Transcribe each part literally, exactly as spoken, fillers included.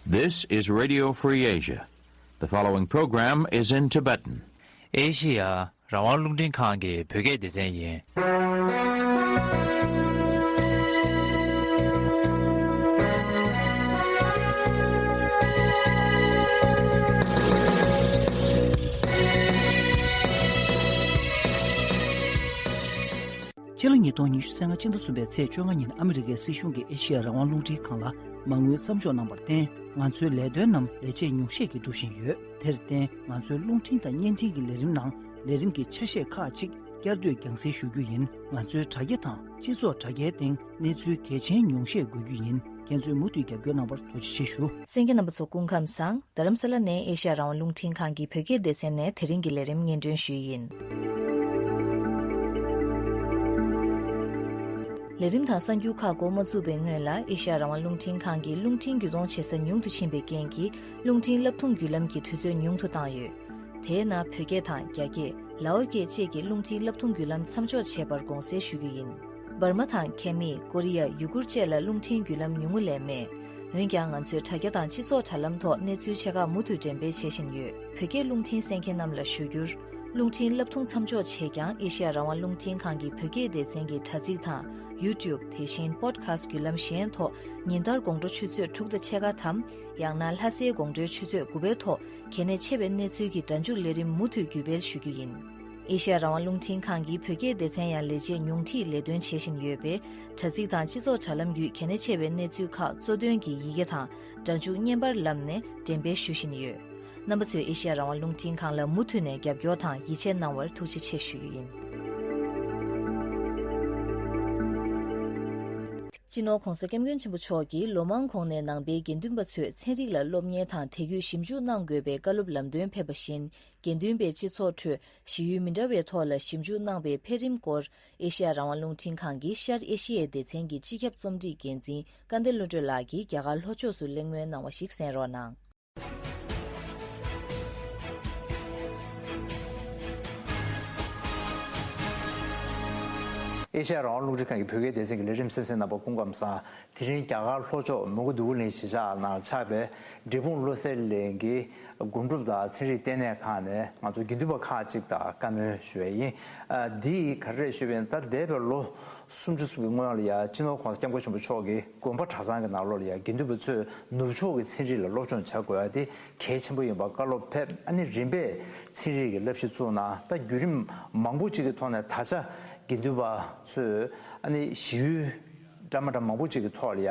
This is Radio Free Asia. The following program is in Tibetan. ཨེ་ཤི་ཡ་རང་དབང་རླུང་འཕྲིན་ཁང་གི་བོད་སྐད་སྡེ་ཚན་ཡིན། ཕྱི་ལོ་ཉིས་སྟོང་ཉི་ཤུ་རྩ་ལྔ་སྤྱི་ཟླ་གསུམ་པའི་ཚེས་བཅོ་ལྔ་ཉིན་ཨ་མི་རི་ཀའི་སྲིད་གཞུང་གིས་ཨེ་ཤི་ཡ་རང་དབང་རླུང་འཕྲིན་ཁང་ལ་མ་དངུལ་མཚམས་འཇོག་གནང་བར་བརྟེན། ང་ཚོའི་ལས་དོན་རྣམས་ལས་བྱེད་ཉུང་ཤས་ཀྱིས་སྒྲུབ་བཞིན་ཡོད། དེར་བརྟེན། ང་ཚོའི་རླུང་འཕྲིན་དང་བརྙན་འཕྲིན་གྱི་ལས་རིམ་ནང་ལས་རིམ་གྱི་ཆ་ཤས་ཁག་ཅིག་བསྐྱར་ཟློས་རྒྱང་སྲིང་ཞུ་རྒྱུ་ཡིན། ང་ཚོའི་དྲ་རྒྱ་དང་སྤྱི་ཚོགས་དྲ་རྒྱའི་སྟེང་གནས་ཚུལ་གལ་ཆེན་ཉུང་ཤས་འགོད་རྒྱུ་ཡིན། ཁྱེད་ཚོས་མུ་མཐུད་རྒྱབ་སྐྱོར་གནང་བར་ཐུགས་རྗེ་ཆེ་ཞུ། གསན་མཁན་རྣམ་པ་ཚོ་སྐུ་ཁམས་བཟང་། རྡ་རམ་ས་ལ་ནས་ཨེ་ཤ་ཡ་རང་དབང་རླུང་འཕྲིན་ཁང་གི་བོད་སྐད་སྡེ་ཚན་ནས་དེ་རིང་གི་ལས་རིམ་སྙན་སྒྲོན་ཞུས་ཡིན། ལས་རིམ་དང་གསར་འགྱུར་ཁག་འགོ་མ་བཙུགས་པའི་སྔོན་ལ་ཨེ་ཤ་ཡ་རང་དབང་རླུང་འཕྲིན་ཁང་གིས་རླུང་འཕྲིན་བརྒྱུད་གཏོང་བྱེད་ས་ཉུང་དུ་ཕྱིན་པའི་རྐྱེན་གྱིས་རླུང་འཕྲིན་བསླབ་ཐུང་བརྒྱུད་ལམ་གྱི་དུས་ཚོད་ཉུང་དུ་བཏང་ཡོད། དེའི་ནང་བོད་སྐད་དང་རྒྱ་སྐད། ལའོ་སྐད་བཅས་ཀྱི་རླུང་འཕྲིན་བསླབ་ཐུང་བརྒྱུད་ལམ་མཚམས་འཇོག་བྱས་པར་དགོངས་སེལ་ཞུ་རྒྱུ་ཡིན། འབར་མ་དང་ཁེ་མི། ཀོ་རི་ཡ། ཡུ་གུར་བཅས་ལ་རླུང་འཕྲིན་བརྒྱུད་ལམ་ཉུང་ངུ་ལས་མེད། འོན་ཀྱང་ང་ཚོས་དྲ་རྒྱ་དང་སྤྱི་ཚོགས་དྲ་ལམ་ཐོག་གནས་ཚུལ་ཆེ་ཁག་མུ་མཐུད་འགྲེམས་སྤེལ་བྱེད་བཞིན་ཡོད། བོད་སྐད་རླུང་འཕྲིན་གསན་མཁན་རྣམས་ལ་ཞུ་རྒྱུར། རླུང་འཕྲིན་བསླབ་ཐུང་མཚམས་འཇོག་བྱས་ཀྱང་ཨེ་ཤ་ཡ་རང་དབང་རླུང་འཕྲིན་ཁང་གི་བོད་སྐད་སྡེ་ཚན་གྱི་དྲ་ཚིགས་དང་ཡུ་ཊུབ། དེ་བཞིན་པོ་ཌི་ཁ་སི་ཊི་བརྒྱུད་ལམ་གཞན་ཐོག་ཉིན་ལྟར་དགོང་དྲོ་ཆུ་ཚོད་དྲུག་དང་ཕྱེད་ཀ་དམ། ཡང་ན་ལྷ་སའི་དགོང་དྲོའི་ཆུ་ཚོད་དགུ་པའི་ཐོག་གལ་གནད་ཆེ་བའི་གནས་ཚུལ་གྱི་སྒྲ་འཇུག་ལས་རིམ་མུ་མཐུད་བརྒྱུད་སྤེལ་ཞུ་རྒྱུ་ཡིན། ཨེ་ཤ་ཡ་རང་དབང་རླུང་འཕྲིན་ཁང་གི་བོད་སྐད་སྡེ་ཚན་ཡང་ལས་བྱེད་ཉུང་འཕྲིས་ལས་དོན་བྱེད་བཞིན་ཡོད་པས། དྲ་ཚིགས་དང་སྤྱི་ཚོགས་དྲ་ལམ་བརྒྱུད་གལ་གནད་ཆེ་བའི་གནས་ཚུལ་ཁག་གཙོ་དོན་གྱི་ཡི་གེ་དང་སྒྲ་འཇུག་བརྙན་པར་ལམ་ནས་འགྲེམས་སྤེལ་ཞུ་བཞིན་ཡོད། རྣམ་པ་ཚོས་ཨེ་ཤ་ཡ་རང་དབང་རླུང་འཕྲིན་ཁང་ལ་མུ་མཐུད་ནས་རྒྱབ་སྐྱོར་དང་ཡིད་ཆེས་གནང་བར་ཐུགས་རྗེ་ཆེ་ཞུ་རྒྱུ་ཡིན། སྤྱི་ནོར་༧གོང་ས་༧སྐྱབས་མགོན་ཆེན་པོ་མཆོག་གིས་ལོ་མང་གོང་ནས་ནང་པའི་དགེ་འདུན་པ་ཚོས་ཚན་རིག་ལ་སློབ་གཉེར་དང་དེ་བརྒྱུད་ཞིབ་འཇུག་གནང་དགོས་པའི་བཀའ་སློབ་ལམ་སྟོན་ཕེབས་པ་བཞིན། དགེ་འདུན་པའི་སྤྱི་ཚོགས་ཁྲོད་གཞི་ཡུལ་མི་འདྲ་བའི་ཐོག་ལ་ཞིབ་འཇུག་གནང་པའི་འཕེལ་རིམ་སྐོར། ཨེ་ཤ་ཡ་རང་དབང་རླུང་འཕྲིན་ཁང་གི་ཤར་ཨེ་ཤི་ཡའི་སྡེ་ཚན་གྱི་སྤྱི་ཁྱབ་རྩོམ་སྒྲིག་འགན་འཛིན་སྐལ་ལྡན་བློ་གྲོས་ལགས་ཀྱིས་རྒྱ་གར་ལྷོ་ཕྱོགས་སུ་གླེང་མོལ་གནང་བ་ཞིག་གསན་རོགས་གནང་། ཨེ་ཤ་ཡ་རང་དབང་རླུང་འཕྲིན་ཁང་གི་བོད་སྐད་སྡེ་ཚན་གྱི་ལས་རིམ་གསན་གཟིགས་རྣམ་པ་སྐུ་ཁམས་བཟང་། དེ་རིང་རྒྱ་གར་ལྷོ་ཕྱོགས་མོན་གྷོ་འདོད་རྒུ་གླིང་གཞིས་ཆགས་ནང་ཆགས་པའི་འབྲས་སྤུངས་བློ་གསལ་གླིང་གི་སྒོམ་སྒྲུབ་དང་ཚན་རིག་ལྟེ་གནས་ཁང་ནས་ང་ཚོ་དགེ་འདུན་པ་ཁག་ཅིག་དང་བཀའ་མོལ་ཞུ་ཡས་ཡིན། ཨ། འདི་ག་རེ་རེད་ཞུས་པ་ཡིན་ན། ད་འདས་པའི་ལོ་སུམ་ཅུ་ཙམ་གྱི་སྔོན་ལ་ཡ་སྤྱི་ནོར་༧གོང་ས་༧སྐྱབས་མགོན་ཆེན་པོ་མཆོག་གིས་དགོན་པ་གྲྭ་ཚང་གི་ནང་ལོགས་ལ་ཡ་དགེ་འདུན་པ་ཚོས་ནུབ་ཕྱོགས་ཀྱི་ཚན་རིག་ལ་སློབ་སྦྱོང་བྱ་དགོས་ཡ་དེ་གལ་ཆེན་པོ་ཡིན་པ་བཀའ་སློབ་ཕེབས། ཨ་ནི་རིམ་པས་ཚན་རིག་གི་བསླབ་གཞི་བཙུགས་གནང་། ད་བརྒྱུད་རིམ་མང་པོ་ཅིག་གི་ཐོག་ནས་ད་ཆ་དགེ་འདུན་པ་ཚོས་ཨ་ནི་གཞི་ཡུལ་འདྲ་མི་འདྲ་མང་པོ་ཅིག་གི་ཐོག་ལ་ཡ་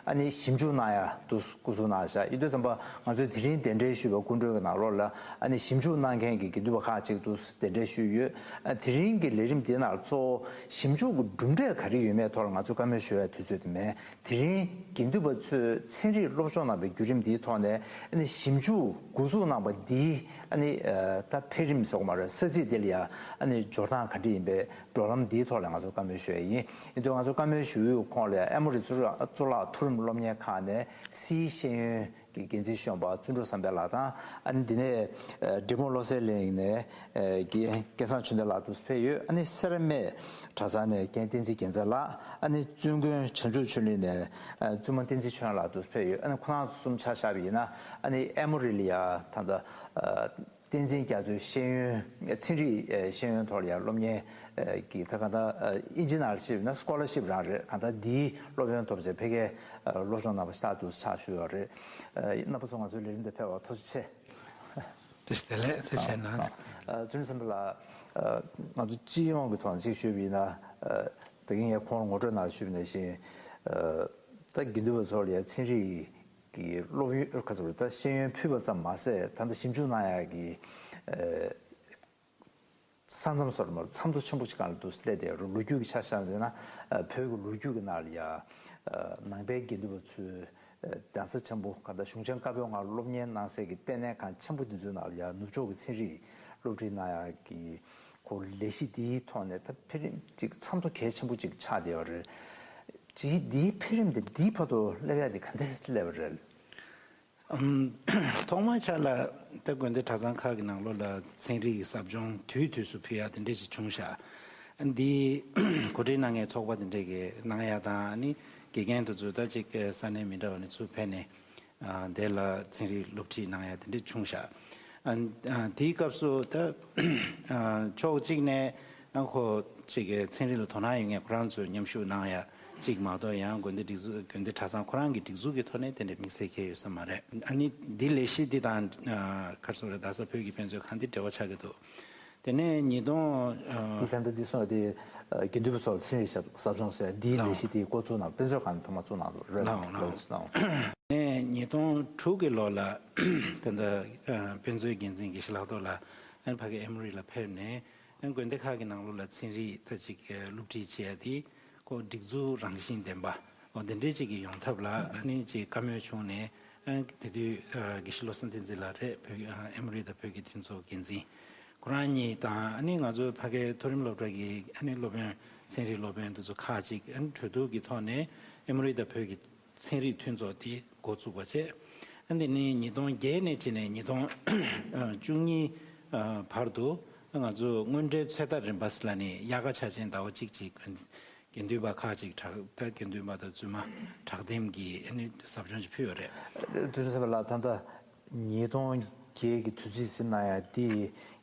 ཨ་ནི་ཞིབ་འཇུག་གནང་ཡ་འདུག་འགོ་འཛུགས་གནང་བཞག་ཡོད་དུས་ཙམ་པ། ང་ཚོས་དེ་རིང་གདན་འདྲེན་ཞུས་པའི་སྐུ་མགྲོན་གྱི་ནང་ལོགས་ལ་ཨ་ནི་ཞིབ་འཇུག་གནང་མཁན་གྱི་དགེ་འདུན་པ་ཁག་ཅིག་འདུག་གདན་འདྲེན་ཞུས་ཡོད། ཨ། དེ་རིང་གི་ལས་རིམ་འདིའི་ནང་གཙོ་བོ་ཞིབ་འཇུག་གི་གྲུབ་འབྲས་ག་རེ་ཡོད་མེད་ཐོག་ལ་ང་ཚོས་བཀའ་མོལ་ཞུ་ཡ་དུས་ཚོད་དེ་མེད། དེ་རིང་དགེ་འདུན་པ་ཚོས་ཚན་རིག་སློབ་སྦྱོང་གནང་བའི་བརྒྱུད་རིམ་འདིའི་ཐོག་ནས་ཨ་ནི་ཞིབ་འཇུག་འགོ་འཛུགས་གནང་བ་འདིའི་ཨ་ནི། ཨ། ད་འཕེལ་རིམ་ཟེར་དགོས་མ་རེད། ས་ཚིགས་འདི་ལ་ཡ་ཨ་ནི་འབྱོར་སྟངས་ག་འདྲ་ཡིན་པའི་འགྲོ་ལམ་འདིའི་ཐོག་ལ་ང་ཚོ་བཀའ་མོལ་ཞུ་ཡ་ཡིན། ཡིན་དུས་ང་ཚོ་བཀའ་མོལ་ཞུ་ཡུལ་ཁོངས་ལ་ཡ་ཨེ་མོ་རི་གཙུག་ལག་མཐོ་རིམ་སློབ་གཉེར་ཁང་ནས་སིའི་ཤེས་ཡོན་གྱི་འགན་འཛིན་གཞོན་པ་བརྩོན་འགྲུས་བསམ་འཕེལ་ལགས་དང་། ཨ་ནི་འདི་ནས་འབྲས་སྤུངས་བློ་གསལ་གླིང་ནས་རྒན་སྐལ་བཟང་ཆོས་ལྡན་ལགས་འདུག་ཕེབས་ཡོད། ཨ་ནི་སེར་སྨད་གྲྭ་ཚང་ནས་རྒན་བསྟན་འཛིན་རྒྱལ་མཚན་ལགས། ཨ་ནི་བཙུན་དགོན་བྱང་ཆུབ་ཆོས་གླིང་ནས་བཙུན་མ་བསྟན་འཛིན་ཆོས་དབྱངས་ལགས་འདུག་ཕེབས་ཡོད། ཨ་ནི་ཁོང་རྣམ་ཚོ་གསུམ་ཆ་བཞག་པ་ཡིན་ན་ཨ་ནི་ཨེ་མོ་རི་ལ་ཡ་ད་ལྟ་བསྟན་འཛིན་རྒྱ་མཚོའི་ཤེས་ཡོན་ཚན་རིག་ཤེས་ཡོན་ཐོག་ལ་ཡང་སློབ་གཉེར་གྱི་ད་ག་ད་ཨིན་ཇི་ནང་ལ་ཞིབ་ན་སི་ཀོ་ལར་ཤིབ་རང་རེད། གང་ལྟར་འདིའི་སློབ་ཡོན་ཐོབ་བྱས་ཕ་གིར་སློབ་སྦྱོང་གནང་བ་ཤ་སྟག་ཏུ་ཆགས་བཞུགས་ཡོད་རེད། རྣམ་པ་ཚོ་ང་ཚོའི་ལས་རིམ་དེ་ཕེབས་པར་ཐུགས་རྗེ་ཆེ། བཀྲ་ཤིས་བདེ་ལེགས། ཐུགས་རྗེ་གནང་། བརྩོན་འགྲུས་བསམ་འཕེལ་ལགས། ང་ཚོ་སྤྱི་ཡོངས་ཀྱི་ཐོག་ནས་ཅིག་ཞུས་པ་ཡིན་ན། ད་གིན་ངས་ཁོང་ལ་ངོ་སྤྲོད་ནང་ཞུས་པ་ནང་བཞིན། ད་དགེ་འདུན་པ་ཚོ་ལ་ཡང་ཚན་རིག་གི་སློབ་ཡོན་ཁ་ཚུར་ད་ཤེས་ཡོན་ཕུལ་བ་ཙམ་མ་ཟད། ད་ལྟ་ཞིབ་འཇུག་གནང་ཡག་གི་ས་མཚམས་སོར་མར་ཚད་མཐོ་ཆེན་པོ་ཅིག་སྒང་ལ་འདུག་སླེབས་བསྡད་ཡོད་རེད། ལོ་རྒྱུས་ཀྱི་ཆ་བཞག་ཡོད་ན། བོད་ཀྱི་ལོ་རྒྱུས་ཀྱི་ནང་ལ་ཡང་ནང་པའི་དགེ་འདུན་པ་ཚོས་གདན་ས་ཆེན་པོ་ག་ད་གཞུང་ཆེན་བཀའ་པོད་ལྔ་སློབ་གཉེར་གནང་སའི་གི་ལྟེ་གནས་ཁང་ཆེན་པོ་འདི་ཚོའི་ནང་ལ་ཡང་ནུབ་ཕྱོགས་ཀྱི་ཚན་རིག་སློབ་ཁྲིད་གནང་ཡག་གི་ཁོ་ལས་གཞི་འདིའི་ཐོག་ནས་ད་འཕེལ་རིམ་ཅིག་ཚད་མཐོ་གལ་ཆེན་པོ་ཅིག་ཆགས་བསྡད་ཡོད་རེད། ཅིག་འདིའི་འཕེལ་རིམ་དེ་འདིའི་བར་དུ་སླེབས་ཡག་དེ་ག་འདྲས་སླེབས་པ་རེད། ཨམ། ཐོག་མའི་ཆ་ལ་ད་དགོན་སྡེ་གྲྭ་ཚང་ཁག་གི་ནང་ལོགས་ལ་ཚན་རིག་གི་ཟབ་སྦྱོང་དུས་དུས་སུ་ཕུལ་ཡག་དེ་འདྲས་ཅིག་བྱུང་ཤག་འདི་གོ་སྒྲིག་གནང་མཁན་ཚོགས་པ་དེ་འདྲས་ཀྱི་གནང་ཡ་དང་། ཨ་ནི་དགེ་རྒན་དེ་ཚོ་ད་ཅིག་ས་གནས་མི་འདྲ་བ་ནས་ཚུར་ཕེབས་ནས་ཨ་དེ་ལ་ཚན་རིག་སློབ་ཁྲིད་གནང་ཡ་དེ་འདྲས་བྱུང་ཤག་ཨ་ཨ་དེའི་སྐབས་སུ་ད་ཨ་ཕྱོགས་གཅིག་ནས་ཨ་ཁོ་ཅིག་གི་ཚན་རིག་ལ་དོ་སྣང་ཡོད་མཁན་ཁོ་རང་ཚོས་མཉམ་ཞུགས་གནང་ཡ་གཅིག་མ་གཏོགས། ཡང་དགོན་སྡེ་སྒྲིག་འཛུགས་དགོན་སྡེ་གྲྭ་ཚང་ཁོ་རང་གི་སྒྲིག་འཛུགས་ཀྱི་ཐོག་ནས་དེ་འདྲའི་དམིགས་བསལ་གང་ཡང་ཡོད་ས་མ་རེད། ཨ་ནི་འདི་ལས་གཞི་འདི་དང་ཨ་ག་རེ་ཟེར་རེད། རྡ་ས་བོད་ཀྱི་དཔེ་མཛོད་ཁང་འདི་འབྲེལ་བ་ཆགས་ཀྱི་འདུག་དེ་ནས་ཉིས་སྟོང་ཨ། འདི་ད་ལྟ་འདི་སོང་དེ་ཨ་དགེ་འདུན་པ་ཚོར་ཚན་རིག་ཞབས་ཟབ་སྦྱོང་ཟེར་འདིའི་ལས་གཞི་དེ་འགོ་བཙུགས་གནང་རེད། དཔེ་མཛོད་ཁང་ནས་ཐོག་མ་བཙུགས་གནང་རེད། ལགས་འོང་ལགས་འོང་། ལགས་འོང་། ནས་ཉིས་སྟོང་དྲུག་གི་ལོ་ལ་ད་ལྟ་ཨ་དཔེ་མཛོད་འགན་འཛིན་དགེ་བཤེས་ལྷག་རྡོར་ལགས་ཨ་ཕ་གི་ཨེ་མོ་རི་ལ་ཕེབས་ནས། ཨ་དགོན་སྡེ་ཁག་གི་ནང་ལོགས་ལ་ཚན་རིག་ད་ཅིག་ཨ་སློབ་ཁྲིད་བྱེད་ཡ་དེ་ཁོ་སྒྲིག་འཛུགས་རང་བཞིན་ལྡན་པ་འོ་དེ་འདྲའི་ཅིག་གི་ཡོང་ཐབས་ལ་ཨ་ནི་ཅིག་བཀའ་མོལ་བྱུང་ནས། ཨ་དེ་དུས་ཨ་དགེ་བཤེས་བློ་བཟང་བསྟན་འཛིན་ལགས་རེད། བོད་ཨ་ཨེ་མོ་རི་དང་བོད་ཀྱི་མཐུན་ཚོགས་འགན་འཛིན་ཁོ་རང་གཉིས་དང་། ཨ་ནི་ང་ཚོ་ཕ་གའི་མཐོ་རིམ་སློབ་གྲྭ་གི་ཨ་ནི་སློབ་དཔོན་ཚན་རིག་སློབ་དཔོན་དེ་ཚོ་ཁག་ཅིག་ཨ་ནི་གྲོས་བསྡུར་གྱི་ཐོག་ནས་ཨེ་མོ་རི་དང་བོད་ཀྱི་ཚན་རིག་མཐུན་ཚོགས་དེ་འགོ་བཙུགས་པ་བྱས། ཨ་འདི་ནི་ཉིས་སྟོང་བརྒྱད་ནས་བྱས་ནས་ཉིས་སྟོང་བཅུ་གཉིས་བར་དུ་ང་ཚོ་སྔོན་འགྲོའི་ཚོད་ལྟ་རིམ་པ་ཟེར་ལབ་ནས་དབྱར་ཁ་འཆར་ཅན་ཟླ་བ་གཅིག་ཅིག་དགེ་འདུན་པ་ཁག་ཅིག་དྲག་ད་དགེ་འདུན་པ་དང་བཙུན་མ་དྲག་འདེམས་ཀྱིས་ཨ་ནི་ཟབ་སྦྱོང་ཅིག་ཕུལ་ཡོད་རེད། དུས་ཚོད་ལ་ད་ལྟ་ཉིས་སྟོང་བརྒྱད་ཀྱི་དུས་ཚིགས་ཟིན་གནང་ཡ་དེ་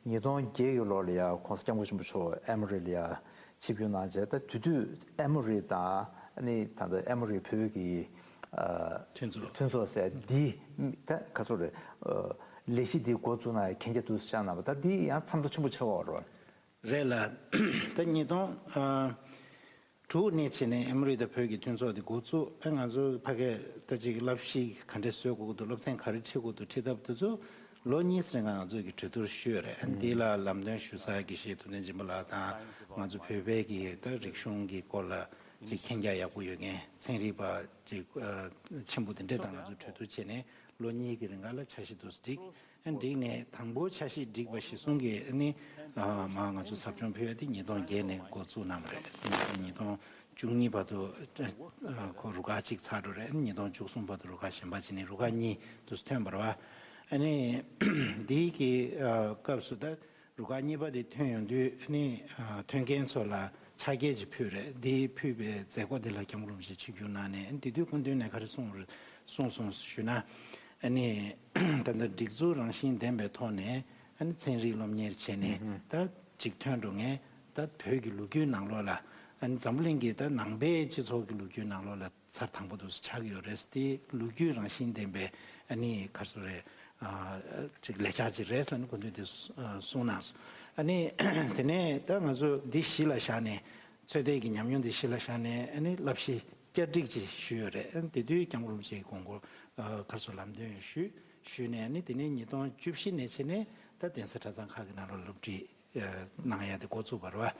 ཉིས་སྟོང་བརྒྱད་ཀྱི་ལོ་ལ་ཡ་༸གོང་ས་༸སྐྱབས་མགོན་ཆེན་པོ་མཆོག་ཨེ་མོ་རི་ལ་ཡ་ཆིབས་བསྒྱུར་གནང་རྗེས། ད་དེ་དུས་ཨེ་མོ་རི་དང་ཨ་ནི་ད་ལྟ་ཨེ་མོ་རི་བོད་ཀྱི་ཨ་མཐུན་ཚོགས་མཐུན་ཚོགས་ཟེར་འདི་ད་ག་ཚོད་རེད། ཨ་ལས་གཞི་འདི་འགོ་བཙུགས་གནང་ཡ་མཁྱེན་རྒྱ་འདུག་ཟེར་བྱས་གནང་བ། ད་འདི་ཡང་འཚམས་འདྲི་ཆེན་པོ་ཆེ་བ་རེད། རེད་ལ། ད་ཉིས་སྟོང་ཨ་དྲུག་ནས་བྱས་ནས་ཨེ་མོ་རི་དང་བོད་ཀྱི་མཐུན་ཚོགས་དེ་འགོ་བཙུགས། ཨ་ང་ཚོ་ཕ་གིར་ད་ཅིག་བསླབ་གཞི་ག་འདྲས་བཟོ་དགོས་ཀྱི་འདུག་སློབ་ཚན་ག་རེ་ཁྲིད་དགོས་འདུག་ཁྲིད་ཐབས་དེ་ཚོ་ལོ་གཉིས་རིང་ང་ཚོས་ཀྱི་གྲོས་བསྡུར་ཞུས་ཡོད་རེད། ཨ་འདི་ལ་ལམ་སྟོན་ཞུ་ས་དགེ་བཤེས་ཐུབ་བསྟན་སྦྱིན་པ་ལགས་དང་། ང་ཚོ་བོད་པའི་གི་ད་རིག་གཞུང་གི་སྐོར་ལ་ཅིག་མཁྱེན་རྒྱ་ཡག་པོ་ཡོད་མཁན་ཚན་རིག་པ་ཅིག་ཨ་ཆེན་པོ་དེ་འདྲས་དང་ང་ཚོ་གྲོས་བསྡུར་བྱས་ནས། ལོ་གཉིས་ཀྱི་རིང་ག་ལ་འཆར་གཞི་འདུག་སེ་བསྒྲིགས། ཨ་བསྒྲིགས་ནས་དང་པོ་འཆར་གཞི་བསྒྲིགས་པ་གཞིར་བཟུང་གིས་ཨ་ནི་ཨ་མར་ང་ཚོ་ཟབ་སྦྱོང་ཕུལ་ཡ་དེ་ཉིས་སྟོང་བརྒྱད་ནས་འགོ་བཙུགས་གནང་བ་རེད། དེ་ནས་ཉིས་སྟོང་བཅུ་གཉིས་བར་དུ་ཨ་ཁོ་རུ་ཁག་གཅིག་ཚར་འགྲོ་རེད། ཨ་ནི་ཉིས་སྟོང་བཅུ་གསུམ་བར་དུ་རུ་ཁག་གཞན་པ་བྱས་ནས་རུ་ཁག་གཉིས་འདུག་སེ་ཐོན་པ་རེད་བ། ཨ་ནི་འདིའི་གི་ཨ་སྐབས་སུ་ད་རུ་ཁག་གཉིས་པ་དེ་ཐོན་ཡོང་དུས་ཨ་ནི་ཨ་ཐོན་མཁན་ཚོ་ལ་ཕྱག་འཁྱེར་ཅིག་ཕུལ་རེད། དེ་ཕུལ་བའི་མཛད་སྒོ་དེ་ལ་སྐྱབས་མགོན་རིན་པོ་ཆེ་ཆིབས་བསྒྱུར་གནང་ནས། ཨ་ནི་དེ་དུས་སྐུ་མདུན་ནས་ག་རེ་གསུངས་རེད་གསུངས་སོང་ཞུས་ན། ཨ་ནི་ད་ལྟ་སྒྲིག་འཛུགས་རང་བཞིན་ལྡན་པའི་ཐོག་ནས་ཨ་ནི་ཚན་རིག་སློབ་གཉེར་བྱས་ནས་ད་ཅིག་ཐོན་འགྲོ་མཁན་ད་བོད་ཀྱི་ལོ་རྒྱུས་ནང་ལོགས་ལ། ཨ་ནི་འཛམ་བུ་གླིང་གི་ད་ནང་པའི་སྤྱི་ཚོགས་ཀྱི་ལོ་རྒྱུས་ནང་ལོགས་ལ་ཚར་དང་པོ་དུ་ཆགས་ཀྱི་ཡོད་རེད། དེ་ལོ་རྒྱུས་རང་བཞིན་ལྡན་པའི་ཨ་ནི་ག་རེ་ཟེར་རེད། ཨ་ཅིག་ལས་འཆར་ཅིག་རེད་ཟེར་ནས་སྐུ་མདུན་དེ་གསུངས་གནང་སོང་། ཨ་ནི་དེ་ནས་ད་ང་ཚོ་འདི་གཞི་ལ་བཞག་ནས། ཚོད་ལྟའི་གི་ཉམས་མྱོང་འདི་གཞི་ལ་བཞག་ནས་ཨ་ནི་བསླབ་གཞི་བསྐྱར་སྒྲིག་ཅིག་ཞུས་ཡོད་རེད། ཨ་ནི་དེ་དུས་སྐྱབས་མགོན་རིན་པོ་ཆེའི་དགོངས་སྐོར་ཨ་ག་རེ་ཟེར་ལམ་སྟོན་ཞུས་ཞུས་ནས། ཨ་ནི་དེ་ནས་ཉིས་སྟོང་བཅུ་བཞི་ནས་བྱས་ནས་ད་གདན་ས་གྲྭ་ཚང་ཁག་གི་ནང་ལ་སློབ་ཁྲིད་ཨ་གནང་ཡ་དེ་འགོ་བཙུགས་པ་རེད་བ།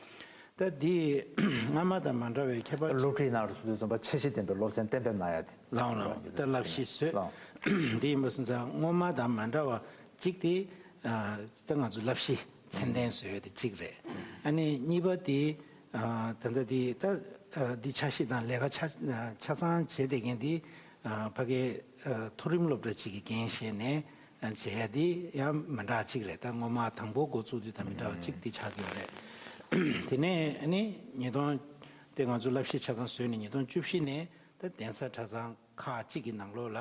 ད་འདི་སྔ་མ་དང་མ་འདྲ་བའི་ཁྱད་པར། སློབ་ཁྲིད་གནང་རུ་སུ་དུས་ཙམ་པ་འཆར་གཞི་ལྡན་པའི་སློབ་ཚན་གཏན་འབེབས་གནང་ཡ་དེ། ལགས་འོང་ལགས་འོང་། ད་བསླབ་གཞི་བཟོས། ལགས་འོང་། འདི་ཡིན་པ་སོང་ཙང་སྔོན་མ་དང་མ་འདྲ་བ་གཅིག་དེ་ཨ་ད་ང་ཚོ་བསླབ་གཞི་ཚད་ལྡན་བཟོས་ཡ་དེ་གཅིག་རེད། ཨ་ནི་གཉིས་པ་དེ་ཨ་ད་ལྟ་དེ་ད་ཨ་འདི་འཆར་གཞི་དང་ལས་ཀ་ཆ་ཆ་ཚང་བྱས་བསྡད་མཁན་དེ་ཨ་ཕ་གའི་ཨ་མཐོ་རིམ་སློབ་གྲྭ་གཅིག་གི་འགན་བཞེས་ནས། ཨ་བྱེད་ཡ་དེ་ཡང་མི་འདྲ་གཅིག་རེད། ད་སྔོན་མ་དང་པོ་འགོ་བཙུགས་དུས་དང་མི་འདྲ་བ་གཅིག་དེ་ཆགས་ཀྱི་ཡོད་རེད། དེ་ནས་ཨ་ནི་ཉིས་སྟོང་དེ་ང་ཚོ་བསླབ་གཞི་ཆ་ཚང་བཟོས་ནས་ཉིས་སྟོང་བཅུ་བཞི་ནས་ད་གདན་ས་གྲྭ་ཚང་ཁག་གཅིག་གི་ནང་ལོགས་ལ་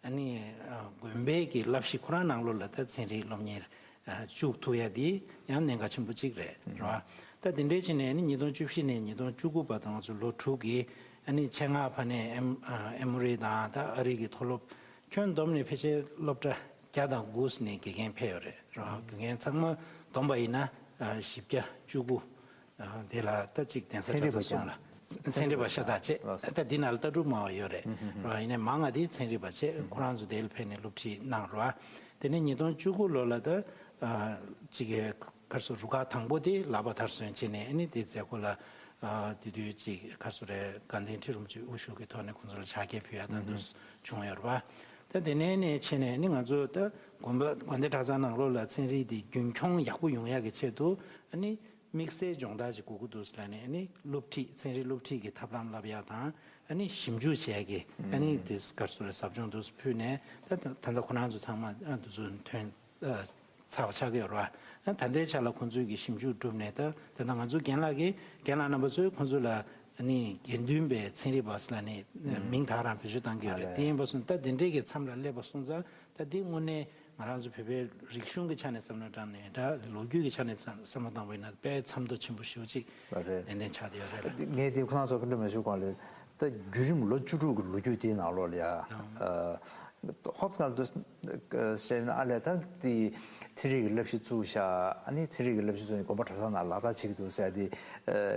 ཨ་ནི་ཨ་དགོན་པའི་གི་བསླབ་གཞི་ཁོ་རང་ནང་ལོགས་ལ་ད་ཚན་རིག་སློབ་གཉེར་ཨ་བཅུག་ཐུབ་ཡ་དེ་ཡང་གནད་འགག་ཆེན་པོ་གཅིག་རེད། རེད་བ། ད་དེ་འདྲའི་ཕྱིར་ནས་ཨ་ནི་ཉིས་སྟོང་བཅུ་བཞི་ནས་ཉིས་སྟོང་བཅུ་དགུ་བར་དུ་ང་ཚོ་ལོ་དྲུག་གི་ཨ་ནི་ཆེད་མངགས་ཕ་ནས་ཨེམ་ཨ་ཨེ་མོ་རི་དང་ད་ཨ་རི་གི་མཐོ་སློབ་ཁྱོན་བསྡོམས་ནས་ཕལ་ཆེར་སློབ་གྲྭ་བརྒྱ་དང་དགུ་ནས་དགེ་རྒན་ཕེབས་ཡོད་རེད། རོ། དགེ་རྒན་ཚང་མ་བསྡོམས་པ་ཡིན་ན་ཨ་བཞི་བརྒྱ་བཅུ་དགུ། ཨ་དེ་ལ་ད་ཅིག་གདན་ས་ཚན་རིག་པ་གྲྭ་ཚང་གསུམ་ལ། ཚན་རིག་པ་ཤ་སྟག་བྱས། ལགས་སོ། ད་འདི་ནང་ལ་ལྟ་གྲུབ་སྨྲ་བ་ཡོད་རེད། ཧུམ་ཧུམ་ཧུམ། རོ། ཡིན་ནའི་མང་ང་དེ་ཚན་རིག་པ་བྱས། ཧུམ་ཧུམ། ཁོ་རང་ཚོ་དེ་ལ་ཕེབས་ནས་སློབ་ཁྲིད་གནང་རོ། དེ་ནས་ཉིས་སྟོང་བཅུ་དགུ་ལོ་ལ་ད་ཨ་ཅིག་གི་ག་རེ་ཟེར་རུ་ཁག་དང་པོ་དེ་ལག་པ་མཐར་སོན་བྱས་ནས། ཨ་ནི་དེ་མཛད་སྒོ་ལ་ཨ་དེ་དུས་ཅིག་ག་རེ་ཟེར་རེད། དགའ་ལྡན་ཁྲི་རིན་པོ་ཆེ་དབུ་བཞུགས་ཀྱི་ཐོག་ནས་ཁོང་ཚོ་ལ་ཕྱག་འཁྱེར་ཕུལ་ཡ་དང་དུ་བྱུང་ཡོད་རེད་པ། ད་དེ་ནས་ནས་བྱས་ནས་ནི་ང་ཚོ་ད་དགོན་པ་དགོན་སྡེ་གྲྭ་ཚང་ནང་ལོགས་ལ་ཚན་རིག་དེ་རྒྱུན་འཁྱོངས་ཡག་པོ་ཡོང་ཡག་གི་ཆེད་དུ། ཨ་ནི་དམིགས་བསལ་སྦྱོང་བརྡར་ཅིག་དགོས་ཀྱི་འདུག་ཟེར་ནས། ཨ་ནི་སློབ་ཁྲིད་ཚན་རིག་སློབ་ཁྲིད་ཀྱི་ཐབས་ལམ་བསླབ་ཡག་དང་། ཨ་ནི་ཞིབ་འཇུག་བྱེད་ཡག་གི་ཨ་ནི་དེ་ག་རེ་ཟེར་རེད། ཟབ་སྦྱོང་དུ་ཕུལ་ནས། ད་ད་ད་ལྟ་ཁོ་རང་ཚོ་ཚང་མ་ཨ་དུ་ཚོ་ཐོན་ཨ་ ཚར་བ་ཆགས་ཀྱི་ཡོད་རེད་བ། ད་ལྟའི་ཆ་ལ་ཁོང་ཚོའི་གི་ཞིབ་འཇུག་གྲུབ་ནས། ད་ད་ལྟ་ང་ཚོའི་རྒན་ལགས་ཀྱིས་རྒན་ལགས་རྣམ་པ་ཚོས་ཁོང་ཚོ་ལ་ནི་དགེ་འདུན་པའི་ཚན་རིག་པ་ཟེར་ལ་ནི་མིང་ད་རང་བེད་སྤྱོད་བཏང་གི་ཡོད་རེད། ཨ་རེད། དེ་ཡིན་པ་སོང་ད་དེ་འདྲའི་གི་མཚམས་ལ་སླེབས་པ་སོང་ཙང་། ད་འདི་དངོས་གནས་ང་རང་ཚོ་བོད་པའི་རིག་གཞུང་གི་ཆ་ནས་བསམ་བློ་བཏང་ནས། ད་ལོ་རྒྱུས་ཀྱི་ཆ་ནས་བསམ་བསམ་བློ་བཏང་བ་ཡིན་ན་དཔེ་མཚམས་ཐོ་ཆེན་པོ་ཞེ་པོ་ཅིག་ཨ་རེད། ཏན་ཏན་ཆགས་བསྡད་ཡོད་རེད་ལ། ངས་དེ་ཁོ་རང་ཚོ་སྐུ་མགྲོན་མ་ཞུ་གོང་ལ། ད་བརྒྱུད་རིམ་ལོ་བཅུ་དྲུག་གི་ལོ་རྒྱུས་དེའི་ནང་ལོགས་ལ་ཡ། ཨ། ཧོབ་ཏེ་ང་ཚོ་བཤད་ན། ཨ་ལས་ད་དེ་ཚན་རིག་གི་བསླབ་གཞི་བཙུགས་ཤག་ཨ་ནི་ཚན་རིག་གི་བསླབ་གཞི་བཙུགས་ནས་དགོན་པ་གྲྭ་ཚང་ནང་ལག་བསྟར་བྱེད་ཀྱི་འདུག་ཟེར་ཏེ།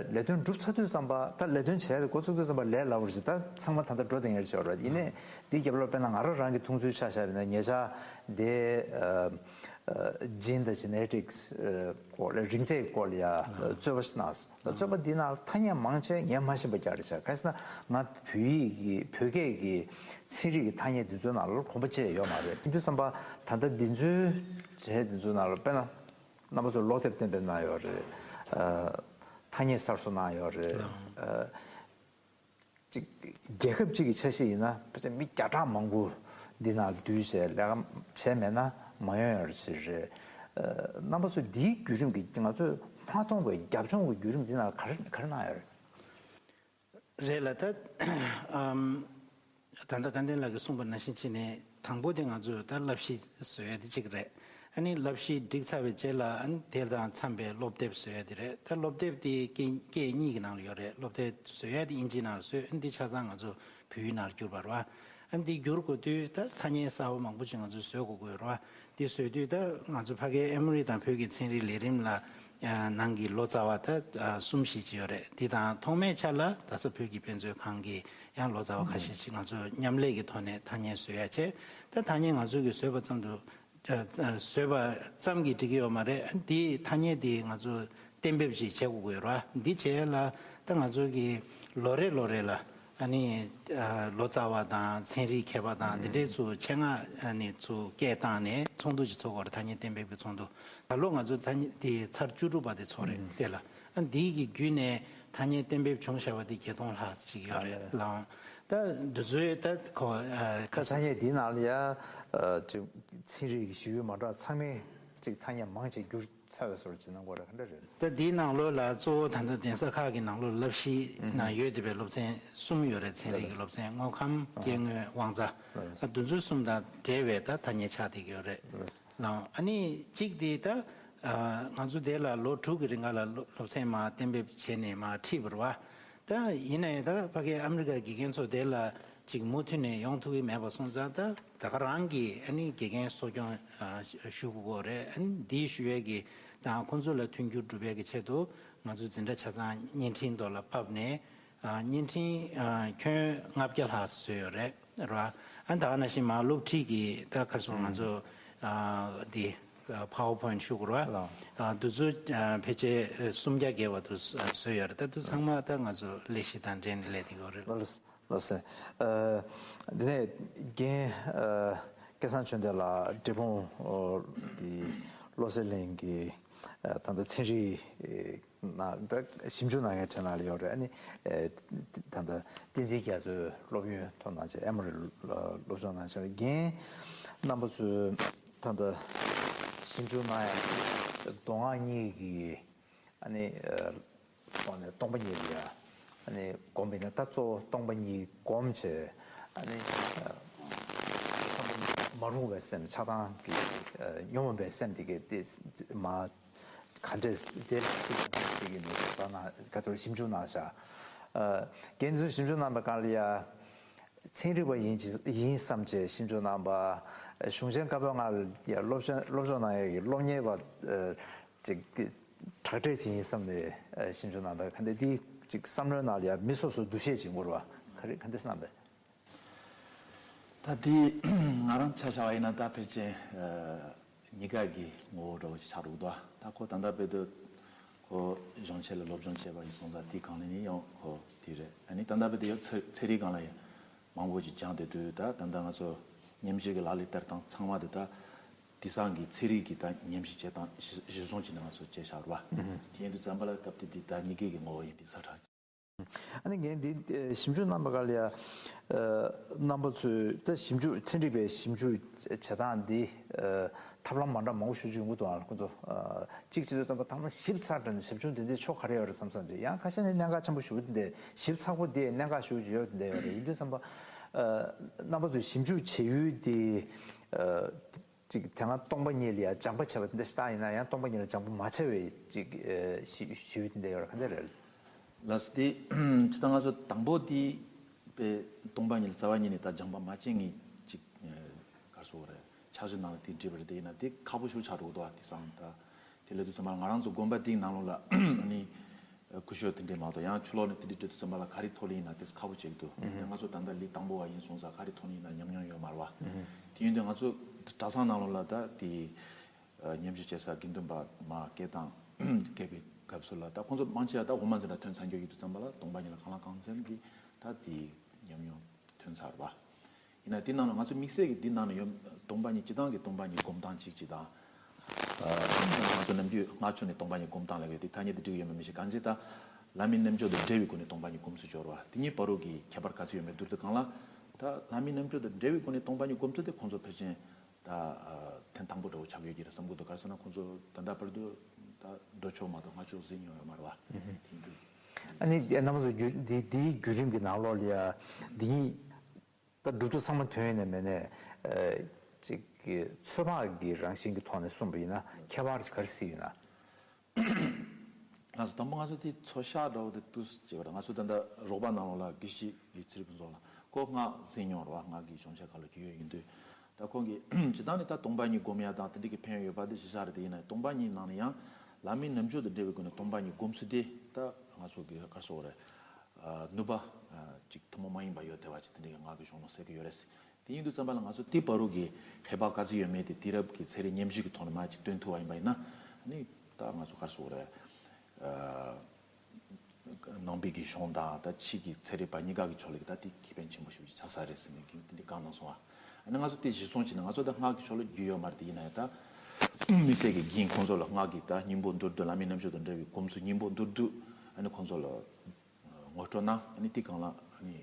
ཨ། ལས་དོན་གྲུབ་ཚར་དུས་ཙམ་པ། ད་ལས་དོན་བྱས་ཏེ་འགོ་བཙུགས་དུས་ཙམ་པ་ལས་སླ་པོ་རེད། ད་ཚང་མ་ད་ལྟ་འགྲོ་བསྡད་མཁན་རེད་ཤག་ར། ཡིན་ནའི་དེའི་རྒྱབ་ལོགས་དཔེར་ན་ང་རང་རང་གི་མཐོང་ཚུལ་ཆ་བཞག་པ་ཡིན་ན། ཉེ་ཆར་དེ་ཨ་ཨ་Gene the Genetics ཨ་སྐོར་ལ། རིགས་རྫས་སྐོར་ལ་ཡ་རྩོད་པ་ཞིག་གནང་སོང་། ད་རྩོད་པ་འདི་ནང་ཐ་སྙད་མང་ཆེ་ངས་མ་ཤེས་པ་རྒྱག་རེད་ཤག་གང་ཡིན་ཟེར་ན་ང་བོད་ཡིག་གི་བོད་སྐད་ཀྱི་ཚན་རིག་གི་ཐ་སྙད་འདི་ཚོའི་ནང་ལ་གོམས་པ་བྱས་ཡོད་མ་རེད། དེ་དུས་ཙམ་པ་ད་ལྟ་འདི་ཚོའི་གྲས་འདི་ཚོའི་ནང་ལ་དཔེར་ན་རྣམ་པ་ཚོས་ཀློག་དེབ་གཏན་འབེབས་གནང་ཡོད་རེད། ཨ། ཐ་སྙད་གསར་བཟོ་གནང་ཡོད་རེད། ཨ། གཅིག་རྒྱལ་ཁབ་གཅིག་གི་ཆ་ཤས་ཡིན་ན་ཕལ་ཆེར་མི་བརྒྱ་ཕྲག་མང་པོ་འདི་ནང་འདུས་བྱས་ལས་ཀ་བྱས་མེད་ན་མ་ཡོང་ཡ་ཞིག་རེད། ཨ། རྣམ་པ་ཚོས་འདིའི་བརྒྱུད་རིམ་གྱི། ང་ཚོས་མ་མཐོང་བའི་རྒྱབ་ལྗོངས་ཀྱི་བརྒྱུད་རིམ་འདི་ནང་ག་རེ་ག་རེ་གནང་ཡོད་རེད། རེད་ལ། ད་ཨམ། ད་ལྟ་དགའ་ལྡན་ལགས་ཀྱིས་གསུངས་པ་ནང་བཞིན་བྱས་ནས། དང་པོ་དེ་ང་ཚོས་ད་བསླབ་གཞི་བཟོ་ཡ་དེ་གཅིག་རེད། ཨ་ནི་བསླབ་གཞི་བསྒྲིགས་ཚར་བའི་རྗེས་ལ། ཨ་ནི་དེ་དང་འཚམས་པའི་སློབ་དེབ་བཟོ་ཡ་དེ་རེད། ད་སློབ་དེབ་དེ་སྐད་སྐད་གཉིས་ཀྱི་ནང་ལ་ཡོད་རེད། སློབ་དེབ་བཟོ་ཡ་དེ་དབྱིན་ཇིའི་ནང་ལ་བཟོས། ཨ་ནི་དེ་ཆ་ཚང་ང་ཚོ་བོད་ཡིག་ནང་ལ་བསྒྱུར་བ་རེད་བ། ཨ་ནི་དེ་བསྒྱུར་དགོས་དུས་ད་ཐ་སྙད་གསར་པ་མང་པོ་ཅིག་ང་ཚོས་བཟོ་དགོས་ཀྱི་ཡོད་རེད་བ། དེ་བཟོས་དུས་ད་ང་ཚོ་ཕ་གིའི་ཨེ་མོ་རི་དང་བོད་ཀྱི་ཚན་རིག་ལས་རིམ་ལ། ཨ། ནང་གི་ལོ་ཙཱ་བ་ད། ཨ། གསུམ་བཞི་ཅིག་ཡོད་རེད། དེ་དང་ཐོག་མའི་ཆ་ལ་རྡ་ས་བོད་ཀྱི་དཔེ་མཛོད་ཁང་གི་ཡང་ལོ་ཙཱ་བ་ཁ་ཤས་ཤིག་ང་ཚོ་མཉམ་ལས་ཀྱི་ཐོག་ནས་ཐ་སྙད་བཟོ་ཡ་བྱས། ད་ཐ་སྙད་ང་ཚོ་གིས་བཟོས་པ་ཙམ་དུ། ཨ། བཟོས་པ་ཙམ་གྱིས་འགྲིག་གི་ཡོད་མ་རེད། དེ་ཐ་སྙད་དེ་ང་ཚོ་གཏན་འབེབས་ཅིག་བྱེད་དགོས་ཀྱི་ཡོད་རེད་བ། འདི་བྱེད་ཡ་ལ་ད་ང་ཚོ་གིས་ལོ་རེ་ལོ་རེ་ལ། ཨ་ནི། ཨ། ལོ་ཙཱ་བ་དང་ཚན་རིག་མཁས་པ་དང་འདི་འདྲའི་ཚོ་ཆེད་མངགས། ཨ་ནི་ཚོ་སྐད་བཏང་ནས་ཚོགས་འདུ་ཅིག་ཚོགས་དགོས་རེད། ཐ་སྙད་གཏན་འབེབས་ཀྱི་ཚོགས་འདུ། ད་ལོ་ང་ཚོ་ཐ་སྙད་དེ་ཚར་བཅུ་དྲུག་པ་དེ་ཚོགས་རེད། དེ་ལ་ཨ་འདི་གི་བརྒྱུད་ནས་ཐ་སྙད་གཏན་འབེབས་བྱུང་བཞག་པ་དེ་བརྒྱད་སྟོང་ལྷག་ཅིག་ཡོད་རེད་ལགས། ད་འདི་ཚོའི་ད་ཁོ། ཨ། ཁ་ཐ་སྙད་འདིའི་ནང་ལ་ཡ། ཨ། ཅིག་ཚན་རིག་གི་ཞིབ་འཇུག་མ་འདྲ་ཚང་མས་ཅིག་ཐ་སྙད་མང་ཆེ་བསྒྱུར་ཚར་བའི་བཟོ་འདྲ་ཅིག་གནང་དགོས་རེད། ག་འདྲ་རེད། ད་འདིའི་ནང་ལོགས་ལ་གཙོ་བོ་ད་ལྟ་གདན་ས་ཁག་གི་ནང་ལོགས་བསླབ་གཞི་ནང་ཡོད་བསྡད་པའི་སློབ་ཚན་གསུམ་ཡོད་རེད། ཚན་རིག་གི་སློབ་ཚན། དངོས་ཁམས། སྐྱེ་དངོས། དབང་རྩ། ཨ། འདི་ཚོ་གསུམ་དང་འབྲེལ་བའི་ད་ཐ་སྙད་ཆགས་བསྡད་ཀྱི་ཡོད་རེད་ལགས། ཨ་ནི་གཅིག་དེ་ད། ཨ། ང་ཚོ་དེ་ལ་ལོ་དྲུག་གི་རིང་ག་ལ་སློབ་སློབ་ཚན་མར་གཏན་འབེབས་བྱས་ནས་མར་ཁྲིད་པ་རེད་བ། ད་ཡིན་ནའི་ད་ཕ་གིའི་ཨ་མི་རི་ཀ་དགེ་རྒན་ཚོ་དེ་ལ་ཅིག་མུ་མཐུད་ནས་ཡོང་ཐུབ་ཀྱི་མེད་པ་སོང་ཙང་། ད་ད་ག་རང་གིས་ཨ་ནི་དགེ་རྒན་གསོ་སྐྱོང་ཞུ་དགོས་རེད། ཨ་ནི་འདི་ཞུ་ཡས་ཀྱི་དང་ཁོང་ཚོ་ལ་མཐུན་འགྱུར་སྒྲུབ་ཡས་ཀྱི་ཆེད་དུ་ང་ཚོ་འཛིན་གྲྭ་ཆ་ཚང་བརྙན་འཕྲིན་ཐོག་ལ་ཕབ་ནས། ཨ། བརྙན་འཕྲིན། ཨ། ཁྱོན་ལྔ་བརྒྱ་ལྷག་བཟོས་ཡོད་རེད། ར། ཨ། ད་ག་ནང་བཞིན་མར་སློབ་ཁྲིད་ཀྱི་ད་ག་རེ་ཟེར། ང་ཚོ། ཨ། འདི། ཨ། PowerPoint ཞུ་དགོས་ར། ལགས། ཨ། འདི་ཚོ། ཨ། ཕལ་ཆེར་སུམ་བརྒྱ་བརྒལ་བ་དུ་བཟོས་ཡོད་རེད། ད་དུ་ཚང་མ་ད་ང་ཚོ་ལས་གཞི་དང་འབྲེལ་ནས་ལས་དེ་གོ་རེད། ལགས་ལགས་སེ། ཨ། འདི་ནས་རྒན། ཨ། སྐལ་བཟང་ཆོས་ལྡན་ལགས་འབྲས་སྤུངས། ཨོ། འདི་བློ་གསལ་གླིང་གི། ཨ། ད་ལྟ་ཚན་རིག་ནང་ད་ཞིབ་འཇུག་གནང་མཁན་གྲས་ནང་ལ་ཡོད་རེད། ཨ་ནི། ཨེ། ད་ལྟ་བསྟན་འཛིན་རྒྱ་མཚོའི་སློབ་ཡོན་ཐོབ་གནང་བྱས། ཨེ་མོ་རི་སློབ་སྦྱོང་གནང་བྱས། རྒན་རྣམ་པ་ཚོས་ད་ལྟ་ཞིབ་འཇུག་གནང་ཡ་མདོ་སྔགས་གཉིས་ཀྱི། ཨ་ནི། ཨེ། ཐོག་ནས་སྟོང་པ་ཉིད་ལ་ཡ། ཨ་ནི་སྒོམ་པ་ཡིན་ན། ད་གཙོ་བོ་སྟོང་པ་ཉིད་སྒོམ་བྱས། ཨ་ནི། ཨ། བསམ་པ་མ་རུངས་པའི་སེམས། ཆགས་སྡང་གི། ཨ། ཉོན་མོངས་པའི་སེམས་དེ་གའི་དེ་མ། ག་འདྲས་དེ་ལ་ཞིབ་འཇུག་གནང་བྱེད་ཀྱི་མེད་པ་ན། ག་ཚོད་ཞིབ་འཇུག་གནང་བཞག་ཨ། རྒན་ཚོས་ཞིབ་འཇུག་གནང་པའི་སྒང་ལ་ཡ། ཚན་རིག་པ་ཡིན་གྱི་ཡིན་བསམ་བྱས་ཞིབ་འཇུག་གནང་པ། གཞུང་ཆེན་བཀའ་པོད་ལྔ་ལ་ཡ་སློབ་སྦྱོང་སློབ་སྦྱོང་གནང་ཡས་ཀྱི་སློབ་གཉེར་བ། ཨ། ཅིག་དྲག་གྲས་ཅིག་ཡིན་བསམ་ནས། ཨ། ཞིབ་འཇུག་གནང་པ། ག་འདྲ་དེ་ཅིག་བསམ་བློའི་ནང་ལ་ཡ་མི་སོ་སོ་འདུ་ཤེས་ཅིག་འཁོར་བ། ག་རེ་ག་འདྲས་བསམ་པས། ད་དེ་ང་རང་ཆ་བཞག་པ་ཡིན་ན། ད་ཕལ་ཆེར། ཨ། གཉིས་ཀ་གི་ངོ་བོ་འདྲ་བོ་ཅིག་ཆགས་འདུག་ད། ད་ཁོ་ད་ལྟ་བར་དུ་ཁོ་གཞུང་ཆེན་ལ་སློབ་སྦྱོང་བྱས་པ་ཡིན་སོང་ཙང་། དེ་གང་ལ་ནི་ཡང་ཁོ་དེ་རེད། ཨ་ནི་ད་ལྟ་བར་དུ་ཡང་ཚན་ཚན་རིག་སྒང་ལ་ཡང་མང་པོ་ཅིག་སྦྱངས་བསྡད་དུས། ད་ད་ལྟ་ང་ཚོ་ཉམས་ཞིབ་ཀྱི་ལག་ལེན་བསྟར་སྟངས་ཚང་མ་དེ་ད་དེང་སང་གི་ཚན་རིག་གི་ད་ཉམས་ཞིབ་བྱེད་སྟངས་གཞི་གཞི་བཟུང་བྱས་ནས་ང་ཚོ་བྱས་བཞག་རེད་བ། དེ་ཡིན་དུས་ཙམ་པ་ལ་སྐབས་དེ་དེ་ད་གཉིས་ཀའི་གི་ངོ་བོ་ཡིན་པའི་ས་ཁྲ། ཨ་ནི་ངས་འདི། ཨེ། ཞིབ་འཇུག་གནང་པ་ག་ལ་ཡ། ཨེ། རྣམ་པ་ཚོས་ད་ཞིབ་འཇུག་ཚན་རིག་པའི་ཞིབ་འཇུག་བྱེད་སྟངས་འདི། ཨེ། ཐབས་ལམ་མ་འདྲ་མང་པོ་ཞེ་པོ་ཅིག་ཡོང་གི་འདུག་ཨ་ཁོ་ཚོ། ཨ་གཅིག་བྱེད་དུས་ཙམ་པ་ཐབས་ལམ་ཞིབ་ཚགས་དྲགས་ནས་ཞིབ་ཆུང་དེ་འདྲའི་ཕྱོགས་ག་རེ་ཡོད་རེད་བསམ་བསམ་ཅིག་ཡང་ཁ་ཤས་ནས་གནད་འགག་ཆེན་པོ་ཞེ་པོ་དེ་འདྲ་ཞིབ་ཚགས་པོ་དེ་གནད་འགག་ཞེ་པོ་ཅིག་ཡོད་དེ་འདྲ་ཡོད་རེད། ཡིན་དུས་ཙམ་པ་ཨ་རྣམ་པ་ཚོས་ཞིབ་འཇུག་བྱེད་ཡུལ་དེ་ཨ་ཅིག་དེ་སྔ་སྟོང་པ་ཉིད་ལ་ཡང་སྦྱངས་པ་བྱས་པ་དེ་འདྲ་ཞིག་ད་ཡིན་ན་ཡང་སྟོང་པ་ཉིད་ལ་སྦྱངས་པ་མ་བྱས་པའི་ཅིག་ཨ་ཞི་ཞི་ཡུལ་དེ་འདྲ་ཡོད་རེད། ག་འདྲ་རེད། ལགས་སོ། དེ་ཇི་ལྟར་ང་ཚོ་དང་པོ་དེ་དཔེ་སྟོང་པ་ཉིད་ལ་རྩ་བ་ཉིད་ནས་ད་སྦྱངས་པ་མ་བྱས་ངེས་ཅིག་ག་རེ་ཟེར་དགོས་རེད། འཆར་གཞི་ནང་ལ་དེ་འདྲ་བ་རེད། དེ་ཡིན་ན་དེ་ཁག་པོ་ཞེ་པོ་ཆགས་འགྲོ་གི་འདུག་ཨ། དེང་སང་ད་དེ་ལས་དུས་ཙམ་པ་ང་རང་ཚོ་དགོན་པ་དེའི་ནང་ལོགས་ལ་ཨ་ནི་སྐུ་ཞབས་དེ་འདྲས་མ་གཏོགས་ཡང་ཕྱི་ལོགས་ནས་དེ་འདྲས་འགྲོ་དུས་ཙམ་པ་ལ་ག་རེ་ཐོབ་ལེ་ཡིན་ན་དེ་ཁག་པོ་བྱེད་ཀྱི་འདུག་ཨ་ནི་ང་ཚོ་ད་ལྟ་ལས་དང་པོ་བ་ཡིན་སོང་ཙང་ག་རེ་ཐོབ་ལེ་ཡིན་ན་ཉམས་མྱོང་ཡོད་མ་རེད་བ། དེ་ཡིན་དུས་ང་ཚོ་གྲྭ་ཚང་ནང་ལོགས་ལ་ད་དེ། ཉམས་ཞིབ་བྱེད་ས་དགེ་འདུན་པ་མ་སྐད་གཏོང་སྐད་པའི་སྐབས་སུ་ལ་ད་ཁོང་ཚོ་མང་ཆེ་བ་ད་འོ་མ་འཛིན་གྲྭ་ཐོན་ཚར་རྒྱུ་ཡོད་དུས་ཙམ་པ་ལ་སྟོང་པ་ཉིད་ལ་གང་ལ་གང་འཚམ་གྱི་ད་དེའི་ཉམས་མྱོང་ཐོན་ཚར་བ། ཡིན་ན་དེ་ནང་ལ་ང་ཚོ་དམིགས་བསལ་གྱི་དེ་ནང་ལ་ཡོད་སྟོང་པ་ཉིད་སྤྱི་བཏང་གི་སྟོང་པ་ཉིད་སྒོམ་སྟངས་གཅིག་གཅིག་དང་། ང་ཚོ་ནམ་རྒྱུན་སྔགས་ཕྱོགས་ནས་སྟོང་པ་ཉིད་སྒོམ་སྟངས་ལབ་ཡོད་དེ་ཐ་སྙད་དེ་འགྲིག་ཡོད་མེད་མི་ཤེས། གང་ཅི་ད་བླ་མའི་རྣལ་འབྱོར་དང་འབྲེལ་བའི་སྒོ་ནས་སྟོང་པ་ཉིད་སྒོམ་ཚུལ་སྦྱོར་བ་དེ་གཉིས་བར་རོ་གི་ཁྱད་པར་ག་ཚོད་ཡོད་མེད་བསྡུར་དུས་སྒང་ལ་ད་བླ་མའི་རྣལ་འབྱོར་དང་འབྲེལ་བའི་སྒོ་ནས་སྟོང་པ་ཉིད་སྒོམ་ཚུལ་དེ་ཁོང་ཚོ་ཕལ་ཆེར། ད་ཐེངས་དང་པོ་འདྲ་བོ་ཆགས་ཡོད་ཀྱི་རེད་བསམ་གྱི་འདུག་ག་རེ་ཟེར་ན་ཁོང་ཚོ་ད་ལྟ་བར་དུ་ད་མདོ་ཕྱོགས་མ་གཏོགས་སྔགས་ཕྱོགས་གཟིགས་མྱོང་ཡོད་མ་རེད་བ། དེང་དུས། ཨ་ནི་རྣམ་པ་ཚོ་བརྒྱུད་འདི་འདིའི་བརྒྱུད་རིམ་གྱི་ནང་ལོགས་ལ་ཡ་འདི་གཉིས་ད་སྒྲུབ་ཐུབ་ཚང་མ་ཐོན་ཡོད་ནས་མེད་ནས་ཅིག་གི་ཚོད་དཔག་གི་རང་བཞིན་གྱི་ཐོག་ནས་གསུངས་པ་ཡིན་ན་ཁྱད་པར་ག་རེ་སྲིད་ཡོད་ན། ང་ཚོ་དང་པོ་ང་ཚོ་དེ་ཚོད་བཤད་འདྲ་བོ་དེ་ཏུས་བྱས་པ་རེད། ང་ཚོ་ད་ལྟ་རོགས་པ་ནང་ལོགས་ལ་དགེ་བཤེས་ཀྱི་ཚེ་རིང་ཕུན་ཚོགས་ལགས་ཁོ་སྔགས་གཟིགས་མྱོང་རེད་བ། སྔགས་ཀྱི་སྦྱོང་བྱེད་ཁག་ལ་རྒྱུས་ཡོད་ཡིན་དུས། ད་ཁོང་གིས་སྤྱིར་བཏང་ནས་ད་སྟོང་པ་ཉིད་སྒོམ་ཡ་དང་དེ་འདྲ་གི་ཕན་ཡོན་ཡོད་པ་དེ་གཞི་བཞག་རེད། དེ་ཡིན་ན་སྟོང་པ་ཉིད་ནང་ནས་ཡང་བླ་མའི་རྣལ་འབྱོར་དང་འབྲེལ་བའི་སྒོ་ནས་སྟོང་པ་ཉིད་སྒོམ་ཚུལ་དེ་ད་ང་ཚོ་གི་ག་རེ་ཟེར་དགོས་རེད། ནུས་པ་ཅིག་ཐུན་མོང་མ་ཡིན་པ་ཡོད་བསྡད་པ་ཅིག་དེ་འདྲ་གི་ངག་གི་གཞུང་ལ་གསལ་གི་ཡོད་རེད། དེ་ཡིན་དུས་ཙམ་པ་ལ་ང་ཚོ་དེ་བར་དུ་གི་ཁྱད་པར་ག་ཚོད་ཡོད་མེད་དེ་དུས་རབས་ཀྱི་ཚན་རིག་ཉམས་ཞིབ་ཀྱི་ཐོག་ནས་མར་ཅིག་སྟོན་ཐུབ་པ་ཡིན་པ་ཡིན་ན་ནི་ད་ང་ཚོ་ག་རེ་ཟེར་དགོས་རེད། ནང་པའི་གི་གཞུང་དང་ད་ཕྱི་གི་ཚན་རིག་པ་གཉིས་ཀ་གི་ཕྱོགས་ལ་གི་ད་དེ་ཁེ་ཕན་ཆེན་པོ་ཞིག་ཆགས་ས་རེད་ཟེར་ནས་གི་དེ་འདྲའི་བཀའ་གནང་སོང་བ། ཨ་ནི་ང་ཚོ་དེ་གཞིར་བཟུང་བྱས་ནས་ང་ཚོ་ད་སྔགས་ཀྱི་ཕྱོགས་ལ་རྒྱུས་ཡོད་མ་རེད། དེ་ཡིན་ན་ཡང་ད་དམིགས་བསལ་གྱི་རྒན་ཁོང་ཚོ་ལ་སྔགས་ཀྱི་ད་སྙིང་པོ་མདོར་བསྡུས་བླ་མའི་རྣལ་འབྱོར་དང་འབྲེལ་བའི་སྒོམ་ཚུལ་སྙིང་པོ་མདོར་བསྡུས་ཨ་ནི་ཁོང་ཚོ་ལ་ངོ་སྤྲོད་གནང་། ཨ་ནི་དེ་སྒང་ལ་ཨ་ནི་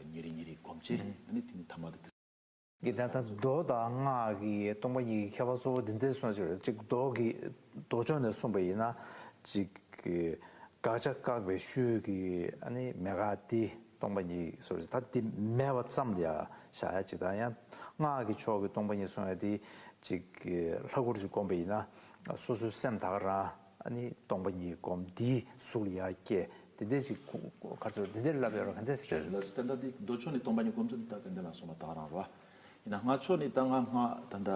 ཉིན་རེ་ཉིན་རེ་སྒོམ་བྱས། ཨ་ནི་དེ་ནི་ཐ་མ་དེ། གི་ད་ལྟ་མདོ་དང་སྔགས་ཀྱི་སྟོང་པ་ཉིད་ཀྱི་ཁྱད་པར་གཙོ་བོ་འདི་འདྲ་གསུངས་ཤིག་རེད། གཅིག་མདོ་གི་མདོ་ཕྱོགས་ནས་གསུངས་པ་ཡིན་ན་གཅིག་གི་དགག་བྱ་བཀག་པའི་ཤུལ་གྱི་ཨ་ནི་མེད་དགག་དེ་སྟོང་པ་ཉིད་སོགས་ད་དེ་མེད་པ་ཙམ་ལ་ཡ་བཞག་ཡ་གཅིག་དང་། ཡང་སྔགས་ཀྱི་ཕྱོགས་ཀྱི་སྟོང་པ་ཉིད་གསུང་ཡ་དེ་གཅིག་གི་ལྷ་སྐུར་གྱི་བསྒོམས་པ་ཡིན་ན་སོ་སོའི་སེམས་ད་ག་རང་། ཨ་ནི་སྟོང་པ་ཉིད་སྒོམ་འདིའི་གཟུགས་ལ་ཡར་སྐྱེ། དེ་འདྲ་ཞིག་ག་རེ་ཟེར་དེ་འདྲ་ལབ་ཡོད་ར། ག་འདྲ་ཟེར་རེད། ལགས་སོ། ད་ལྟ་འདི་མདོ་ཕྱོགས་ནས་སྟོང་པ་ཉིད་སྒོམ་ཚུལ་འདི་ད་ག་འདྲ་ལ་སོང་བ་ད་རང་རོ། ཡིན་ན་སྔགས་ཕྱོགས་ནས་ད་ང་སྔགས་ད་ལྟ་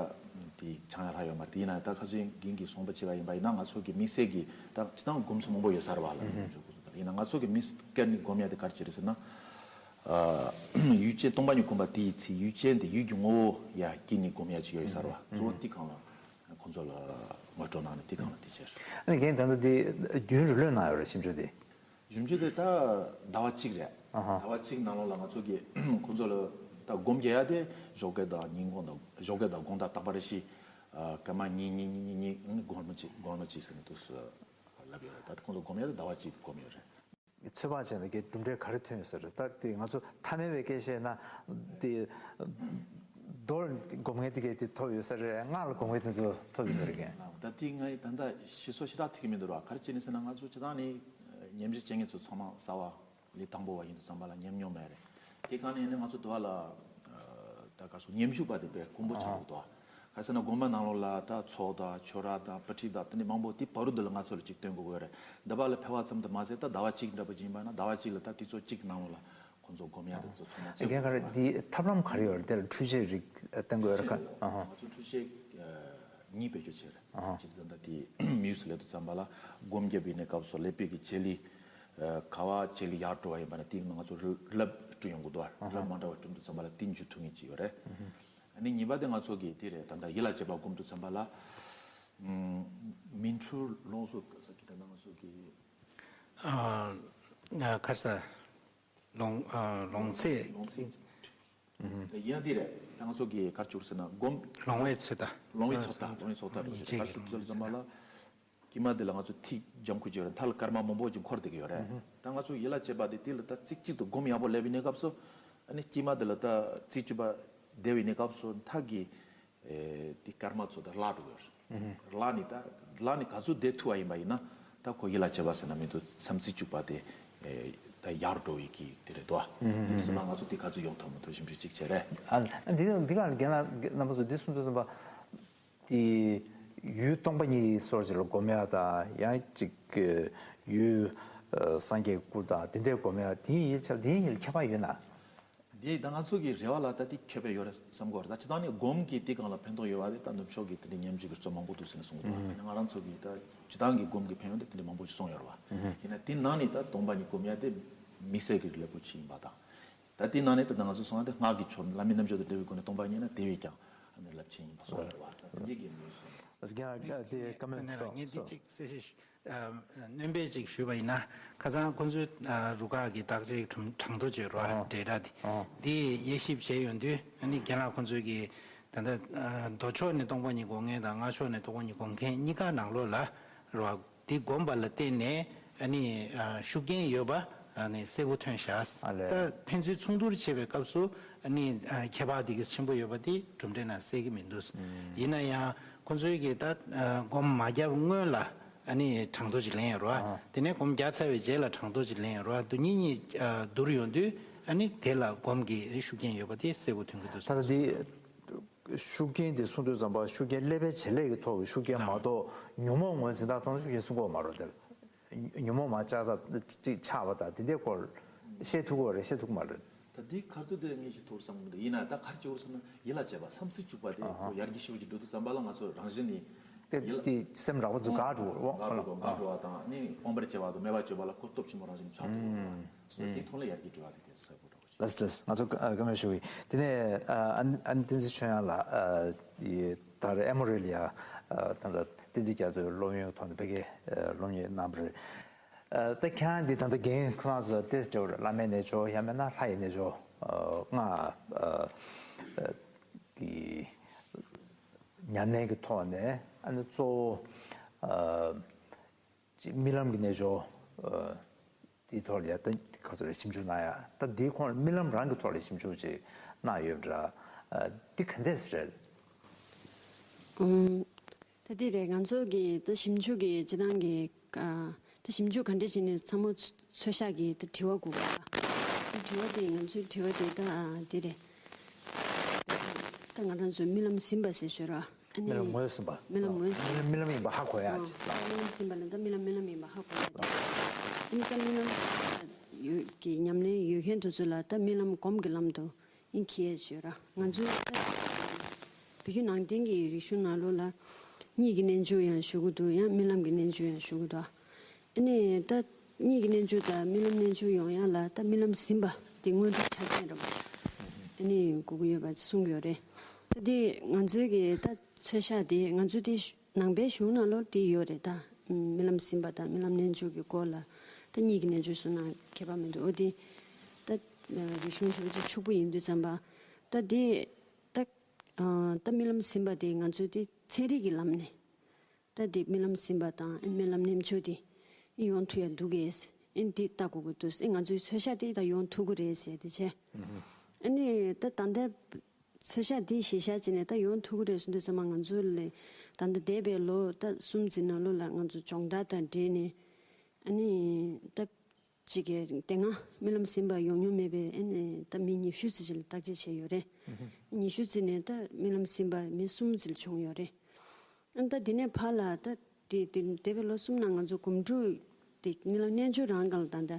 དེ་ཆང་ཡ་ལྷག་ཡོད་མ་རེད། དེ་ཡིན་ན་ད་ཁ་སང་རྒན་གྱིས་གསུངས་པ་བྱས་པ་ཡིན་པ་ཡིན་ན་ང་ཚོ་གི་དམིགས་བསལ་གྱི་ད་སྤྱིར་བཏང་སྒོམ་ཚུལ་མང་པོ་ཡོད་ས་རེད་བ་ལ། ཡིན་ན་ང་ཚོ་གི་དམིགས་བཀར་ནས་སྒོམ་ཡ་དེ་ག་རེ་བྱེད་རེད་ཟེར་ན། ཡུལ་ཅན་སྟོང་པ་ཉིད་སྒོམ་པ་དེ་ཡི་ཚེ་ཡུལ་ཅན་དེ་ཡུལ་གྱི་ངོ་བོ་ཡ་སྐྱེ་ནས་སྒོམ་ཡ་ཅིག་ཡོད་ས་རེད་བ། གཙོ་བོ་དེ་གང་ལ། ཁོང་ཚོ་ལ་ངོ་སྤྲོད་གནང་ནས་དེ་གང་ལ་དེ་བྱས། ཨ་ནི་རྒན་ད་ལྟ་དེ་རྒྱུན་རིང་ལོས་གནང་ཡོད་རེད་ཞིབ་འཇུག་དེ། ཞིབ་འཇུག་དེ་ད་ཟླ་བ་གཅིག་རེད། ཨ་ཧ། ཟླ་བ་གཅིག་ནང་ལོགས་ལ་ང་ཚོ་གིས་ཁོང་ཚོ་ལ་ད་སྒོམ་རྒྱག་ཡ་དེ་ཞོགས་ཀས་དང་ཉིན་གུང་དང་ཞོགས་ཀས་དང་དགོང་དག་རྟག་པར་རེ་བཞིན་སྐར་མ་གཉིས་གཉིས་གཉིས་གཉིས་གཉིས་སྒོར་མོ་གཅིག་སྒོར་མོ་གཅིག་ཟེར་ནས་འདུག་ལབ་ཡོད་རེད། ད་ཁོང་ཚོ་སྒོམ་ཡ་དེ་ཟླ་བ་གཅིག་སྒོམ་ཡོད་རེད། ཚོད་དཔག་བྱས་ན་གའི་གྲུབ་འབྲས་ག་རེ་ཐོན་ཡོད་ས་རེད། ད་དེ་ང་ཚོ་ཐ་མལ་པའི་སྐད་བཤད་ན་དེ་མདོར་སྒོམ་མཁན་དེ་གའི་དེ་ཐོབ་ཡོད་ས་རེད། སྔགས་ལ་སྒོམ་མཁན་དེ་ཚོ་ཐོབ་ཡོད་ས་རེད་གས། ད་དེ་ང་ད་ལྟ་ཞེ་སོགས་ཞེ་དྲག་ཐིག་གི་མི་འདུག་ར། ག་རེ་བྱས་ནས་ཟེར་ན་ང་ཚོ་སྤྱིར་བཏང་ནས་ཉམས་ཞིབ་བྱེད་མཁན་ཚོ་ཚང་མ་གསར་བ་ལས་དང་པོ་བ་ཡིན་དུས་ཙམ་པ་ལ་ཉམས་མྱོང་མེད་རེད། དེ་གང་ནས་ནི་ང་ཚོ་དུ་བ་ལ་ད་ག་སོ་ཉམས་ཞིབ་པ་དེ་དཔེ་དཀོན་པོ་ཆགས་འདུག་དོ། ག་ཟེར་ན་དགོན་པ་ནང་ལོགས་ལ་ད་ཚོགས་དང་ཆོས་ར་དང་དཔེ་ཁྲིད་དང་དེ་འདྲ་མང་པོ་དེ་བར་དུ་འདི་ལ་ང་ཚོ་ལ་ཅིག་སྟོན་དགོས་ཀྱི་ཡོད་རེད། འདི་པ་ལ་ཕེབས་པ་ཙམ་དུ་མ་ཟད་ད་ཟླ་བ་གཅིག་འདྲ་པོ་ཅིག་ཡིན་པ་ན་ཟླ་བ་གཅིག་ལ་ད་དུས་ཚོད་གཅིག་ནང་ལོགས་ལ་ཁོང་ཚོ་སྒོམ་ཡ་དེ་ཚོ་ཚང་མ་བྱེད་རྒན་ག་རེ་དགོས་ཀྱི་ཡོད་རེད། འདི་ཐབས་ལམ་ག་རེ་ཡོད་རེད། དེ་ལ་འཕྲུལ་ཆས་རིགས་བསྟན་དགོས་ཡོད་རེད་ཁ། ཨ་ཧ། ང་ཚོ་འཕྲུལ་ཆས་གཉིས་བེད་སྤྱོད་བྱས་རེད། ཨ་ཧ། གཅིག་ད་ལྟ་དེ་མིའུ་སི་ལབ་དུས་ཙམ་པ་ལ་སྒོམ་རྒྱབ་པའི་གནས་སྐབས་སུ་ཀླད་པའི་གི་བྱེད་ལས། ག་བ་བྱེད་ལས་ཡར་འགྲོ་བ་ཡིན་པ་ན་དེ་ང་ཚོ་རླབས་སྤྲོད་ཡོང་གི་འདུག་རླབས་མ་འདྲ་བ་སྤྲོད་དུས་ཙམ་པ་ལ་དེ་འཇུ་ཐུབ་ངེས་ཅིག་ཡོད་རེད། ཨ་ནི་གཉིས་པ་དེ་ང་ཚོ་གི་དེ་རེད། ད་ལྟ་ཡིད་ལ་བྱེད་པ་སྒོམ་དུས་ཙམ་པ་ལ། མིང་འཁྲུལ་ལོངས་སུ་ག་ས་གི་ད་ལྟ་ང་ཚོ་གི་ཨ་ཁ་ས་ལོང་ཨ་ལོང་ཚེ། ལོང་ཚེ། ད་ཡིན་ཡང་འདི་རེད། ད་ང་ཚོ་གི་གར་བཅུག་ཟེར་ན་སྒོམ། ལོང་བའི་ཚོད་ལྟ། ལོང་བའི་ཚོད་ལྟ། ལོང་བའི་ཚོད་ལྟ་རེད། གར་བཅུག་ཟེར་ཙམ་པ་ལ། དཀྱིལ་མ་འདི་ལ་ང་ཚོ་ཐིག་ལྗང་ཁུ་བརྗོད་རེད། མཐའ་ལ་སྐར་མ་མང་པོ་ཅིག་འཁོར་བསྡད་ཀྱི་ཡོད་རེད། ད་ང་ཚོ་ཡིད་ལ་བྱེད་པ་དེ་དེ་ལ་ད་རྩེ་གཅིག་ཏུ་སྒོམ་ཡག་པོ་སླེབས་པའི་གནས་སྐབས་སུ། ཨ་ནི་དཀྱིལ་མ་འདི་ལ་ད་རྩེ་གཅིག་པ་བསྡད་པའི་གནས་སྐབས་སུ་མཐའ་གི་ ཨེ་དེ་སྐར་མ་ཚོ་ད་བརླག་འགྲོ་གི་ཡོད་རེད། བརླག་ནི་ད་བརླག་ནི་ག་ཚོད་བསྡད་ཐུབ་པ་ཡིན་པ་ཡིན་ན་ད་ཁོ་ཡིད་ལ་བྱེད་པ་ཟེར་ན་མི་འདུག་བསམ་ཚུལ་བཅུག་པ་དེ་ཨེ་ད་ཡར་འགྲོ་བའི་གི་དེ་རེད་དོ། དེ་ཚོ་ན་ང་ཚོ་དེ་ག་ཚོད་ཡོང་ཐུབ་མི་ཐུབ་ཞིབ་འཇུག་ཅིག་བྱས་རེད། ཨ་འདི་འདི་ག་རྒན་ལགས་རྣམ་པ་ཚོ་འདི་གསུང་དུས་ཙམ་པ། དེ་ཡུལ་སྟོང་པ་ཉིད་སོགས་ཅིག་ལ་སྒོམ་ཡག་དང་ཡང་ཅིག་ཡུལ་ཨ་སངས་རྒྱས་སྐུ་དང་དེ་འདྲའི་སྒོམ་ཡག་དེ་ཡིན་ཡིན་ཁྱབ་དེ་ཡིན་ཡིན་ཁྱད་པར་ཡོད་ན། འདི་ད་ང་ཚོ་གི་རེ་བ་ལ་ད་དེ་ཁྱད་པར་ཡོད་རེད་བསམ་གི་ཡོད་རེད། ད་སྤྱིར་བཏང་ནས་སྒོམ་གྱི་དེ་སྒང་ལ་ཕན་ཐོགས་ཡོད་པ་དེ་ད་ནུབ་ཕྱོགས་ཀྱི་དེ་འདྲའི་ཉམས་ཞིབ་ཀྱི་གཙོ་མང་པོ་འདུག་ཟེར་ནས་གསུངས་འདུག་ཨ་ནི་ང་རང་ཚོ་གི་ད་སྤྱིར་བཏང་གི་སྒོམ་གྱི་ཕན་ཡོན་དེ་དེ་འདྲའི་མང་པོ་ཞིག་གསུངས་ཡོད་རེད་བ། ཡིན་ན་དེ་ནང་ནས་ད་སྟོང་པ་ཉིད་སྒོམ་ཡག་དེ་དམིགས་བསལ་གྱི་ལེགས་པོ་ཅིག་ཡིན་པ་དང་། ད་དེའི་ནང་ནས་ད་ང་ཚོ་སོང་ན་དེ་སྔགས་ཀྱི་ཆོས་བླ་མའི་རྣལ་འབྱོར་དང་འབྲེལ་བའི་སྒོ་ནས་སྟོང་པ་ཉིད་ན་དེ་བས་ཀྱང་ཨ་ནི་རླབས་ཆེན་ཡིན་པ་སོགས་རེད་བ། ད་དེ་འདྲའི་གི་ངོས་སོ། ཨ་ཟི་ཀྱང་ཨ་དེ་བཀའ་མོལ་ངས་འདི་ཐོག་གཅིག་གསལ་བཤད་ཨ་སྣོན་པ་ཅིག་ཞུས་པ་ཡིན་ན། ཁ་སང་ཁོང་ཚོའི་ཨ་རུ་ཁག་གི་བརྟག་དཔྱད་གྲུང་གྲངས་ཐོ་བརྗོད་རོགས་ཨ་འབྲེལ་སྒྲ་དེ་ཨ་འདི་དབྱེ་ཞིབ་བྱས་ཡོང་དུས་ཨ་ནི་རྒན་ལགས་ཁོང་ཚོའི་གི་ད་ལྟ་ཨ་མདོ་ཕྱོགས་ནས་སྟོང་པ་ཉིད་སྒོམ་མཁན་དང་སྔགས་ཕྱོགས་ནས་སྟོང་པ་ཉིད་སྒོམ་མཁན་གཉིས་ཀ་ནང་ལོགས་ལ་རོགས། དེ་བསྒོམས་པ་ལ་བརྟེན་ནས་ཨ་ནི་ཨ་ཤུགས་རྐྱེན་ཡོད་པ་ཨ་ནི་གསལ་པོ་ཐོན་ཤག་ཨ་ལས། ད་ཕན་ཚུན་མཚུངས་བསྡུར་བྱེད་པའི་སྐབས་སུ་ཨ་ནི་ཨ་ཁྱད་པར་དེ་གི་ཆེན་པོ་ཡོད་པ་དེ་གྲུབ་འབྲས་ནང་གསལ་གི་མི་འདུག་ཨུམ། ཡིན་ན་ཡང་ཁོང་ཚོའི་གི་ད་ཨ་སྒོམ་མ་བརྒྱབ་སྔོན་ལ་ཨ་ནི་གྲངས་ཐོ་ཅིག་ལེན་ཡོད་རེད་བ། ཨ་དེ་ནས་སྒོམ་བརྒྱབ་ཚར་བའི་རྗེས་ལ་གྲངས་ཐོ་ཅིག་ལེན་ཡོད་རེད་བ། དེ་གཉིས་གཉིས་ཨ་བསྡུར་ཡོང་དུས་ཨ་ནི་དེ་ལ་སྒོམ་གི་ཤུགས་རྐྱེན་ཡོད་པ་དེ་གསལ་པོ་ཐོན་གི་འདུག་ད་ལྟ་འདི། ཤུགས་རྐྱེན་དེ་གསུང་དུས་ཙམ་པ་ཤུགས་རྐྱེན་ཀླད་པའི་བྱེད་ལས་ཀྱི་ཐོག་གི་ཤུགས་རྐྱེན་མ་གཏོགས་ཉོན་མོངས་ངོས་འཛིན་སྟངས་ཐོག་ནས་ཤུགས་རྐྱེན་གསུང་གི་ཡོད་མ་རེད་དེ། ཉོན་མོངས་མ་ལྕགས་ཐག་ཅིག་ཆགས་པ་དང་དེ་འདྲའི་སྐོར་བཤད་ཐུབ་ཀྱི་རེད་བཤད་ཐུབ་ཀྱི་མ་རེད། ད་འདི་ཁར་ཐུག་དེ་ངས་ཅིག་ཐུག་བསམ་གི་འདུག་ཡིན་ན་ད་ཁར་ཅིག་བསམ་ན་ཡིད་ལ་བྱེད་པ་བསམ་ཚུལ་བཅུག་པ་དེ་ཨ་ཧ། ཁོ་ཡར་རྒྱས་ཤུགས་ཀྱིས་འགྲོ་དུས་ཙམ་པ་ལ་ང་ཚོ་རང་བཞིན་ནི་དེ་ཡིད་ལ་དེ་སེམས་རགས་པ་ཚོ་འགག་འགྲོ་གི་རེད་འགག་འགྲོ་གི་འགག་འགྲོ་བ་དང་ནི་དབང་བར་བྱེད་པ་དང་མེད་པར་བྱེད་པ་ལ་ཁོ་སྟོབས་ཆེན་པོ་རང་བཞིན་ཆགས་འགྲོ་གི་རེད། སོ་དེ་ཐོག་ལ་ཡར་རྒྱས་འགྲོ་བ་དེ་དེ་གསལ་པོ་འགྲོ། ལགས་ལགས། ང་ཚོ་བཀའ་མོལ་ཞུ་གི། དེ་ནས་ཨ་ཨ་ནི་བསྟན་འཛིན་ཆོས་དབྱངས་ལགས་ཨ་དེ་ད་རེས་ཨེ་མོ་རི་ལ་ཡ་ཨ་ད་ལྟ་བསྟན་འཛིན་རྒྱ་མཚོའི་སློབ་ཡོན་ཐོག་ནས་ཕ་གིའི་ཨ་སློབ་གཉེར་གནང་བ་རེད། ཨ་ད་ཁྱེད་རང་འདི་ད་ལྟ་རྒན་ཁོ་རང་ཚོ་ཏེས་འབྲེལ་བ་རེད། བླ་མའི་རྣལ་འབྱོར་ཡང་མིན་ན་ལྷ་ཡི་རྣལ་འབྱོར་ཨ་སྔགས་ཨ་ཨ་གི་ཉམས་ལེན་གྱི་ཐོག་ནས་ཨ་ནི་གཙོ་བོ་ཨ། ཅིག་རྨི་ལམ་གྱི་རྣལ་འབྱོར་ཨ་དེའི་ཐོག་ལ་ཡ་ད་ག་ཚོད་རེད་ཞིབ་འཇུག་གནང་ཡ། ད་འདིའི་ཁོངས་རྨི་ལམ་རང་གི་ཐོག་ལ་ཞིབ་འཇུག་ཅིག་གནང་ཡོད་པ་འདྲ། ཨ་འདི་ག་འདྲས་རེད། ཨུམ། ད་འདི་རེད། ང་ཚོ་གི་ད་ཞིབ་འཇུག་གི་སྤྱི་བཏང་གི་ཨ་ད་ཞིབ་འཇུག་ག་འདྲས་བྱས་ནས་ཚང་མ་ཚོ་ཚོས་ཤག་གི་ད་དྲི་བ་དགོས་པ། ད་དྲི་བ་དེ་ང་ཚོའི་དྲི་བ་དེ་ད་ཨ་འདི་རེད། ད་ང་རང་ཚོས་རྨི་ལམ་ཟིན་པ་ཟེར་ཞོར་ར། ཨ་ནི་རྨི་ལམ་ངོས་ཟིན་པ། རྨི་ལམ་ངོས་ཟིན་པ། རྨི་ལམ་རྨི་ལམ་ཡིན་པ་ཧ་གོ་ཡ། ཨ་ཅིག་རྨི་ལམ་ཟིན་པ་ལ་ད་རྨི་ལམ་རྨི་ལམ་ཡིན་པ་ཧ་གོ་ཡ། ཨ་ནི་ད་རྨི་ལམ་ཡོད་ཀྱི་ཉམས་ལེན་ཡོད་མཁན་དེ་ཚོ་ལ་ད་རྨི་ལམ་སྒོམ་གྱི་ལམ་དུ་ཨིན་ཁི་ཡས་ཞུ་ར། ང་ཚོའི་ད་བོད་བརྒྱུད་ནང་བསྟན་གྱི་རིག་གཞུང་ནང་ལོགས་ལ་གཉིད་ཀྱི་རྣལ་འབྱོར་ཡང་ཞུ་གི་འདུག་ཡང་རྨི་ལམ་གྱི་རྣལ་འབྱོར་ཡང་ཞུ་གི་འདུག་ཨ་ནི་ད་གཉིད་ཀྱི་རྣལ་འབྱོར་དང་རྨི་ལམ་རྣལ་འབྱོར་ཡོང་ཡ་ལ་ད་རྨི་ལམ་ཟིན་པ་དེ་དངོས་གྲུབ་ཆ་རྐྱེན་ར་བ་ཞིག་ཨ་ནི་དགོས་ཀྱི་ཡོད་པ་གསུང་གི་ཡོད་རེད། ད་དེ་ང་ཚོའི་གི་ད་ཚོད་ཤག་དེ་ང་ཚོའི་དེ་ནང་པའི་གཞུང་ནང་ལོགས་དེ་ཡོད་རེད། ད་རྨི་ལམ་ཟིན་པ་དང་རྨི་ལམ་རྣལ་འབྱོར་གྱི་སྐོར་ལ་ད་གཉིད་ཀྱི་རྣལ་འབྱོར་གསུང་ན་ཁྱད་པར་མི་འདུག་འོ་དེ་ད་རིག་གཞུང་ཞེ་པོ་ཅིག་ཕྱུག་པོ་ཡིན་དུས་ཙམ་པ་ད་དེ་ད་ཨ་ད་རྨི་ལམ་ཟིན་པ་དེ་ང་ཚོའི་དེ་ཚན་རིག་གི་ལམ་ནས། ད་དེ་རྨི་ལམ་ཟིན་པ་དང་ཨེ་རྨི་ལམ་རྣལ་འབྱོར་དེ་ཨེ་ཡོང་ཐུབ་ཡ་འདུག་གས། ཨེ་འདི་ལྟ་དགོས་ཀྱི་འདུག་ཨེ་ང་ཚོའི་ཚོད་ཤག་དེ་ད་ཡོང་ཐུབ་ཀྱི་རེད་ཟེར་དེ་བྱས། ཨ་ནི་ད་ད་ལྟ་ཚོད་ཤག་དེ་གཞི་བཞག་བྱས་ནས་ད་ཡོང་ཐུབ་ཀྱི་རེད་གསུངས་དུས་ཙམ་པ་ང་ཚོ་ལས་ད་ལྟ་འདས་པའི་ལོ་ད་གསུམ་ཙམ་ནང་ལོགས་ལ་ང་ཚོ་སྦྱོང་བརྡར་དང་འབྲེལ་ནས་ཨ་ནི་ད། གཅིག་གིས་དེ་སྔ་རྨི་ལམ་ཟིན་པ་ཡོང་མྱོང་མེད་པའི་ཨེ་ནས་ད་མི་ཉི་ཤུ་ཙམ་ཅིག་ལ་བརྟག་དཔྱད་བྱས་ཡོད་རེད། ཉི་ཤུ་ཙམ་ནས་ད་རྨི་ལམ་ཟིན་པ་མི་གསུམ་ཙམ་བྱུང་ཡོད་རེད། ཨ་ད་དེ་ནས་ཕར་ལ་ད་དེ་དེ་འདས་པའི་ལོ་གསུམ་ནང་ང་ཚོ་སྒོམ་སྒྲུབ་དེ་རྨི་ལམ་རྣལ་འབྱོར་རང་སྒང་ལ་ད་ད་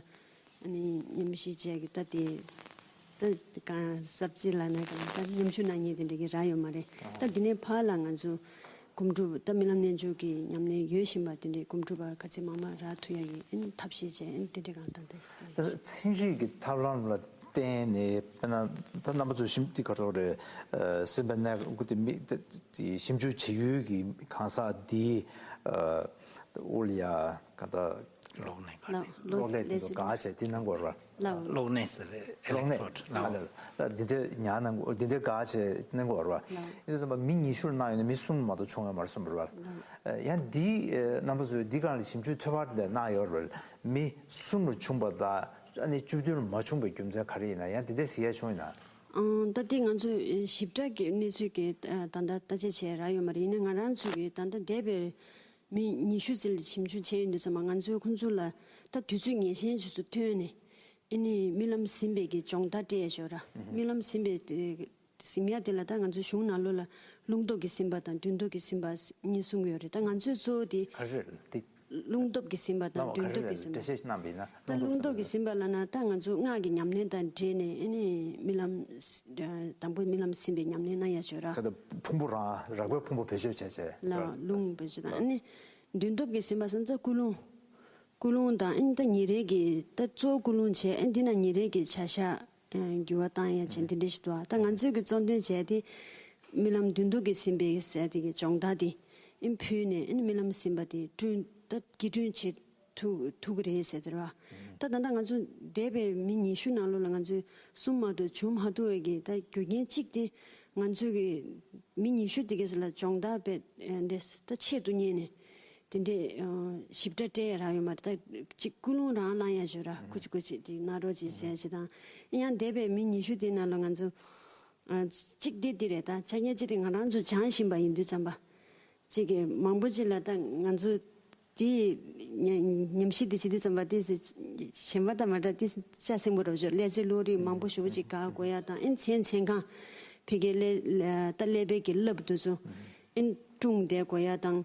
ཨ་ནི་ཉམས་ཞིབ་བྱས་ཀྱི་ད་དེ་ད་གང་ཟབ་ཅིག་ལ་ན་གང་ད་ཉམས་ཞིབ་གནང་མཁན་དེ་འདྲ་གི་རག་ཡོད་མ་རེད། ད་དེ་ནས་ཕར་ལ་ང་ཚོ། སྒོམ་སྒྲུབ་ད་རྨི་ལམ་རྣལ་འབྱོར་གྱི་ཉམས་ལེན་ཡོད་བཞིན་པ་དེ་འདྲའི་སྒོམ་སྒྲུབ་པ་ག་ཚད་མང་མང་རག་ཐུབ་ཡ་ཡི་ཨེ་ཐབས་ཤེས་བྱས་ཨེ་དེ་འདྲའི་གང་ལྟར་ད་ད་ཚན་རིག་གི་ཐབས་ལམ་ལ་བརྟེན་ནས་དཔེར་ན་ད་རྣམ་པ་ཚོ་ཞིབ་འདི་ག་ཚོད་རེད། སེམས་པ་ནས་འགུལ་ཏེ་མི་ཞིབ་འཇུག་བྱེད་ཡུལ་གྱི་གང་ཟག་འདིའི་དབུ་ལ་ཡ་ག་ད་གློག་ནས་ག་ལ་གློག་ཀླད་དེ་ཚོ་ག་བྱས་དེ་གནང་དགོས་རེད་བ། ལགས། གློག་ནས་ཟེར་རེད། གློག་ནས་ཨེ་ལེག་ཊོ་རོཌ། ཨ་ལ་ལ་འདི་འདྲ་ཉར་གནང་དགོས། འདི་འདྲ་ག་བྱས་གནང་དགོས་རེད་བ། ལགས། ཡིན་དུས་ཙམ་པ་མི་ཉི་ཤུ་ལ་གནང་ཡོད་ན་མི་གསུམ་མ་གཏོགས་བྱུང་ཡོད་མ་རེད་གསུངས་པ་རེད་བ། ལགས། ཡང་འདི་རྣམ་པ་ཚོས་འདི་སྒང་ལ་ཞིབ་འཇུག་ཐོལ་པ་དེ་འདྲ་གནང་ཡོད་རེད་བ། མི་གསུམ་ལ་བྱུང་པ་དང་ཨ་ནི་བཅུ་བདུན་ལ་མ་བྱུང་པའི་རྒྱུ་མཚན་ག་རེ་ཡིན་ན། ཡང་འདི་འདྲ་ཟེར་ཡ་བྱུང་ཡོད་ན། ཨང་། ད་དེ་ང་ཚོས་ཞིབ་ཕྲ་གི་གནས་ཚུལ་གྱི་ད་ལྟ་བརྟག་དཔྱད་བྱས་རག་ཡོད་མ་རེད། ཡིན་ན་ང་རང་ཚོ་གི་ད་ལྟ་འདས་པའི་མི་ཉི་ཤུ་ཙམ་ལ་ཞིབ་འཇུག་བྱས་ཡོད་དུས་ཙམ་པ་ང་ཚོས་ཁོང་ཚོ་ལ་ད་དུས་ཚོད་ངེས་ཅན་ཅིག་ཏུ་ཐོན་ནས་ཨ་ནི་རྨི་ལམ་ཟིན་པའི་གི་སྦྱོང་བརྡར་སྤྲད་ཡ་ཅིག་ཡོད་ར། རྨི་ལམ་ཟིན་པའི་ཟིན་ཡ་དེ་ལ་ད་ང་ཚོའི་གཞུང་ནང་ལོགས་ལ་རླུང་སྟོབས་ཀྱིས་ཟིན་པ་དང་འདུན་སྟོབས་ཀྱིས་ཟིན་པ་གཉིས་གསུང་གི་ཡོད་རེད། ད་ང་ཚོས་གཙོ་བོ་དེ་ག་རེ་རེད་དེ། རླུང་སྟོབས་ཀྱིས་ཟིན་པ་དང་ལམ་འདུན་སྟོབས་ཀྱིས་ཟིན་པ། འགྲེལ་བཤད་གནང་བ་ཡིན་ན་ད་རླུང་སྟོབས་ཀྱིས་ཟིན་པ་ལབ་ན་ད་ང་ཚོ་སྔགས་ཀྱི་ཉམས་ལེན་དང་འབྲེལ་ནས་ཨ་ནི་རྨི་ལམ་དང་པོ་རྨི་ལམ་ཟིན་པའི་ཉམས་ལེན་གནང་ཡ་ཅིག་ཡོད་ར། ད་ལྟ་ཕུང་པོ་རང་རགས་པའི་ཕུང་པོ་བེད་སྤྱོད་བྱས་བྱས་ལ་རླུང་བེད་སྤྱོད་དང་ཨ་ནི་འདུན་སྟོབས་ཀྱིས་ཟིན་པ་སོང་ཙང་ཀུན་སློང་། ཀུན་སློང་དང་ཨ་ནི་ད་ཉིན་རེ་གི་ད་གཙོ་བོ་ཀུན་སློང་བྱས། ཨ་འདི་ན་ཉིན་རེ་གི་བྱ་གཞག་འགྱུར་བ་བཏང་ཡ་བྱས་འདི་འདྲ་ཞིག་འདུག་ད་ང་ཚོས་ཀྱི་གཙོ་འདོན་བྱས་ཏེ་རྨི་ལམ་འདུན་སྟོབས་ཀྱིས་ཟིན་པའི་ཟེར་དེ་གི་སྦྱོང་བརྡར་དེ་ཨ་ཕུལ་ནས་ཨ་རྨི་ལམ་ཟིན་པ་དེ་བསྐྲུན་ད་སྐྱིད་སྐྲུན་བྱེད་ཐུབ་ཐུབ་ཀྱི་རེད་ཟེར་དེ་རེད་བ། ད་ད་ལྟ་ང་ཚོ་འདས་པའི་མི་ཉི་ཤུ་ནང་ལོགས་ལ་ང་ཚོས་གསུང་མ་ཐུབ་བྱུང་མ་ཐུབ་པའི་གི་ད་རྒྱུ་རྐྱེན་གཅིག་དེ་ང་ཚོས་གི་མི་ཉི་ཤུ་དེ་གི་ཟེར་ལ་སྦྱོང་བརྡར་བས་འདྲེ་ད་ཆེད་དུ་གཉེར་ནས། དེ་འདྲས་ཞིབ་ཕྲ་སྤྲད་ཡ་རག་ཡོད་མ་རེད། ད་གཅིག་ཀུན་སློང་རང་བླངས་ཡ་ཞོ་ར་ཁུ་ཅི་ཁུ་ཅི་དེ་ན་རོ་ཅི་ཟེར་ཅི་དང་། ཡང་འདས་པའི་མི་ཉི་ཤུ་དེ་ནང་ལ་ང་ཚོ་གཅིག་དེ་དེ་རེད། ད་ཆ་ངེས་ཅི་དེ་ང་རང་ཚོ་སྦྱང་བཞིན་པ་ཡིན་དུས་ཙམ་པ་གཅིག་གི་མང་པོ་ཅིག་ལ་ད་ང་ཚོ་དེ་ཉམས་ཞིབ་དེ་བྱེད་དུས་ཙམ་པ་དེ་གཞན་པ་དང་མ་འདྲ་དེ་ལྕགས་སྲིན་པོ་རོ་ཞོ་ཀླད་ཚོད་བློ་རིག་མང་པོ་ཞུ་བ་ཅིག་ག་དགོས་ཡ་དང་ཨེ་མཚན་མཚན་གང་ཕ་གི་ཀླད་ད་ཀླད་པའི་གི་རླབས་དུ་ཚོ། ཨིན་ཀྲུང་དེ་གོ་ཡ་དང་།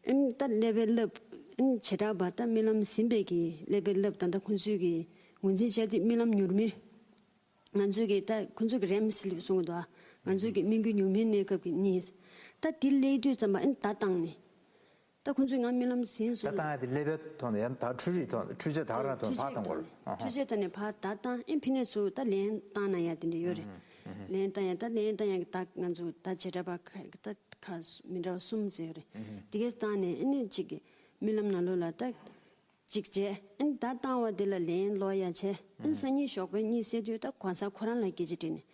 ཨིན་ད་ཀླད་པའི་རླབས་ཨིན་བྱེ་བྲག་པ་ད་རྨི་ལམ་ཟིན་པའི་གི་ཀླད་པའི་རླབས་ད་ད་ཁོང་ཚོས་གི་ངོས་འཛིན་བྱས་ཏེ་རྨི་ལམ་མྱུར་མི། ང་ཚོས་གི་ད་ཁོང་ཚོས་གི་རེམ་སི་ལིབ་གསུང་གི་འདུག་ང་ཚོས་གི་སྨིན་གྱི་མྱུར་མིའི་གནས་སྐབས་ཀྱི་གཉིས། ད་དེ་སླེབས་དུས་ཙམ་པ་ཨིན་ད་བཏང་ནས། ད་ཁོང་ཚོས་ང་རྨི་ལམ་ཟིན་ད་སོང་། བཏང་ཡ་དེ་ཀླད་པའི་ཐོག་ནས་ཡང་ད་འཕྲུལ་རིག་ཐོག་འཕྲུལ་ཆས་ད་ག་རང་ཐོག་ནས་ཕར་བཏང་དགོས་རེད། འཕྲུལ་ཆས་ཐོག་ནས་ཕར་ད་བཏང་ཨེ་ཕི་ནས་ཚུར་ད་ལན་བཏང་ན་ཡ་དེ་འདྲ་ཡོད་རེད། ལན་བཏང་ཡ་ད་ལན་བཏང་ཡ་གི་ད་ང་ཚོ་ད་བྱེ་བྲག་པ་ཁ་ད་ཁ་མི་འདྲ་བ་གསུམ་ཟེར་ཡོད་རེད། དེ་གས་བཏང་ནས་ཨེ་ནས་གཅིག་གི་རྨི་ལམ་ནང་ལོགས་ལ་ད་གཅིག་བྱས་ཨེ་ནས་ད་བཏང་བ་དེ་ལ་ལན་སློག་ཡ་བྱས་ཨེ་ནས་སང་ཉིན་ཞོགས་པའི་གཉིད་སད་དུས་ད་གོང་ས་ཁོ་རང་ལ་སྐད་ཆ་དྲིས་ནས་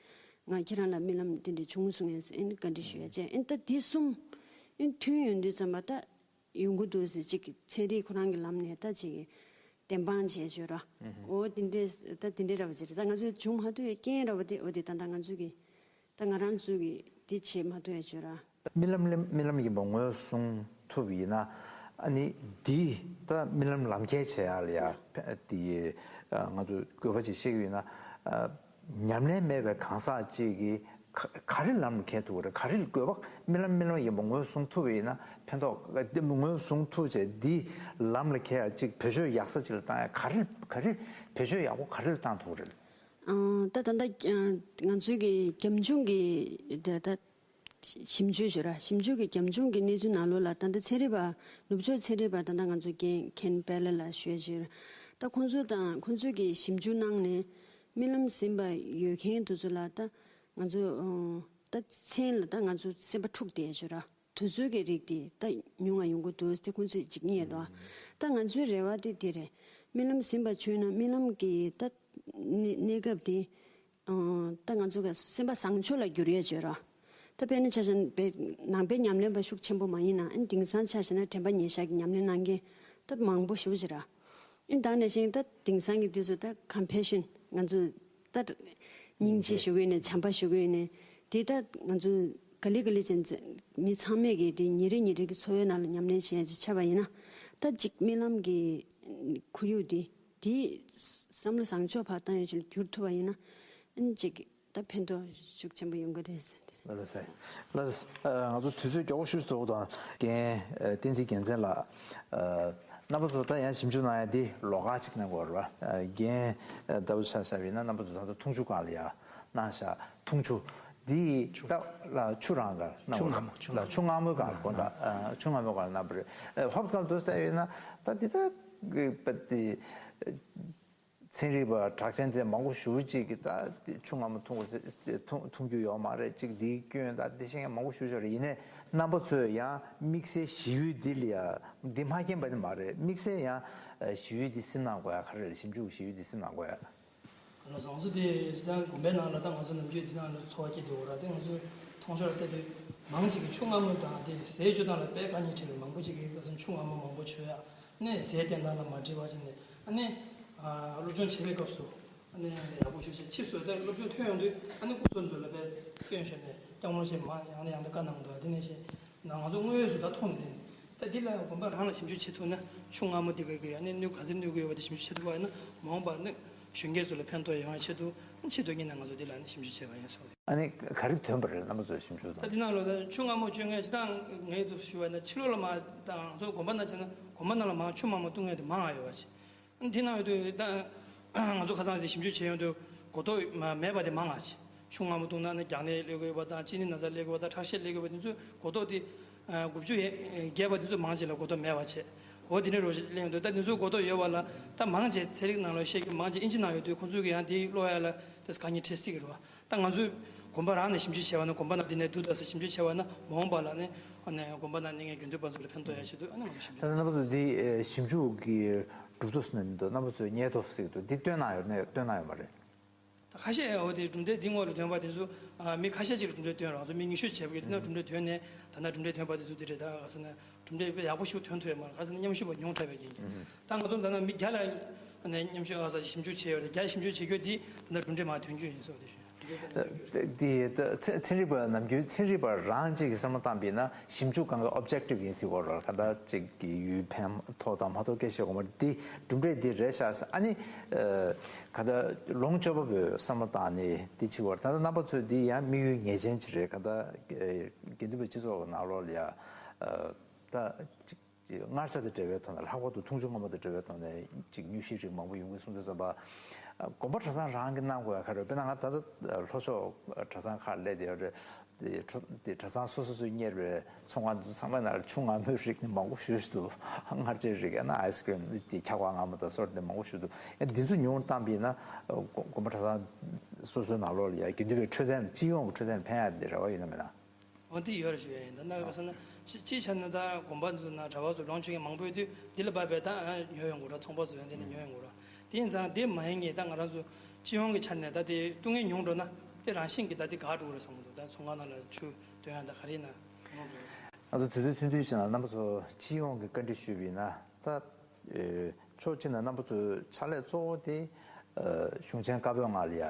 ང་ཁྱེད་རང་ལ་རྨི་ལམ་དེ་འདྲ་བྱུང་སོང་ངས་ཨེ་ནས་བཀའ་འདྲི་ཞུ་ཡ་བྱས་ཨེ་ནས་ད་དེ་གསུམ་ཨེ་ནས་མཐུན་ཡོང་དུས་ཙམ་པ་ད། ཡོང་གི་འདུག་ཟེར་གཅིག་གི་ཚན་རིག་ཁོ་རང་གི་ལམ་ནས་ད་གཅིག་གི་བདེན་དཔང་བྱས་བརྗོད་ར། འོ་དེ་འདྲས་ད་དེ་འདྲས་ར་བ་ཅིག་རེད། ད་ང་ཚོའི་བྱུང་མ་ཐུབ་པའི་རྐྱེན་ར་བ་དེ་འོ་དེ་ད་ད་ང་ཚོ་གི་ད་ང་རང་ཚོ་གི་དེ་བྱེད་མ་ཐུབ་ཡ་བརྗོད་ར། རྨི་ལམ་ལམ་རྨི་ལམ་ཡིན་པ་ངོས་བཟུང་ཐུབ་ཡིན་ན་ཨ་ནི་འདི་ད་རྨི་ལམ་ལམ་ཁྱེར་བྱེད་ཡ་ལ་ཡ་དེ་ང་ཚོ་དགོས་པ་ཅིག་བཤད་ཀྱི་ཡོད་ན། ཉམས་ལེན་མེད་པའི་གང་ཟག་ཅིག་གིས་ག་ག་རེ་ལམ་ལ་འཁེལ་ཐུབ་ཀྱི་རེད། ག་རེ་དགོས་པ་རྨི་ལམ་རྨི་ལམ་ཡིན་པ་ངོས་བཟུང་ཐུབ་པ་ཡིན་ན་ཕན་ཐོགས་འདི་ངོས་བཟུང་ཐུབ་བྱས་འདི་ལམ་ལ་འཁེལ་ཡ་ཅིག་བེད་སྤྱོད་ཡག་ས་ཅིག་ལ་བཏང་ཡ་ག་རེ་ག་རེ་བེད་སྤྱོད་ཡག་པོ་ག་རེ་ལ་བཏང་ཐུབ་ཀྱི་རེད། ཨང་ད་ད་ལྟ་ང་ཚོའི་གི་རྒྱབ་ལྗོངས་ཀྱི་ད་ད་ཞིབ་འཇུག་ཞུ་ར་ཞིབ་འཇུག་གི་རྒྱབ་ལྗོངས་ཀྱི་གནས་ཚུལ་ནང་ལོགས་ལ་ད་ལྟ་ཚན་རིག་པ་ནུབ་ཕྱོགས་ཚན་རིག་པ་ད་ལྟ་ང་ཚོ་རྒན་ཁེན་པེ་ལ་ལ་ཞུ་ཡ་ཞུ་ར་ད་ཁོང་ཚོ་དང་ཁོང་ཚོས་གི་ཞིབ་འཇུག་གནང་ནས། རྨི་ལམ་ཟིན་པ་ཡོད་མཁན་དེ་ཚོ་ལ་ད་ང་ཚོ་ད་མཚན་ལ་ད་ང་ཚོ་སེམས་པ་འཁྲུག་བསྡད་ཞོར་ར་དེ་ཚོའི་གི་རིགས་དེ་ད་ཉུང་ང་ཡོང་གི་འདུག་དེ་ཁོང་ཚོས་ཅིག་རྙེད་དོ། ད་ང་ཚོའི་རེ་བ་དེ་དེ་རེད། རྨི་ལམ་ཟིན་པ་བྱུང་ན་རྨི་ལམ་གི་ད་གནས་གནས་སྐབས་དེ་ད་ང་ཚོ་གི་སེམས་པ་བཟང་ཕྱོགས་ལ་བསྒྱུར་ཡས་བྱོས་ར། ད་དཔེར་ན་ཆ་བཞག་ན་དཔེ་ནང་པའི་ཉམས་ལེན་པ་ཤུགས་ཆེན་པོ་མ་ཡིན་ན་ཨ་ནི་དེང་སང་ཆ་བཞག་ན་དྲན་པ་ཉེར་བཞག་གི་ཉམས་ལེན་གནང་མཁན་ད་མང་པོ་ཞེ་པོ་ཅིག་ར། ཨ་ནི་ད་ནང་བཞིན་ད་དེང་སང་གི་དུས་སུ་ད་ཀམ་པེ་ཤན་ང་ཚོ་ད་སྙིང་རྗེ་ཞུ་གི་ཡོད་ནས་བྱམས་པ་ཞུ་གི་ཡོད་ནས་དེ་ད་ང་ཚོ་ག་ལེ་ག་ལེ་ཅན་མི་ཚང་མས་གི་དེ་ཉིན་རེ་ཉིན་རེ་གི་འཚོ་བའི་ནང་ལ་ཉམས་ལེན་བྱེད་ཡ་ཅིག་ཆགས་པ་ཡིན་ན་ད་ཅིག་རྨི་ལམ་གི་ཁོར་ཡུག་དེ་དེ་བསམ་བློ་བཟང་ཕྱོགས་ཕར་བཏང་ཡ་ཅིག་ལ་བསྒྱུར་ཐུབ་པ་ཡིན་ན་ཨ་ནི་ཅིག་ད་ཕན་ཐོགས་ཤུགས་ཆེན་པོ་ཡོང་གི་རེད་ཟེར་ཏེ། ལགས་སོ། ལགས་སོ། ང་ཚོ་དུས་ཚོད་མགྱོགས་པོ་ཞུ་ཐུབ་དང་རྒན་བསྟན་འཛིན་རྒྱལ་མཚན་ལགས། རྣམ་པ་ཚོ་ད་ཡང་ཞིབ་འཇུག་གནང་ཡ་འདི་ལོགས་ཀ་ཅིག་གནང་དགོས་རེད་བ། རྒན་ལྟ་བུ་ཆ་བཞག་པ་ཡིན་ན་རྣམ་པ་ཚོ་ད་ལྟ་འཐུང་ཆུ་སྒང་ལ་ཡ་གནང་བཞག་འཐུང་ཆུ་འདི་ད་ལ་ཆུ་རང་ག་གནང་དགོས་རེད། ཆུ་མངར་མོ་ཆུ་མངར་མོ་སྒང་ལ་དགོས་ད་ཆུ་མངར་མོ་སྒང་ལ་གནང་བ་རེད། ཧོབ་སྒང་ལ་དུ་ལྟ་ཡོད་ན་ད་འདི་ད་གི་པ་དེ། ཚན་རིག་པ་གྲགས་ཅན་དེ་མང་པོ་ཞེ་པོ་ཅིག་གིས་ད་ཆུ་མངར་མོ་འཐུང་དགོས་ཟེར་འཐུང་འཐུང་རྒྱུ་ཡོད་མ་རེད། ཅིག་འདིའི་སྐྱོན་ད་འདི་བཤད་མཁན་མང་པོ་ཞེ་པོ་ཅིག་ཡོད་རེད། ཡིན་ནའི་རྣམ་པ་ཚོས་ཡང་དམིགས་བསལ་ཞི་གཡོལ་འདི་ལ་ཡ་འདི་མ་མཁྱེན་པ་ནི་མ་རེད། དམིགས་བསལ་ཡང་ཞི་གཡོལ་འདི་སེམས་ནང་དགོས་ཡ་ག་རེ་རེད། ཞིབ་འཇུག་ཞི་གཡོལ་འདི་སེམས་ནང་དགོས་ཡ། ང་ཚོ་དེ་སང་དགོན་པའི་ནང་ལ་ད་ང་ཚོ་ནམ་རྒྱུན་འདི་ནང་ལ་འཚོ་བ་སྐྱེལ་དུས་འོ་ར་དེ་ང་ཚོའི་མཐོང་ཕྱོགས་ལ་བལྟས་དུས་མང་ཆེ་གི་ཆུ་མངར་མོ་དང་དེ་ཟས་སྤྱོད་སྟངས་ལ་དཔེ་དཀའ་ངལ་འཕྲད་པའི་མང་པོ་ཅིག་གིས་ཁ་སང་ཆུ་མངར་མོ་མང་པོ་མཆོད་ཡ་ནས་ཟས་བསྟེན་སྟངས་ལ་མ་འགྲིག་པ་བྱས་ནས་ཨ་ནི་སློབ་སྦྱོང་བྱེད་པའི་སྐབས་སུ་ ཨ་ནི་ཡག་པོ་ཞུ་བྱས་ཕྱིས་སུ་ད་སློབ་སྦྱོང་ཐོན་ཡོང་དུས་ཨ་ནི་སྐུ་གཟུགས་ཚོ་ལ་དཔེ་སྐྱོན་བཤད་ནས་སྐྱང་མོ་བྱས་མ་ཡང་ནས་ཡང་དུ་བཀའ་གནང་འདུག་དེ་ནས་བཤད་ན་ང་ཚོ་དངོས་ཡོད་སུ་ད་མཐོང་ནས་ད་འདི་ལ་དགོན་པ་རང་ལ་ཞིབ་འཇུག་བྱེད་ཐུབ་ན་ཆུ་མངར་མོ་འདི་ག་གི་ཨ་ནི་སྣོད་ག་ཚོད་སྣོད་དགོས་ཡོད་པ་དེ་ཞིབ་འཇུག་བྱེད་ཐུབ་པ་ཡིན་ན་མ་འོངས་པ་ནི་གཞོན་སྐྱེས་ཚོ་ལ་ཕན་ཐོགས་ཡོང་བའི་ཆེད་དུ་ཆེད་དུ་གཉིས་ནས་ང་ཚོ་འདི་ལ་ནི་ཞིབ་འཇུག་བྱས་པ་ཡིན་གསུངས། ཨ་ནི་ག་རེ་ཐོན་པ་རེད་རྣམ་པ་ཚོས་ཞིབ་འཇུག་དང་། ད་འདི་ནང་ལོ་ད་ཆུ་མངར་མོ་སྤྱོད་མཁན་སྤྱིར་བཏང་ངས་དུ་ཞུ་བ་ན་ཕྱི་ལོགས་ལ་མ་ད་ང་ཚོ་དགོན་པ་ནང་བྱས་ན་དགོན་པ་ནང་ལ་མ་ཆུ་མངར་མོ་བཏུང་མཁན་དེ་མང་ང་ཡོད་པ་ཅིག་འདི་ནང་ཡོད་དུས་ད་ང་ཚོ་ཁ་སང་དེ་ཞིབ་འཇུག་བྱས་ཡོང་དུས་གོ་རྟོགས་མ་མེད་པ་དེ་མང་ང་ཅིག་ཆུ་མངར་མོ་བཏུང་ན་ནི་རྒྱགས་ནད་སླེབས་ཀྱི་ཡོད་པ་དང་གཅིན་སྙི་ན་ཚ་སླེབས་ཀྱི་ཡོད་པ་དང་ཁྲག་ཤེད་སླེབས་ཀྱི་ཡོད་པ་དེ་ཚོ་གོ་རྟོགས་དེ་དགུ་བཅུ་བརྒལ་བ་དེ་ཚོ་མང་ཆེ་ལ་གོ་རྟོགས་མེད་པ་བྱས། འོ་དེ་འདྲའི་རོ་ཞིག་གླེང་འདུག་ད་དེ་ཚོའི་གོ་རྟོགས་ཡོད་པ་ལ་ད་མང་ཆེ་ཚན་རིག་ནང་ལ་བཤད་རྒྱུ་མང་ཆེ་ཨིན་ཇི་ནང་ཡོད་དུས་ཁོང་ཚོས་ཀྱི་ཡང་དེ་ཀློག་ཡ་ལ་དེ་དཀའ་ངལ་འཕྲད་སྲིད་ཀྱི་རེད་བ། ད་ང་ཚོས་དགོན་པ་རང་ནས་ཞིབ་འཇུག་བྱས་པ་ན་དགོན་པ་ནང་འདི་ནས་བསྡུ་ད་ཟེར་ཞིབ་འཇུག་བྱས་པ་ན་མ་འོངས་པ་ལ་ནི་ཨ་ནི་དགོན་པ་ནང་གནས་མཁན་དགེ་འདུན་པ་ཚོ་ལ་ཕན་ཐོགས་ཡ་ཆེད་དུ་ཨ་ནི་ང་ཚོ་ཞིབ་འཇུག་ད་ལྟ་རྣམ་པ་ཚོ་འདི་ཞིབ་འཇུག་གི་གྲུབ་ཐོབ་ཟེར་ན་མི་འདུག་རྣམ་པ་ཚོས་སྙད་ཐོ་ཟེར་གྱི་འདུག་འདི་བཏོན་གནང་ཡོད་ནས་བཏོན་གནང་ཡོད་མ་རེད། ད་ཁ་ཤས་འོ་དེ་གྲུབ་འབྲས་འདི་སྔོན་ལ་ཐོན་པ་དེ་ཚོ་ཨ་མི་ཁ་ཤས་ཅིག་ལ་གྲུབ་འབྲས་ཐོན་རང་ཚོ་མི་ཉི་ཤུ་བྱས་པ་གི་དེ་ན་གྲུབ་འབྲས་ཐོན་ནས་ད་ལྟ་གྲུབ་འབྲས་ཐོན་པ་དེ་ཚོ་དེ་རེད། ད་ག་ཟེར་ན་གྲུབ་འབྲས་དཔེ་ཡག་པོ་ཞིག་ཐོན་ཐུབ་ཡོད་མ་རེད། ག་ཟེར་ན་མཉམ་ཞུགས་པ་ཉུང་དྲགས་པའི་རྐྱེན་གྱིས། ད་ང་ཚོ་ད་ལྟ་མི་བརྒྱ་ལ་ཨ་ནི་མཉམ་ཞུགས་ཨ་ས་ཞིབ་འཇུག་བྱས་ཡོད་རེད། བརྒྱ་ཞིབ་འཇུག་བྱེད་རྒྱུ་དེ་ད་ལྟ་གྲུབ་འབྲས་མ་ཐོན་རྒྱུ་ཡིན་སོགས་དེ་ཞུ། དེ་ཚན་རིག་པ་ནམ་རྒྱུན་ཚན་རིག་པ་རང་གཅིག་གིས་བསམ་བློ་བཏང་པ་ཡིན་ན་ཞིབ་འཇུག་སྒང་ག་ཨོབ་ཇེག་ཊིབ་ཡིན་ཟེར་གྱི་ཡོད་རེད། གང་ལྟར་གཅིག་གི་ཡུལ་ཕན་ཐོགས་དང་མ་ཐོགས་སྐད་ཆ་དགོས་མ་རེད། འདི་གྲུབ་འབྲས་འདི་རེད་ཤག་ཟེར་ཨ་ནི། ག་ད་ལོངས་སྤྱོད་པ་པོའི་བསམ་བློ་བཏང་ནས་འདི་བྱེད་པར་ད་ལྟ་རྣམ་པ་ཚོས་འདི་ཡང་དམིགས་ཡུལ་ངེས་ཅན་ཅིག་རེད། ག་ད་དགེ་འདུན་པའི་སྤྱི་ཚོགས་ཀྱི་ནང་ལོགས་ལ་ཡ་ད་ཅིག་ཅིག་མངར་ཆ་དང་འབྲེལ་བའི་ཐོག་ནས་ལྷག་པར་དུ་འཐུང་ཆུ་མངར་མོ་དང་འབྲེལ་བའི་ཐོག་ནས་ཅིག་མྱོས་བཤད་རིགས་མང་པོ་ཡོང་གི་སོང་དུས་ཙམ་པ་དགོན་པ་གྲྭ་ཚང་རང་གིས་གནང་དགོས་ཡ་ག་རེ་དཔེར་ན་ང་ད་ལྟ་ལྷོ་ཕྱོགས་གྲྭ་ཚང་ཁག་སླེབས་བསྡད་ཡོད་རེད། དེ་གྲྭ་དེ་གྲྭ་ཚང་སོ་སོ་སོས་གཉེར་བའི་ཚོང་ཁང་དེ་ཚོ་ཚང་མའི་ནང་ལ་ཆུ་མངར་མོའི་རིགས་ནི་མང་པོ་ཞེ་པོ་ཅིག་འདུག་མངར་ཆའི་རིགས་ཡང་ན་ཨའི་སི་ཀི་རིམ་དེ་འཁྱག་པ་མངར་མོ་དང་སོགས་དེ་མང་པོ་ཞེ་པོ་འདུག་ཡང་འདི་ཚོ་ཉུང་བཏང་པ་ཡིན་ན་དགོན་དགོན་པ་གྲྭ་ཚང་སོ་སོའི་ནང་ལོགས་ལ་ཡང་དགེ་འདུན་པའི་འཕྲོད་བསྟེན་སྤྱི་ཡོངས་ཀྱི་འཕྲོད་བསྟེན་ཕན་ཡག་དེ་རེ་བ་ཡོད་ན་མེད་ན། འོ་འདི་ཡོད་རེད་ཞུ་ཡ་ཡིན། ད་ནང་ག་ས་ན་སྤྱི་སྤྱིའི་ཆ་ནས་ད་དགོན་པ་ཚོ་ན་གྲྭ་པ་ཚོ་ལོངས་སྤྱོད་མཁན་མང་པོ་ཡོད་དུས་འདི་ལ་བབས་པའི་ད་ཉོ་ཡོང་དགོས་ར། ཚོང་པ་ཚོ་ཡང་འདི་ནས་ཉོ་ཡོང་དགོས་ར། དེ་ཡིན་ཙང་དེ་མ་ཡིན་ངེས་ད་ང་རང་ཚོ་སྤྱི་ཡོངས་ཀྱི་ཆ་ནས་ད་དེ་བཏུང་མཁན་ཉུང་འགྲོ་ན་དེ་རང་བཞིན་གྱིས་ད་དེ་འགག་འགྲོ་གི་རེད་བསམ་གྱི་འདུག་ད་ཚོང་ཁང་ནང་ལ་ཆུ་འདོན་ཡ་ད་ག་རེ་ཡིན་ན་ཉུང་འགྲོ་གི་རེད་བསམ། ང་ཚོ་དུས་ཚོད་ཐུང་ཐུང་ཞིག་ནང་རྣམ་པ་ཚོ་སྤྱི་ཡོངས་ཀྱི་བཀའ་འདྲི་ཞུས་པ་ཡིན་ན་ད་ཕྱོགས་གཅིག་ནས་རྣམ་པ་ཚོའི་ཕྱག་ལས་གཙོ་བོ་དེ་གཞུང་ཆེན་བཀའ་པོད་ལྔ་ལ་ཡ་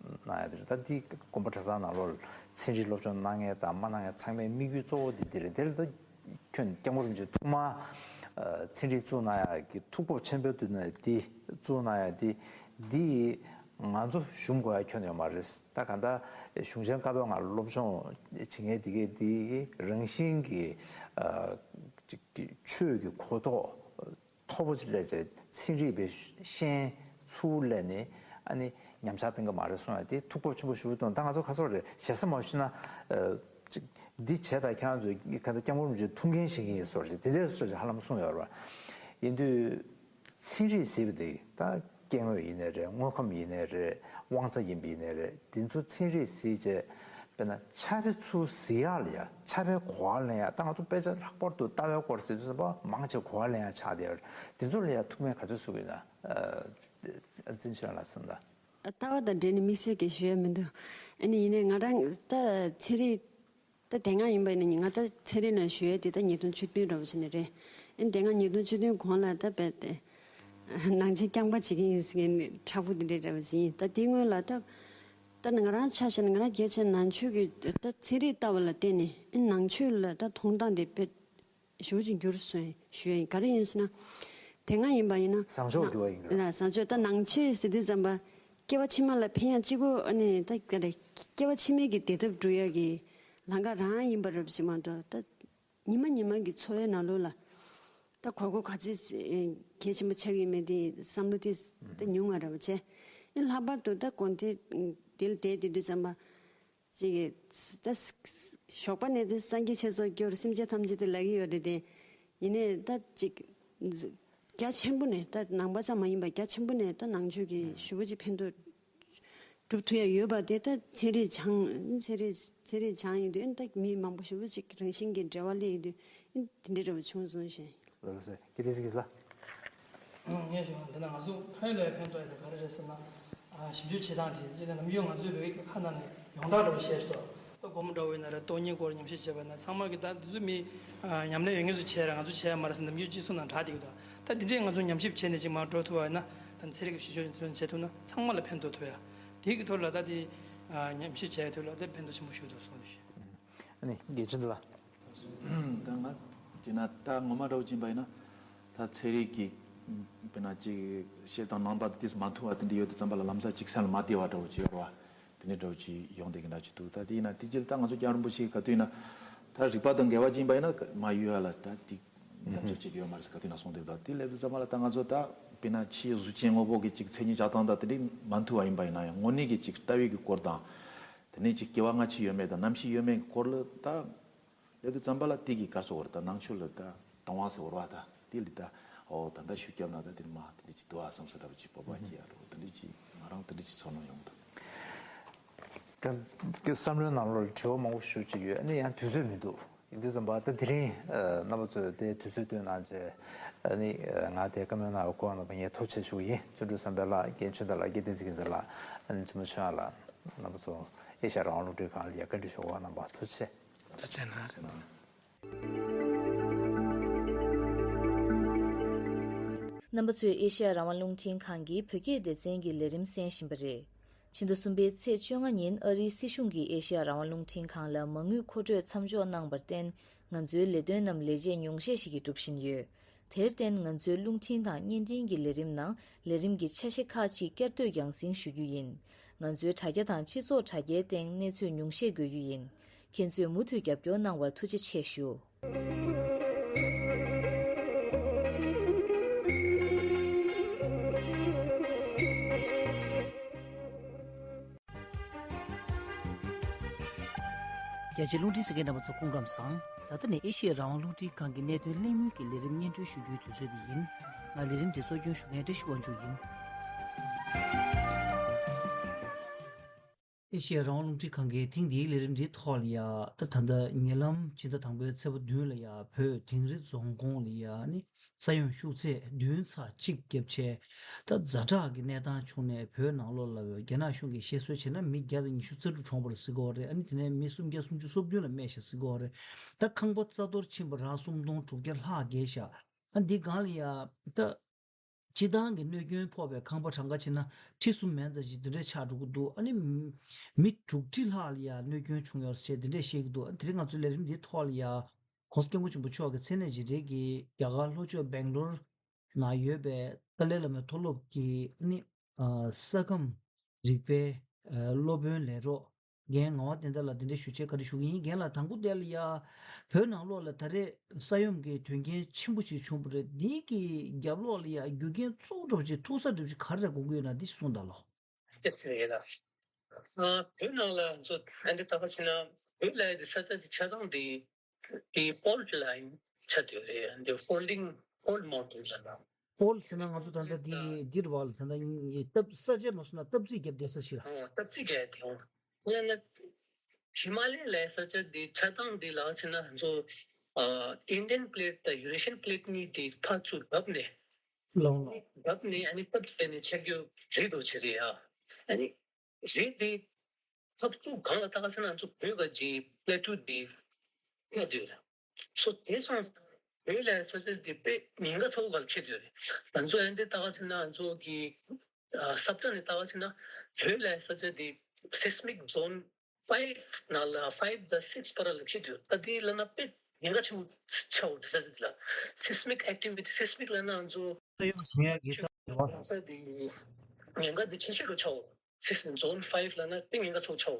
གནང་ཡ་དེ་རེད། ད་འདི་དགོན་པ་གྲྭ་ཚང་ནང་ལོགས་ཚན་རིག་སློབ་སྦྱོང་གནང་མཁན་དང་མ་གནང་མཁན་ཚང་མའི་དམིགས་ཡུལ་གཙོ་བོ་དེ་འདི་རེད། དེ་ལ་ད་ཁྱོན་སྐྱབས་མགོན་རིན་པོ་ཆེ་ཐོག་མར་ཚན་རིག་བཙུགས་གནང་ཡག་གི་ཐུགས་སྤོབས་ཆེན་པོའི་དུས་ནས་འདི་བཙུགས་གནང་ཡག་འདི་འདི་ང་ཚོ་ཞུམ་དགོས་ཡ་ཁྱོན་ཡོད་མ་རེད། ད་གང་ལྟར་གཞུང་ཆེན་བཀའ་པོད་ལྔ་སློབ་སྦྱོང་བྱེད་མཁན་དེ་གས་འདི་རང་བཞིན་གྱི་ཅིག་ཆོས་ཀྱི་གོ་རྟོགས་མཐོ་པོ་ཅིག་སླེབས་བྱས་ཚན་རིག་པའི་ཤེས་ཚུར་སླེབས་ནས་ཨ་ནི་ཉམས་ཆག་བཏང་གི་མ་རེད་གསུང་ཡ་དེ་ཐུགས་སྤོབས་ཆེན་པོ་ཞེ་པོ་གཏོང་། ད་ང་ཚོ་ཁ་སོག་རེད་ཞེ་ས་མ་ཞུ་ན་ཅིག་འདི་བྱས་ད་ཁྱེད་རང་ཚོས་ད་ལྟ་སྐྱབས་མགོན་རིན་པོ་ཆེ་ཐུགས་འགན་བཞེས་ཀྱི་ཡིན་ཟེར་བ་ཞིག་དེ་འདྲས་སོགས་ཀྱི་ཧ་ལམ་གསུངས་ཡོད་རེད་བ། ཡིན་དུས་ཚན་རིག་ཟེར་བ་དེ་ད་སྐྱེ་དངོས་ཡིན་ནའི་རེད། དངོས་ཁམས་ཡིན་ནའི་རེད། དབང་རྩ་ཡིན་པ་ཡིན་ནའི་རེད། དེ་ཚོ་ཚན་རིག་ཟེར་བྱས་དཔེར་ན་ཕྱག་དཔེ་ཚུར་གཟིགས་ཡག་ལ་ཡ་ཕྱག་དཔེ་གོ་བ་ལེན་ཡག་ད་ང་ཚོ་དཔེ་ཆ་ལྷག་པར་དུ་ལྟ་བའི་སྐོར་ཟེར་དུས་ཙམ་པ་མང་ཆེ་གོ་བ་ལེན་ཡག་ཆགས་བསྡད་ཡོད་རེད། དེ་ཚོ་ལ་ཡ་ཐུགས་སྨན་ག་ཚོད་གསོ་གི་ཡོད་ན། ཨ་འཛིན་ཆོས་ལ་གསུངས་དང་། ལྟ་བ་དང་འབྲེལ་ནས་དམིགས་བསལ་གྱི་ཞུ་ཡ་མི་འདུག་ཨ་ནི་ཡིན་ནའི་ང་རང་ད་ཚན་རིག་ད་དེ་སྔ་ཡིན་པ་ཡིན་ན་ང་ད་ཚན་རིག་ནང་ཞུགས་ཡས་དེ་ད་ཉིས་སྟོང་བཅུ་བདུན་འདྲ་བོ་ཞིག་ནས་རེད། ཨ་ནི་དེ་སྔ་ཉིས་སྟོང་བཅུ་བདུན་གོང་ལ་ད་རྦད་དེ་ནང་ཆེན་རྐྱང་པ་བྱེད་ཀྱི་ཡིན་ཟེར་མཁན་མཁྲེགས་པོ་དེ་འདྲའི་འདྲ་བོ་ཞིག་ཡིན། ད་དེའི་སྔོན་ལ་ད་ད་ང་རང་ཆ་བཞག་ན་ང་རང་གལ་ཆེ་ན་ནང་ཆོས་ཀྱི་ད་ཚན་རིག་ལྟ་བ་ལ་བརྟེན་ནས་ཨ་ནི་ནང་ཆོས་ལ་ད་མཐོང་སྟངས་དེ་རྦད་ཞེ་པོ་ཅིག་འགྱུར་སོང་ཞུ་ཡ་ཡིན། ག་རེ་ཡིན་ཟེར་ན། དེ་སྔ་ཡིན་པ་ཡིན་ན། བཟང་ཕྱོགས་འགྱུར་བ་ཡིན་ན། ལ་བཟང་ཕྱོགས་ད་ནང་ཆོས་ཟེར་དུས་ཙམ་པ། སྐྱེ་བ་ཕྱི་མ་ལ་ཕན་ཡ་གཅིག་པོ་ཨ་ནི་ད་ག་རེ། སྐྱེ་བ་ཕྱི་མའི་གི་བདེ་ཐབས་སྒྲུབ་ཡ་གི་ལམ་ཁ་རང་ཡིན་པ་རེད་ཅེས་མ་གཏོགས་ད། ཉི་མ་ཉི་མ་གི་འཚོ་བའི་ནང་ལོགས་ལ། ད་གོ་གོ་ག་ཚོད་གལ་ཆེན་པོ་ཆགས་ཡོད་མེད་དེ་བསམ་བློ་དེ་ད་ཉུང་ང་རེད་བ་བྱས། ཨ་ནི་ལྷག་པར་དུ་ད་དགོན་སྡེ་དེ་ལ་བསྡད་བསྡད་དུས་ཙམ་པ། ཅིག་གིས་ད་ཞོགས་པ་ནས་དེ་སངས་རྒྱས་ཆོས་ཚོགས་སྐྱོར་སེམས་ཅན་ཐམས་ཅད་དེ་ལབ་ཀྱི་ཡོད་རེད་དེ། ཡིན་ནའི་ད་ཅིག་རྒྱ་ཆེན་པོ་ནས་ད་ནང་པ་ཙམ་མ་ཡིན་པ་རྒྱ་ཆེན་པོ་ནས་ད་ནང་ཆོས་ཀྱི་ཞེ་པོ་ཅིག་ཕན་ཐོགས་སྒྲུབ་ཐུབ་ཡ་ཡོད་པ་དེ་ད་ཚན་རིག་སྦྱང་ཚན་རིག་ཚན་རིག་སྦྱང་ཡོང་དུས་ཨ་ནི་ད་མི་མང་པོ་ཞེ་པོ་ཅིག་རང་བཞིན་གྱི་འབྲེལ་བ་སླེབས་ཡོང་དུས་ཨ་ནི་དེ་འདྲའི་འདྲ་བོ་བྱུང་སོང་ཞེས། ལགས་སོ། ཁྱེད་བསྟན་འཛིན་གྱིས་ལ། ངས་ཞུ་བ་འདི་ན་ང་ཚོ་ཕ་ཡུལ་ལ་ཕན་ཐོགས་ཡོད་པ་ག་རེ་རེད་ཟེར་ན། ཞིབ་འཇུག་བྱེད་སྟངས་དེ་ཅི་ལ་ནམ་རྒྱུན་ང་ཚོའི་བོད་ཡིག་གི་ཁ་ནང་ནས་ཡོངས་གྲགས་འདྲ་བོ་བཤད་ཤོག་ད་སྒོར་མོ་འདྲ་བོ་ཡིན་ན་རེད། སྟོང་ཉིད་སྐོར་ཉམས་ཞིབ་བྱས་པ་ན་ཚང་མ་གི་ད་འདི་ཚོ་མི་ཉམས་ལེན་ཡོད་མཁན་ཚོ་བྱས་ར་ང་ཚོ་བྱས་ཡ་མ་རེད་ཟེར་ནམ་རྒྱུན་སྤྱི་ཚོགས་ནང་གྲགས་བསྡད་ཀྱི་འདུག་ད་འདི་འདྲས་ང་ཚོ་ཉམས་ཞིབ་བྱས་ནས་ཅིག་མར་འགྲོ་ཐུབ་པ་ཡིན་ན་ ཚན་རིག་གི་ཞིབ་འཇུག་འདི་ཚོ་བྱེད་ཐུབ་ན་ཚང་མ་ལ་ཕན་ཐོགས་ཐུབ་ཡ། དེ་གི་ཐོག་ལ་ད་དེ་ཉམས་ཞིབ་བྱས་ཐུབ་ལ་ད་ཕན་ཐོགས་ཆེན་པོ་ཞིག་འདུག་གསུངས་ཏེ། ཨ་ནི་དགེ་ཆེ་འདུག་ལ། ད་ང་བྱས་ན་ད་ངོ་མ་འདྲ་བོ་ཅིག་ཡིན་པ་ཡིན་ན། ད་ཚན་རིག་གི་དཔེར་ན་ཅིག་བཤད་སྟངས་ནང་པ་དེ་མ་མཐུན་པ་དེ་འདྲ་ཡོད་དུས་ཙམ་པ་ལ་ལམ་སང་ཅིག་སེམས་ལ་མ་བདེ་བ་འདྲ་བོ་ཅིག་ཡོད་རེད་བ། དེ་འདྲའི་འདྲ་བོ་ཅིག་ཡོང་བསྡད་ཀྱི་འདྲ་ཅིག་འདུག་ད་དེ་ཡིན་ན་དེ་རྗེས་ད་ང་ཚོ་སྐྱབས་མགོན་རིན་པོ་ཆེ་ག་དུས་ཡིན་ན་ད་རིག་པ་དང་འགལ་བ་ཅིག་ཡིན་པ་ཡིན་ན་མ་གཡུག་ཡ་ལ་ད་ཅིག་མཉམ་འཇོག་བྱེད་ཀྱི་ཡོད་མ་རེད་ཟེར་ག་དུས་ན་གསུངས་བསྡད་འདུག་དེ་སླེབས་དུས་ཙམ་པ་ལ་ད་ང་ཚོ་ད་དཔེར་ན་ཕྱིའི་གཟུགས་ཅན་དངོས་པོ་གི་ཅིག་མཚན་ཉིད་བྱ་སྟངས་དང་དེ་འདྲའི་མ་མཐུན་པ་ཡིན་པ་ཡིན་ན་ཡང་དངོས་གནས་ཀྱི་ཅིག་ལྟ་བའི་གི་སྐོར་དང་། དེ་ནས་ཅིག་སྐྱེ་བ་སྔ་ཕྱི་ཡོད་མེད་དང་རྣམ་ཤེས་ཡོད་མེད་ཀྱི་སྐོར་ལ་ད། ལས་དུས་ཙམ་པ་ལ་དེ་གི་ག་སོ་བར་ད་ནང་ཆོས་ལ་ད་དང་བ་སོ་བར་བ་ད་དེ་ལི་ད་ཨོ་ད་ད་ཤུགས་རྒྱབ་ན་ད་དེ་མ་དེ་འདྲ་ཅིག་འདུག་ཨ་བསམ་ས་འདྲ་བ་ཅིག་སྤོབས་པ་སྐྱེ་ཡ་རོ་དེ་འདྲ་ཅིག་ང་རང་དེ་འདྲ་ཅིག་ཚོར་སྣང་ཡོང་འདུག་ད་གི་བསམ་བློའི་ནང་ལོགས་དྲི་བ་མང་པོ་ཞུ་ཅིག་ཡོད། ཨ་ནི་ཡང་དུས་ཚོད་མི་འདུག་ཡིན་དུས་ཙམ་པ་ད་དེ་རིང་རྣམ་པ་ཚོས་དེ་དུས་ཚོད་བཏོན་གནང་རྗེས་ཨ་ནི་ང་དེ་བཀའ་མོལ་གནང་བའི་སྐུ་ངོ་རྣམ་པ་ངས་ཐུགས་རྗེ་ཞུ་གི་ཡིན། བརྩོན་འགྲུས་བསམ་འཕེལ་ལགས། རྒན་ཆོས་དར་ལགས། རྒན་བསྟན་འཛིན་རྒྱལ་མཚན་ལགས། ཨ་ནི་བཙུན་མོ་ཆོས་དབྱངས་ལགས། རྣམ་པ་ཚོ་ཨེ་ཤ་ཡ་རང་དབང་རླུང་འཕྲིན་ཁང་ལ་ཡ་བཀའ་འདྲི་ཞུ་བ་གནང་བར་ཐུགས་རྗེ་ཆེ། ཐུགས་རྗེ་ཆེ་གནང་། རྣམ་པ་ཚོས་ཨེ་ཤ་ཡ་རང་དབང་རླུང་འཕྲིན་ཁང་གི་བོད་སྐད་སྡེ་ཚན་གྱི་ལས་རིམ་གསན་བཞིན་པ་རེད། ཕྱི་ཟླ་གསུམ་པའི་ཚེས་བཅོ་ལྔ་ཉིན་ཨ་རིའི་སྲིད་གཞུང་གིས་ཨེ་ཤ་ཡ་རང་དབང་རླུང་འཕྲིན་ཁང་ལ་མ་དངུལ་མཁོ་སྤྲོད་མཚམས་འཇོག་གནང་བར་བརྟེན། ང་ཚོའི་ལས་དོན་རྣམས་ལས་བྱེད་ཉུང་ཤས་ཤིག་གིས་སྒྲུབ་བཞིན་ཡོད། དེར་བརྟེན་ང་ཚོའི་རླུང་འཕྲིན་དང་བརྙན་འཕྲིན་གྱི་ལས་རིམ་ནང་ལས་རིམ་གྱི་ཆ་ཤས་ཁག་ཅིག་བསྐྱར་ཟློས་རྒྱང་སྲིང་ཞུ་རྒྱུ་ཡིན། ང་ཚོའི་དྲ་རྒྱ་དང་སྤྱི་ཚོགས་དྲ་རྒྱའི་སྟེང་གནས་ཚུལ་ཉུང་ཤས་འགོད་རྒྱུ་ཡིན། ཁྱེད་ཚོས་མུ་མཐུད་རྒྱབ་སྐྱོར་གནང་བར་ཐུགས་རྗེ་ཆེ་ཞུ། རྒྱ་ཆེའི་རླུང་འཕྲིན་གསན་མཁན་རྣམ་པ་ཚོ་སྐུ་ཁམས་བཟང་། ད་ལྟ་ནས་ཨེ་ཤི་ཡའི་རང་དབང་རླུང་འཕྲིན་ཁང་གི་གནད་དོན་གླེང་མོལ་གྱི་ལས་རིམ་སྙན་སྒྲོན་ཞུ་རྒྱུའི་དུས་ཚོད་འདི་ཡིན། ང་ལས་རིམ་འདི་གཙོ་སྐྱོང་ཞུ་མཁན་བཀྲ་ཤིས་དབང་ཕྱུག་ཡིན། ཨེ་ཤི་ཡའི་རང་དབང་རླུང་འཕྲིན་ཁང་གིས་ཐེངས་འདིའི་ལས་རིམ་འདིའི་ཐོག་ལ་ཡ་ད་ད་ལྟ་ཉེ་ལམ་ཕྱི་ཟླ་དང་པོའི་ཚེས་པ་བདུན་ལ་ཡ་བོད་དིང་རི་རྫོང་ཁོངས་ལ་ཡ་ནི། ས་ཡོམ་ཤུགས་ཚད་བདུན་ཚེག་གཅིག་བརྒྱབ་བྱས། ད་ཛ་དྲག་གི་གནས་སྟངས་བྱུང་ནས་བོད་ནང་ལོགས་ལ་རྒྱ་ནག་གཞུང་གིས་བཤད་སྲོལ་བྱས་ན་མི་བརྒྱ་དང་ཉི་ཤུ་རྩ་དྲུག་གྲོངས་པ་རེད་ཟེར་གྱི་ཡོད་རེད། ཨ་ནི་དེ་ནས་མི་སུམ་བརྒྱ་སུམ་ཅུ་སོ་བདུན་ལ་རྨས་ཤིག་ཟེར་གྱི་ཡོད་རེད། ད་ཁང་པ་རྩ་གཏོར་ཕྱིན་པ་རང་སུམ་སྟོང་དྲུག་བརྒྱ་ལྷག་བརྒལ་ཤག་ཨ་འདི་སྒང་ལ་ཡ་ད་སྤྱི་བཏང་གི་གནོད་སྐྱོན་ཕོག་པའི་ཁང་པ་གྲངས་ཀ་བྱས་ན་ཁྲི་གསུམ་མན་ཙམ་ཞིག་འདི་འདྲས་ཆགས་འགྲོ་གི་འདུག་ཨ་ནི་མི་དྲུག་ཁྲི་ལྷག་ལ་ཡ་གནོད་སྐྱོན་བྱུང་ཡོད་ཟེར་འདི་འདྲས་བཤད་ཀྱི་འདུག་ཨ་ནི་དེ་རིང་ང་ཚོའི་ལས་རིམ་འདིའི་ཐོག་ལ་ཡ། ༸གོང་ས་༸སྐྱབས་མགོན་ཆེན་པོ་མཆོག་གི་མཚན་གནས་རྗེས་དྲན་གྱི་རྒྱ་གར་ལྷོ་ཕྱོགས་སྦེང་ལོར་ནང་ཡོད་པའི་ཏཱ་ལའི་བླ་མའི་མཐོ་སློབ་ཀྱི་ནི་ས་ཁམས་རིག་པའི་སློབ་དཔོན་ལས་རོགས་རྒན་ངག་དབང་བསྟན་དར་ལགས་འདི་འདྲ་ཞུ་ཆེད་བཀའ་འདྲི་ཞུ་གི་ཡིན། རྒན་ལགས་དང་པོ་དེ་ལ་ཡ་བོད་ནང་ལོགས་ལ་ད་རེས་ས་ཡོམ་གྱི་དོན་རྐྱེན་ཆེན་པོ་ཞིག་བྱུང་བ་རེད། འདི་གི་རྒྱབ་ལོགས་ལ་ཡ་རྒྱུ་རྐྱེན་གཙོ་བོ་འདྲ་པོ་ཅིག་ཐུག་ས་འདྲ་པོ་ཅིག་ག་རེ་དགོངས་ཀྱི་ཡོད་ན་འདི་གསུངས་དང་ལོ། ཨ་བོད་ནང་ལ་ང་ཚོ་ཨ་འདི་ལྟ་བ་བྱས་ན་བོད་ལ་ཡ་འདི་ས་ཆ་འདི་ཆགས་སྟངས་འདི་འདི་ཕོལ་ཊི་ལ་ཡིན་ཆགས་བསྡད་ཡོད་རེད། འདི་ཕོལ་ཌིང་ཕོལ་མའུན་ཊིན་ཟེར་ན། ཕོལ་ཊི་ཟེར་ན་ང་ཚོ་ད་ལྟ་འདི་འདིར་བ་ལ་ད་ལྟ་སྟབས་ས་ཆ་མ་སོང་ན་སྟབས་རྩིས་བརྒྱབ་བསྡད་ས་ཞིག་ལ། ཨོ་སྟབས་རྩིས་བརྒྱབ་དེ་ཡོང་། ཡང་ན་ཧི་མ་ལ་ཡའི་ས་ཆ་འདི་ཆགས་སྟངས་འདི་ལ་བྱས་ན་ང་ཚོ་ཨ་ཨིན་ཌི་ཡན་པི་ལེ་ཊི་དང་ཡུ་རེ་ཤི་ཡན་པི་ལེ་ཊི་གཉིས་འདི་ཕར་ཚུར་བརྡབས་ནས། ལོང་ལོང་། བརྡབས་ནས་ཨ་ནི་སྟབས་བསྟན་ནས་ཆགས་རྒྱུ་རེད་འདུག་བྱས་རེད་ཡ། ཨ་ནི་རེད་དེ་ཐབས་སྡུག་གང་ལ་བརྟག་ཟེར་ན་ང་ཚོ་བོད་པ་གྱི་པི་ལེ་ཊི་དེ་ཡོད་དུས་རེད། སོ་དེ་སོང་བོད་ལ་ས་ཆ་དེ་དཔེ་ཉེན་ཁ་ཚ་བོ་ག་ལ་འཁེལ་དུས་རེད། ང་ཚོ་ཨ་ནི་བརྟག་ཟེར་ན་ང་ཚོ་གི་ས་བརྟག་ནས་བརྟག་ཟེར་ན་བོད་ལ་ས་ཆ་དེ་སེ་སི་མིག་ཛོན་ཕའིབ་ནང་ལ་ཕའིབ་དང་སིག་སི་བར་ལ་ལབ་ཤེས་དུས་ད་དེ་ལབ་ན་དཔེ་ཉེན་ཁ་ཆེན་པོ་ཆགས་འོ་དེ་ས་ཆ་དེ་ལ་སེ་སི་མིག་ཨེག་ཊི་ཝི་ཊི་སེ་སི་མིག་ལབ་ན་ང་ཚོ་ས་ཡོམ་བྱུང་ཡག་གི་རྟགས་རེད་བ། ས་དེ་ཉེན་ཁ་དེ་ཆེ་ཤོས་རུ་ཆགས་འོ། སེ་སི་ཛོན་ཕའིབ་ལབ་ན་དཔེ་ཉེན་ཁ་ཚ་བོ་ཆགས་འོ།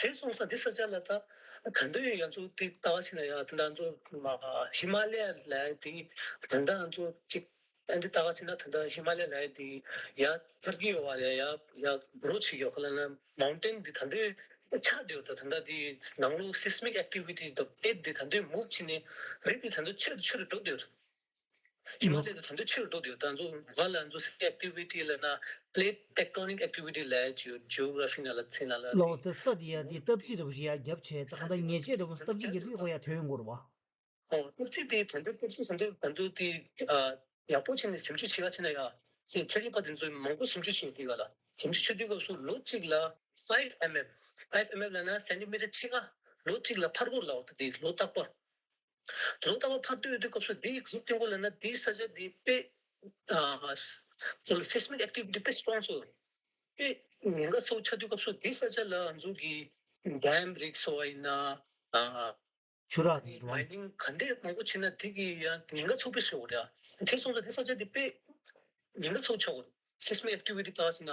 དེ་སོང་ཙང་དེ་ས་ཆ་ལ་ད་ག་འདྲ་ཡོད་ང་ཚོ་དེ་ལྟ་བ་ཕྱིན་ན་ཡང་དེ་འདྲ་ང་ཚོ་ཧི་མ་ལ་ཡ་ལབ་ཡ་དེ་དེ་འདྲ་ང་ཚོ་གཅིག་ཨ་འདི་ལྟ་བ་ཕྱིན་ན་ད་ལྟ་ཧི་མ་ལ་ཡ་ལབ་ཡ་དེ་ཡ་ཚར་གི་ཡོད་བ་རེད། ཡ་ཡ་གྲོ་ཆེ་ཡོད་ཁ་ལ་ན་མའུན་ཊེན་འདི་ད་འདྲའི་ཆགས་བསྡད་ཡོད། ད་ད་ལྟ་འདི་ནང་ལོགས་སེ་སི་མིག་ཨེག་ཊི་ཝི་ཊི་དང་པི་ལེ་ཊི་འདི་ད་འདྲའི་མུབ་བྱས་ནས་རི་འདི་ད་འདྲ་ཆེ་རུ་ཆེ་རུ་འགྲོ་བསྡད་ཡོད། ཧི་མ་ལ་ཡ་འདི་ད་འདྲ་ཆེ་རུ་འགྲོ་བསྡད་ཡོད། ད་ང་ཚོ་ག་ལ་ང་ཚོ་སེ་སི་མིག་ཨེག་ཊི་ཝི་ཊི་ལབ་ན་པི་ལེ་ཊི་ཊེག་ཊོ་ནིག་ཨེག་ཊི་ཝི་ཊི་ལབ་ཡ་ཅིག་ཡོད། ཇི་ཨོ་གྷ་ར་ཕི་ནང་ལ་ཚིག་ནང་ལ་ལོ་དེ་ས་དེ་ཡ་དེ་སྟབས་རྩིས་འདྲ་པོ་ཞིག་ཡ་རྒྱབ་བྱས་ད་གང་ལྟར་ཉེས་ཆད་འདྲ་པོ་སྟབས་རྩིས་རྒྱབ་ཡོད་ཁོ་ཡ་ཐོན་ཡོང་གོ་རེད་བ། ཨོ་སྟབས་རྩིས་དེ་ད་ལྟ་སྟབས་རྩིས་ད་ལྟ་ད་ལྟ་དེ་ཨ་ཡག་པོ་བྱས་ནས་ཞིབ་འཇུག་བྱེད་པ་བྱས་ན་ཡ། ཚན་རིག་པ་དེ་ཚོས་མང་པོ་ཞིབ་འཇུག་བྱེད་དུས་ག་ལ་ཞིབ་འཇུག་བྱེད་དུས་སྐབས་སུ་ལོ་གཅིག་ལ་ཕའིབ་ཨེམ་ཨེམ། ཕའིབ་ཨེམ་ཨེམ་ལབ་ན་སེན་ཊི་མི་ཊར་ཕྱེད་ཀ་ལོ་གཅིག་ལ་འཕར་དགོས་ལབ་འོ། ད་དེ་ལོ་རྟག་པར་ལོ་རྟག་པར་འཕར་དུས་དུས་སྐབས་སུ་དེ་ཡི་གཟུགས་སྟོན་གོ་ལབ་ན་དེའི་ས་ཆ་དེ་དཔེ་ཨ་ ཚོ་ལ་སེ་སི་མིག་ཨེག་ཊི་བི་ཊི་དཔེ་སི་ཊོང་སོང་། དཔེ་ཉེན་ཁ་ཚ་པོ་ཆགས་དུས་སྐབས་སུ་དེ་ས་ཆ་ལ་ང་ཚོ་གི་ཌེམ་རིགས་བཟོ་བ་ཡིན་ན། ཨ། ཆུ་རགས་རེད་བ། མའི་ནིང་ག་འདྲས་མང་པོ་བྱས་ན་དེ་གི་ཡང་ཉེན་ཁ་ཚ་པོ་དཔེ་བཟོ་གི་རེད། དེ་སོང་ཙང་དེ་ས་ཆ་དེ་དཔེ་ཉེན་ཁ་ཚ་པོ་ཆགས་ཀྱི་རེད། སེ་སི་མིག་ཨེག་ཊི་བི་ཊི་ལྟ་བ་ཟེར་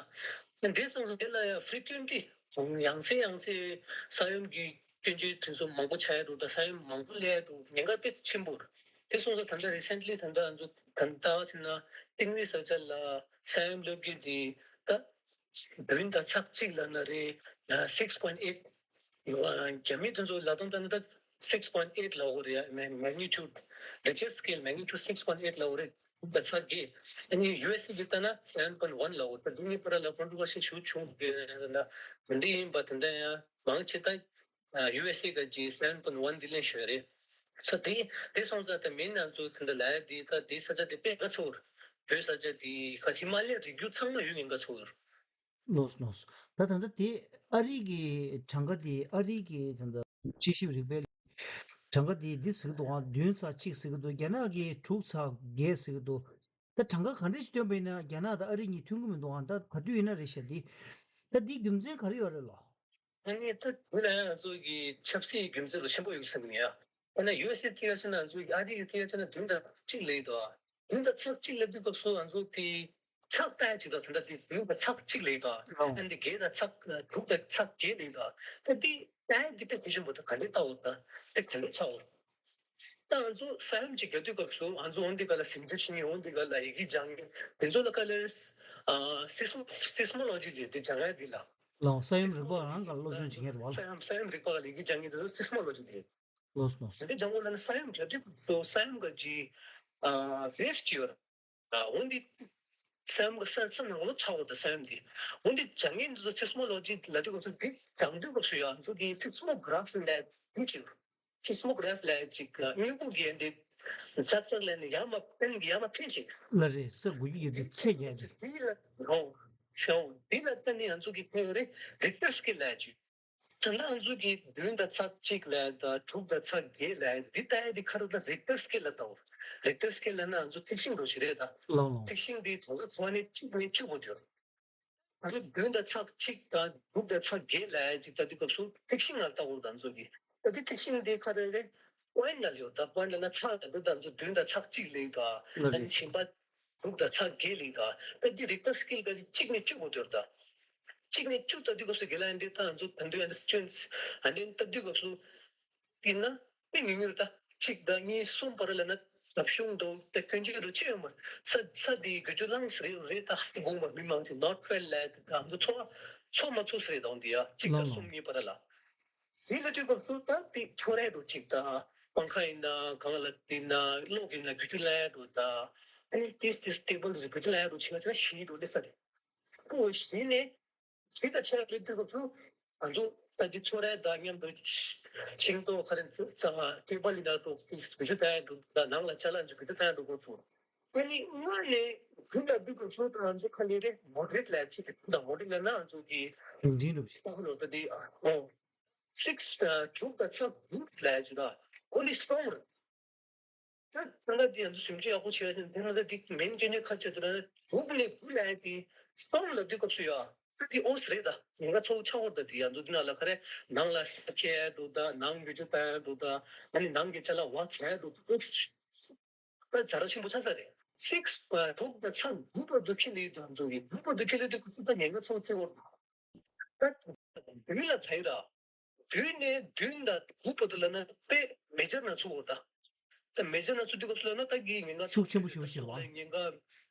ན། དེ་སོང་ཙང་དེ་ལ་ཡང་ཕི་རི་ཀུ་ཨེན་ཊི་ལི་ཡང་སེ་ཡང་སེ་ས་ཡོམ་གྱི་སྐྱོན་བརྗོད་དེ་ཚོ་མང་པོ་ཆགས་ཡ་འདུག་ད་ས་ཡོམ་མང་པོ་སླེབས་ཡ་འདུག་ཉེན་ཁ་དཔེ་ཆེན་པོ་རེད། དེ་སོང་ཙང་ད་ལྟ་རི་སེན་ཊི་ལི་ད་ལྟ་ང་ཚོ་ད་ལྟ་ལྟ་བ་ཟེར་ན་ཏིང་ནི་ས་ཆ་ལ་ས་ཡོམ་སླེབས་རྒྱུ་དེ་ད་བདུན་དང་ཚེག་གཅིག་ལབ་ན་རེད། six point eight། རྒྱ་མི་དེ་ཚོ་ལབ་སྟངས་ལྟར་ན་ད་six point eight ལབ་དགོས་རེད་ཡ། མེག་ནི་ཅུ་ཌི། རི་ཅར་སི་ཀེལ་མེག་ནི་ཅུ་ཌི་six point eight ལབ་དགོས་རེད། དེ་ཚ་གི། ཨ་ནི་ཡུ་ཨེས་ཨེ་གི་ལྟ་ན་seven point one ལབ་དགོས། ད་འདི་གཉིས་བར་ལ་ཀོན་ཊོ་བར་ཤི་ཞེ་པོ་བྱུང་འདུག་ད་འདི་ཡིན་པ་དེ་འདྲ་ཡང་མང་ཆེ་ད་ཡུ་ཨེས་ཨེ་ག་གི་seven point one འདི་ལེན་ཤོད་རེད། ས་དེ་དེ་སོང་ཙང་ད་མིན་ན་ཚོ་ཚིན་ད་ལ་ཡ་དེ་ད་དེ་ས་ཆ་དེ་དཔེ་ག་ཚོར་བོད་ས་ཆ་དེ་ག་ཧི་མ་ལ་ཡའི་རི་རྒྱུད་ཚང་མ་ཡོད་ངེས་ག་ཚོར། ལོས་ལོས། ད་ད་ལྟ་དེ་ཨ་རི་གི་གྲངས་ཀ་དེ་ཨ་རི་གི་ད་ལྟ་དཔྱད་ཞིབ་རིག་པའི་གྲངས་ཀ་དེ་འདི་ཟེར་གི་འདུག་ཨང་བདུན་ཚེག་གཅིག་ཟེར་གི་འདུག་རྒྱ་ནག་གི་དྲུག་ཚེག་བརྒྱད་ཟེར་གི་འདུག་ད་གྲངས་ཀ་ག་འདྲ་ཞིག་བཏོན་པ་ཡིན་ན་རྒྱ་ནག་དང་ཨ་རི་གཉིས་མཐུན་གི་མི་འདུག་ཨང་ད་ག་དུས་ཡིན་ན་རེད་ཤག་དེ་ད་འདི་རྒྱུ་མཚན་ག་རེ་ཡོད་རེད་ལོ། ཨ་ནི་ད་དེ་ལ་ང་ཚོ་གི་ཆབ་སྲིད་རྒྱུ་མཚན་རུ་ཆེན་པོ་ཡོད་བསམ་གི་ཡ། ཨ་ན་ཡུ་ཨེས་ཨེ་བརྩི་ཡ་ཆ་ན་ང་ཚོ་ཨ་རི་གི་བརྩི་ཡ་ཆ་ན་བདུན་དང་གཅིག་ལེགས་འདུག་བདུན་དང་ཚེག་གཅིག་ལབ་དུས་སྐབས་སུ་ང་ཚོ་དེ་ཚེག་ལྟ་ཡ་ཅིག་དང་དེ་འདྲ་དེ་བདུན་དང་ཚེག་གཅིག་ལེགས་འདུག་ཨ་ནི་བརྒྱད་དང་ཚེག་དྲུག་དང་ཚེག་བརྒྱད་ལེགས་འདུག་ད་དེ་ལྟ་ཡ་དེ་དཔེ་གལ་ཆེན་པོ་ད་ག་འདྲ་ལྟ་འོ་ད་དེ་ག་འདྲ་ཆགས་འོ། ད་ང་ཚོ་ས་ཡོམ་ཅིག་རྒྱག་དུས་སྐབས་སུ་ང་ཚོ་འོ་འདི་ག་ལ་ཟིང་ཆ་ཕྱིན་ཡོད། འོ་འདི་ག་ལ་ཡི་གེ་སྦྱང་ཡོད། དེ་ཚོ་ལ་ག་ལ་སི་སི་མོ་ལོ་ཇི་ལས་དེ་སྦྱང་ཡ་འདི་ལ། ལའོ་ས་ཡོམ་རིག་པ་རང་ག་ལ་སློབ་སྦྱོང་བྱེད་མཁན་རེད་བ། ས་ཡོམ་ས་ཡོམ་རིག་པ་ག་ལ་ཡི་གེ་སྦྱང་ཡོད་དེ་ཚོ་སི་སི་མོ་ལོ་ཇི་ལས། ལོས་ལོས། དེ་སྦྱང་དགོས་ལ་ནི་ས་ཡོམ་རྒྱག་དུས་སྐབས་སུ་ས་ཡོམ་ག་ཇི་ཨ་ཝེབ་ཅིག་ཡོད་ར། འོ་འདི་ས་ཡོམ་ག་ས་ས་ནང་ལོགས་ཆགས་འོ་ད་ས་ཡོམ་འདི། འོ་འདི་སྦྱང་མཁན་འདི་ཚོ་སི་སི་མོ་ལོ་ཇི་ལབ་དུས་སྐབས་སུ་འདི་སྦྱང་དུས་སྐབས་སུ་ཡང་ང་ཚོ་གི་སི་སི་མོ་གྷ་རབ་ལབ་འདི་ཅིག་སི་སི་མོ་གྷ་རབ་ལབ་ཅིག་དངོས་པོ་གི་འདི་ཚག་ཚག་ལ་ནི་ཡར་མར་འཕེན་ཡར་མར་འཕེན་ཅིག་ལ་རེད་ས་དགུ་ཡི་ཡོད་དུས་ཚད་རྒྱག་ཅིག་འདི་ལ་རོ་ཤོ་འདི་ལ་ལྟ་ནི་ང་ཚོ་གི་ཕན་ཡོད་རེད། རིག་ཊར་སི་ཀེལ་ལབ་ཅིག་ད་ལྟ་ང་ཚོ་གི་བདུན་དང་ཚེག་གཅིག་ལབ་ཡ་དང་དྲུག་དང་ཚེག་བརྒྱད་ལབ་ཡ་འདི་ལྟ་ཡ་འདི་ཁ་རོ་ད་རིག་ཊར་སི་ཀེལ་ལ་ལྟ་འོ། རིག་ཊར་སི་ཀེལ་ལབ་ན་ང་ཚོ་ཐིག་ཤིང་འདྲ་ཞིག་རེད་ད། ལོ་ལོ། ཐིག་ཤིང་འདི་གྲངས་ཀ་ཚང་ནས་གཅིག་ནས་གཅིག་འགོ་འདུག་ང་ཚོ་བདུན་དང་ཚེག་གཅིག་དང་དྲུག་དང་ཚེག་བརྒྱད་ལབ་ཡ་ཅིག་ད་འདི་སྐབས་སུ་ཐིག་ཤིང་ལ་ལྟ་འོ་ད་ང་ཚོ་གི། ད་འདི་ཐིག་ཤིང་འདི་ཁ་རོ་རེད། པོ་ཡིན་ཊི་ལ་ཡོད་ད། པོ་ཡིན་ཊི་ལ་ན་ཚེག་ད་འདི་ད་ང་ཚོ་བདུན་དང་ཚེག་གཅིག་ལ་ཡོད་ད། ལ་ད་རེད། ཕྱིན་པ། དྲུག་དང་ཚེག་བརྒྱད་ལེགས་དང་། ད་འདི་རིག་ཊར་སི་ཀེལ་ག་རེ་གཅིག་ནས་བཅུ་བར་དུ་ཡོད་ད། གཅིག་ནས་བཅུ་ལྟ་དུས་སྐབས་སུ་དགེ་ལགས་འདི་ད་ང་ཚོ་ད་དུས་ཨན་ཌར་སི་ཊེན་ཨན་ཌེན་ལྟ་དུས་སྐབས་སུ་ཡིན་ན་དཔེ་མི་མྱུར་ད། གཅིག་དང་གཉིས་གསུམ་བར་ལ་ན་ལྡབ་གཞུང་འདུག་ད་སྐྱོན་ཅན་རུ་ཆེ་ཡོད་མ་རེད། ས་ས་འདི་དགུ་བཅུ་ལངས་རེད་རེད་ད། ཧ་གོ་མ་མི་མང་ཆེ་ནོ་ཊི་ཕེལ་ལ་ད་ང་ཚོ་ཚོ་ཚོ་མ་ཚོ་སི་རེད་ད་འོང་འདི་ཡ་གཅིག་དང་གསུམ་གཉིས་བར་ལ། དེ་ལ་དུས་སྐབས་སུ་ད་དེ་ཁྱོད་རའི་འགྲོ་གཅིག་དང་། པང་ཁ་ཡིན་ན་གང་ལ་དེ་ན་གློག་ཡིན་ན་རྒྱུ་ཆ་ལ་ཡ་འགྲོ་དང་། ཨ་ནི་ཏིས་ཏིས་ཊེ་བལ་ཟེར་རྒྱུ་ཆ་ལ་ཡ་འགྲོ་ཆེ་བ་ཆེ་བ་ཞིག་འགྲོ་ལེ་ས་རེད། ཁོ་ཞིག་ནས་ཞིག་ད་ཆ་ལེ་དུས་སྐབས་སུ་ང་ཚོ་ས་འདི་ཁྱོད་རའི་དང་མཉམ་དུ་ཤིང་ཏོག་ཁ་རེ་ཙ་ཙ་ཊེ་བལ་ཡིན་ན་འགྲོ་ཏིས་རྒྱུ་ཆ་ལ་ཡ་འགྲོ་དང་། ནང་ལ་ཅ་ལག་འཇུ་རྒྱུ་ཆ་ལ་ཡ་འགྲོ་དགོས་ཚུལ། ཨ་ནི་སྔོན་ནས་རྒྱུ་ལ་དུས་སྐབས་སུ་ང་ཚོ་ཁ་ལེ་རེ་མོ་ཌི་རེ་ཊི་ལ་ཡ་ཅིག་དང་། མོ་ཌི་རེ་ཊི་ལ་ན་ང་ཚོ་གི་ལུང་འདྲེན་འགྲོ་ཞིག་ལྟ་བུ་ལོ་ད་དེ་ཨོ། སིག་སི་དྲུག་དང་ཚེག་དྲུག་ལབ་ཡ་ཅིག་ད་ཨོ་ནི་སི་ཊོང་རེད། ད་ད་ལྟ་འདི་ང་ཚོ་ཞིབ་འཇུག་ཡག་པོ་བྱས་ཟིན་དེ་ང་ཚོ་འདི་མིན་སྐྱོན་ནས་ཁ་ཆེ་དུ་ན་དྲུག་ནས་དགུ་ལབ་ཡ་དེ་སི་ཊོང་ལབ་དུས་སྐབས་སུ་ཡ། ད་དེ་ཨོ་སི་རེད་ད། ཉེན་ཁ་ཚ་པོ་ཆགས་ཡོད་ད། དེ་ང་ཚོ་འདི་ནང་ལ་ག་རེ་ནང་ལ་ས་ཁྱེར་ཡ་འགྲོ་ད། ནང་རྒྱུ་ཆ་བཏང་ཡ་འགྲོ་ད། ཨ་ནི་ནང་གི་ཅ་ལག་བ་ཚ་ཡ་འགྲོ་ད། ཨོ་སི། ད་ཛ་དྲག་ཆེན་པོ་ཆགས་ས་རེད། སིག་སི་དྲུག་དང་ཚེག་དགུ་བར་དུ་ཁྱེར་ལེ་དུས་ང་ཚོ་གི་དགུ་བར་དུ་ཁྱེར་ལེ་དུས་ཁོ་ཚོ་ད་ཉེན་ཁ་ཚ་པོ་བརྩི་བར། ད་བདུན་ལ་ཚ་ཡི་ར། བདུན་ནས་བདུན་དང་དགུ་བར་དུ་ལབ་ན་དཔེ་མེ་ཇར་ནང་ཚུད་འོ་ད། ད་མེ་ཇར་ནང་ཚུད་དུས་སྐབས་སུ་ལབ་ན་ད་གི་ཉེན་ཁ་ཤུགས་ཆེན་པོ་ཞེ་པོ་ཆེ་བ། ཉེན་ཁ་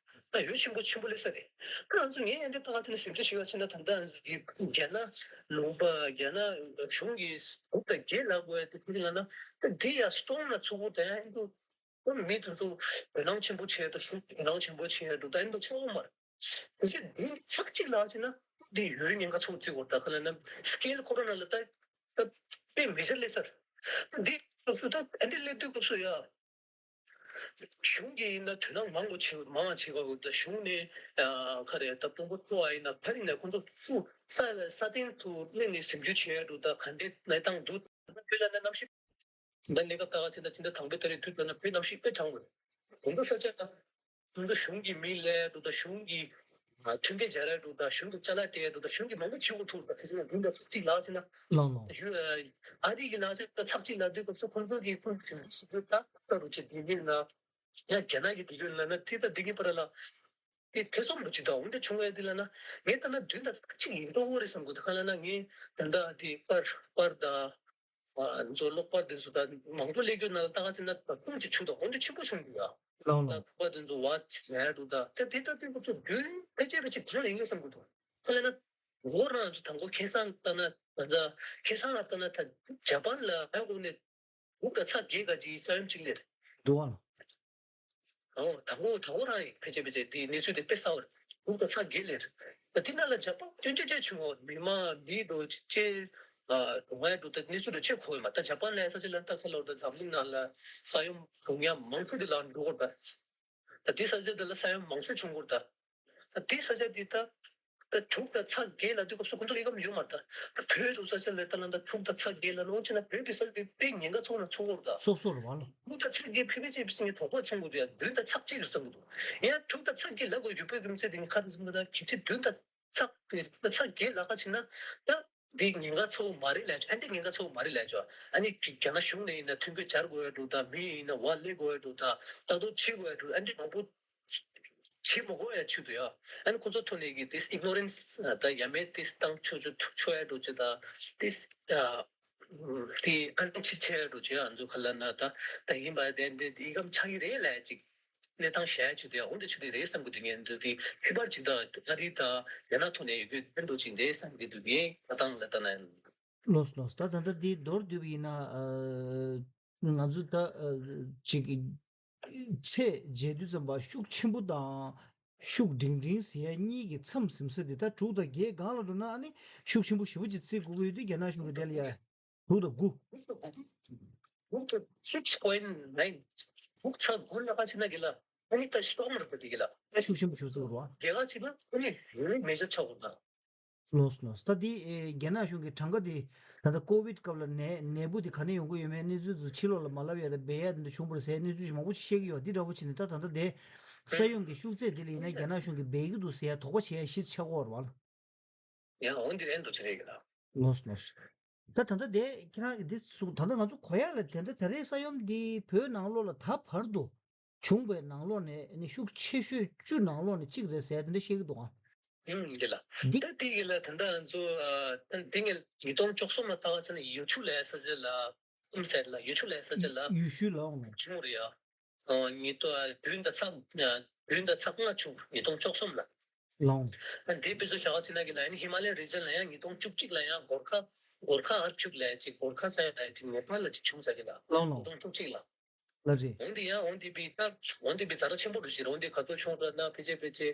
ད་ཡོད་ཆེན་པོ་ཆེན་པོ་ལེ་ས་རེད། ད་ང་ཚོ་ངས་ཡང་འདི་ད་ག་ཚོད་ནས་ཞིབ་འཇུག་ཞིག་ཡོད་ཕྱིན་ན་ད་ལྟ་རྒྱ་ནག་ལུང་པ་རྒྱ་ནག་གཞུང་གིས་དགུ་དང་བརྒྱད་ལབ་དགོས་ཡ་དེ་ཕི་ལ་ན་ད་འདི་ཡ་སི་ཊོང་ལ་ཚུད་འོ་ད་ཡང་ཨིན་འདུག་ཨོ་མི་དེ་ཚོ་དོ་སྣང་ཆེན་པོ་བྱས་དང་ཤུགས་དོ་སྣང་ཆེན་པོ་བྱས་འདུག་ད་ཡིན་དུ་ཆོག་མ་རེད། དེ་ཚེ་འདི་ཚག་གཅིག་ལ་བྱས་ན་འདི་ཡུན་རིང་ཉེན་ཁ་ཚ་པོ་བརྩི་དགོས། ད་ག་ལ་ན་སི་ཀེལ་ཁོ་རང་ལ་ད་ད་དཔེ་མེ་ཇར་ལེ་ས་རེད། འདི་སྐབས་སུ་ད་ཨ་འདི་སླེབས་དུས་སྐབས་སུ་ཡ། གཞུང་གིས་ཡིན་ན་དོ་སྣང་མང་པོ་བྱེད་མང་བ་བྱེད་དགོས་ད། གཞུང་ནས་ཨ་ག་རེ་ད་དཔོན་པོ་གཙོ་བ་ཡིན་ན་ག་རེ་ཡིན་ན་ཁོང་ཚོ་ཚུར་ས་ས་སྟེང་དུ་སླེབས་ནས་ཞིབ་འཇུག་བྱས་འདུག་ད་ག་འདྲའི་གནས་སྟངས་འདུག་ད་དཔེ་ལ་ན་གནམ་གཤིས། ད་གནས་སྐབས་ད་ག་ཚོད་ད་ཕྱི་ཟླ་དང་པོའི་ཏ་རིག་དུས་ལ་ན་བོད་གནམ་གཤིས་དཔེ་གྲང་བ་རེད། དགུན་ཁ་ས་ཆ་ད་ ཁོང་ཚོ་གཞུང་གི་མི་ལས་འགྲོ་དང་གཞུང་གི་མཐུན་རྐྱེན་སྦྱར་ཡ་འགྲོ་དང་གཞུང་གི་ཅ་ལག་སྤྲད་ཡ་འགྲོ་དང་གཞུང་གི་མང་པོ་བྱེད་དགོས་ཐུག་དང་ཁ་སང་བདུན་དང་ཚེག་གཅིག་ལག་ཕྱིན་ན། ལགས་ལགས། གཞུང་ཨ་རི་གི་ལག་ཕྱིན་ན་ཚེག་གཅིག་ལག་དུས་སྐབས་སུ་ཁོང་ཚོ་གི་ཁོང་གི་ཞིབ་འཇུག་ད་ལྟ་རུ་བྱེད་དགོས་ན། ཡང་རྒྱ་ནག་གི་དེ་གྱོད་ལ་ན་དེ་ལྟ་འདི་གཉིས་བར་ལ་དེ་ཐེ་ཚོམ་རུ་ཅིག་དང་འོན་ཏེ་བྱུང་བའི་དེ་ལ་ན་ངས་ལྟ་ན་བདུན་དང་གཅིག་ཡིན་མདོག་རེད་བསམ་གི་འདུག་ག་ལ་ན་ངས་ད་ལྟ་དེ་པར་པར་དང་ཨ་ཚོ་གློག་པར་དེ་ཚོ་དང་མང་པོ་སླེབས་རྒྱུ་ན་ལ་ལྟ་ག་ཚེ་ན་ད་ཁུངས་ཅིག་ཆུ་དང་འོན་ཏེ་ཆེན་པོ་བྱུང་གི་ཡ། ལའོ་ལའོ། ད་པར་དེ་ཚོ་བ་ཆེ་ཡ་འདུག་ད་དེ་དེ་ལྟ་དུས་ཁོ་ཚོ་བདུན་ཕལ་ཆེར་ཕལ་ཆེར་གང་ལ་ཡིན་གི་བསམ་གི་འདུག་ག་ལ་ན་འོ་རང་ཚོ་དང་པོ་ཁེ་སང་ལྟ་ན་ད་ཁེ་སང་ལ་ལྟ་ན་ད་ཇ་པན་ལ་ཧ་གོ་ནས། དྲུག་དང་ཚེག་བརྒྱད་ག་ཅིག་ས་ཡོམ་གཅིག་ལེར། འདུག་ཨང་། ཨོ་དང་པོ་དང་པོ་རང་ཡིན་ཕལ་ཆེར་ཕལ་ཆེར་དེའི་གནས་ཚུལ་དེ་དཔེ་གསལ་བོར་དྲུག་དང་ཚེག་བརྒྱད་ལེར། ད་དེ་ནང་ལ་ཇ་པན་སྟོན་ཆ་ཆ་བྱུང་བ་མི་མང་མི་འགྲོ་ཅེ་ཨ་ང་འགྲོ་ད་གནས་ཚུལ་འགྲོ་ཆེ་ཁོ་ཡོད་མ་ད་ཇ་པན་ལ་ས་ཆ་ལ་ལྟ་ས་ལོར་ད་འཛམ་གླིང་ནང་ལ་ས་ཡོམ་གྲུང་ཡ་མང་ཤོས་དེ་ལ་འགྲོ་དགོས་པ། ད་དེ་ས་ཆ་དེ་ལ་ས་ཡོམ་མང་ཤོས་བྱུང་དགོས་ད། ད་དེ་ས་ཆ་དེ་ད། ད་དྲུག་དང་ཚེག་བརྒྱད་ལ་དུས་སྐབས་སུ་ཁོང་ཚོ་ལ་ཡི་གམ་ཡོད་མ་རེད་ད། བོད་དུ་ས་ཆ་ལ་ལྟ་ན་ད་དྲུག་དང་ཚེག་བརྒྱད་ལ་ནོ་ཅི་ན་བོད་དུ་ས་ཆ་དེ་དཔེ་ཉེན་ཁ་ཚོགས་ན་ཚོགས་འོར་ད། སོབ་སོབ་རེད་བ་ལ། དྲུག་དང་ཚེག་བརྒྱད་ཕལ་པའི་ཆེ་བ་ཞིག་ངས་དོགས་པ་ཚོང་དགོས་དུ་ཡ་བདུན་དང་ཚེག་གཅིག་རེད་བསམ་གི་འདུག་ཡང་དྲུག་དང་ཚེག་བརྒྱད་ལ་གོ་ཡོད་པའི་གི་མི་ཚེ་དེ་ངས་ཁ་རེ་བཟུང་གི་ད་གི་ཚེ་བདུན་དང་ཚེག་བརྒྱད་ད་ཚེག་བརྒྱད་ལ་ཁ་ཕྱིན་ན་ད། འདི་ཉེན་ཁ་ཚ་བོ་མ་རེད་ལབ་ཆོག་ཨ་འདི་ཉེན་ཁ་ཚ་བོ་མ་རེད་ལབ་ཆོག་ཨ་ནི་རྒྱ་ནག་གཞུང་ནས་ཡིན་ན་ཐོན་སྐྱེད་སྦྱར་དགོས་ཡ་འདུག་དང་མི་ཡིན་ན་བ་ལེ་དགོས་ཡ་འདུག་དང་ལྟ་རྟོག་བྱེད་དགོས་ཡ་འདུག་ཨ་འདི་མང་པོ་བྱེད་མ་དགོས་ཡ་ཆེད་དུ་ཡ། ཨ་ནི་ཁོ་ཚོ་ཐོག་ནས་ཀྱི་དེ་ཨིག་ནོ་རེན་སི་ད་ཡ་མེད་དེ་བཏང་ཆོག་ཆོག་ཐུག་ཆོག་ཡ་འདུག་ཅེས་དང་དེ་ཨ་དེ་ཨ་ནི་ཕྱི་ཆེ་ཡ་འདུག་ཅེས་ཨ་ཚོ་ག་ལ་ན་ད་ད་ཡིན་པ་དེ་འདི་ཡི་གམ་ཆགས་ཀྱི་རེད་ལབ་ཅིག་གནས་སྟངས་གཞལ་ཡ་ཆེད་དུ་ཡང་འོ་འདི་ཆེད་དུ་རེད་བསམ་གི་འདུག་ངས་འདི་དེ་ཕྱི་པར་ཅིག་དང་ཨ་རི་དང་རྒྱ་ནག་ཐོག་ནས་ཡོད་རྒྱུ་ཕན་ཐོགས་ཅིག་རེད་བསམ་གི་འདུག་ངས་ང་ཏང་ལ་ལྟ་ན། ལོས་ལོས། ད་ད་ལྟ་འདི་མདོར་བསྡུས་པ་ཡིན་ན་ཨ་ང་ཚོ་ད་ཨ་ཅིག་ཚེས་བརྒྱད་དུས་ཙམ་པ་ཤུགས་ཆེན་པོ་དང་ཤུགས་འབྲིང་འབྲིང་ཟེར་ཡ་གཉིས་ཀྱི་མཚམས་ཟིན་ས་འདི་ད་དྲུག་དང་བརྒྱད་སྒང་ལ་འགྲོ་ན་ཨ་ནི་ཤུགས་ཆེན་པོ་ཞེ་པོ་ཅིག་བརྩི་དགོས་ཀྱི་ཡོད་དུས་རྒྱ་ནག་གཞུང་གི་དེ་ལ་ཡ། དྲུག་དང་དགུ། དྲུག་དང་six point nine། དྲུག་ཚེག་དགུ་ལ་ཁ་ཕྱིན་ན་གི་ལ། ཨ་ནི་ད་སྟོང་མར་གི་གི་ལ། ད་ཤུགས་ཆེན་པོ་ཞིག་བརྩི་དགོས་རེད་བ། རྒྱལ་ཁ་ཕྱིན་ན་ཨ་ནི་རི་མེ་ཇར་ཆགས་དགོས་ན། ལོས་ལོས། ད་འདི་ཨེ་རྒྱ་ནག་གཞུང་གི་གྲངས་ཀ་འདི་ད་ལྟ་ཀོ་བིད་སྐབས་ལ་ནད་ནད་འབུ་འདི་ག་ནས་ཡོང་གི་ཡོད་མེད་གནས་ཚུལ་དེ་ཕྱི་ལོགས་ལ་མ་ལབ་ཡ་ད་སྦས་ཡ་དེ་འདྲ་བྱུང་བ་རེད་ཟེར་གནས་ཚུལ་ཞིག་མང་པོ་ཞིག་བཤད་ཀྱི་ཡོད། འདི་འདྲ་པོ་བྱས་ནས་ད་ད་ལྟ་དེ་ས་ཡོམ་གྱི་ཤུགས་ཚད་འདི་ལ་ཡིན་ན་རྒྱ་ནག་གཞུང་གིས་སྦས་ཀྱི་འདུག་ཟེར་ཡ་དོགས་པ་བྱེད་ཡ་གཞི་ཆགས་ཀྱི་ཡོད་རེད་བ། ཡང་འོན་ཏེ་ཨེ་འདུག་ཅི་རེད་གི་ལ། ལོས་ལོས། ད་ད་ལྟ་དེ་ཁྱེད་རང་གི་འདི་གསུངས་ད་ལྟ་ང་ཚོ་གོ་ཡ་ལ་དེ་འདྲ་ད་རེས་ས་ཡོམ་འདི་བོད་ནང་ལོགས་ལ་ད་བར་དུ་བྱུང་བའི་ནང་ལོགས་ནས་ནི་ཤུགས་ཆེ་ཤོས་བཅུ་ནང་ལོགས་ནས་གཅིག་རེད་ཟེར་དེ་འདྲ་བཤད་ཀྱི་འདུག་ཨ། ཨུམ་འདི་ལ། འདི་ད་དེ་གི་ལ་ད་ལྟ་ང་ཚོ་ཨ་ད་འདི་ངས་ཉིས་སྟོང་བཅུ་གསུམ་ལ་ལྟ་བ་ཆ་ནས་ཡུལ་ཆུ་ལ་ས་ཆ་ལ་ཨུམ་ཟེར་ལ་ཡུལ་ཆུ་ལ་ས་ཆ་ལ་ཡུལ་ཤུལ་ལ་འོང་ནས་བྱུང་རེད་ཨ། ཨ་ཉིས་སྟོང་བདུན་དང་ཚེག་བདུན་དང་ཚེག་ལྔ་བྱུང་ཉིས་སྟོང་བཅུ་གསུམ་ལ། ལོང་། ཨ་འདི་དཔེ་མཚོན་བྱ་བ་ཅི་ན་གི་ལ་ཡིན་ཧི་མ་ལ་ཡ་རི་ཇན་ལ་ཡང་ཉིས་སྟོང་བཅུ་གཅིག་ལ་ཡང་གོར་ཁ་གོར་ཁ་ཨར་ཁུག་ལ་ཡ་ཅིག་གོར་ཁ་ས་ཡ་ལ་ཡ་ཅིག་ནེ་པཱལ་ལ་ཅིག་བྱུང་ས་གི་ལ། ལོང་ལོང་། ཉིས་སྟོང་བཅུ་གཅིག་ལ། ལ་རེད། འོན་ཏེ་ཡང་འོན་ཏེ་པི་ད་འོན་ཏེ་པི་ཛ་དྲག་ཆེན་པོ་རུ་ཞིག་འོན་ཏེ་ག་ཚོད་བྱུང་ད་ན་ཕལ་ཆེར་ཕལ་ཆེར་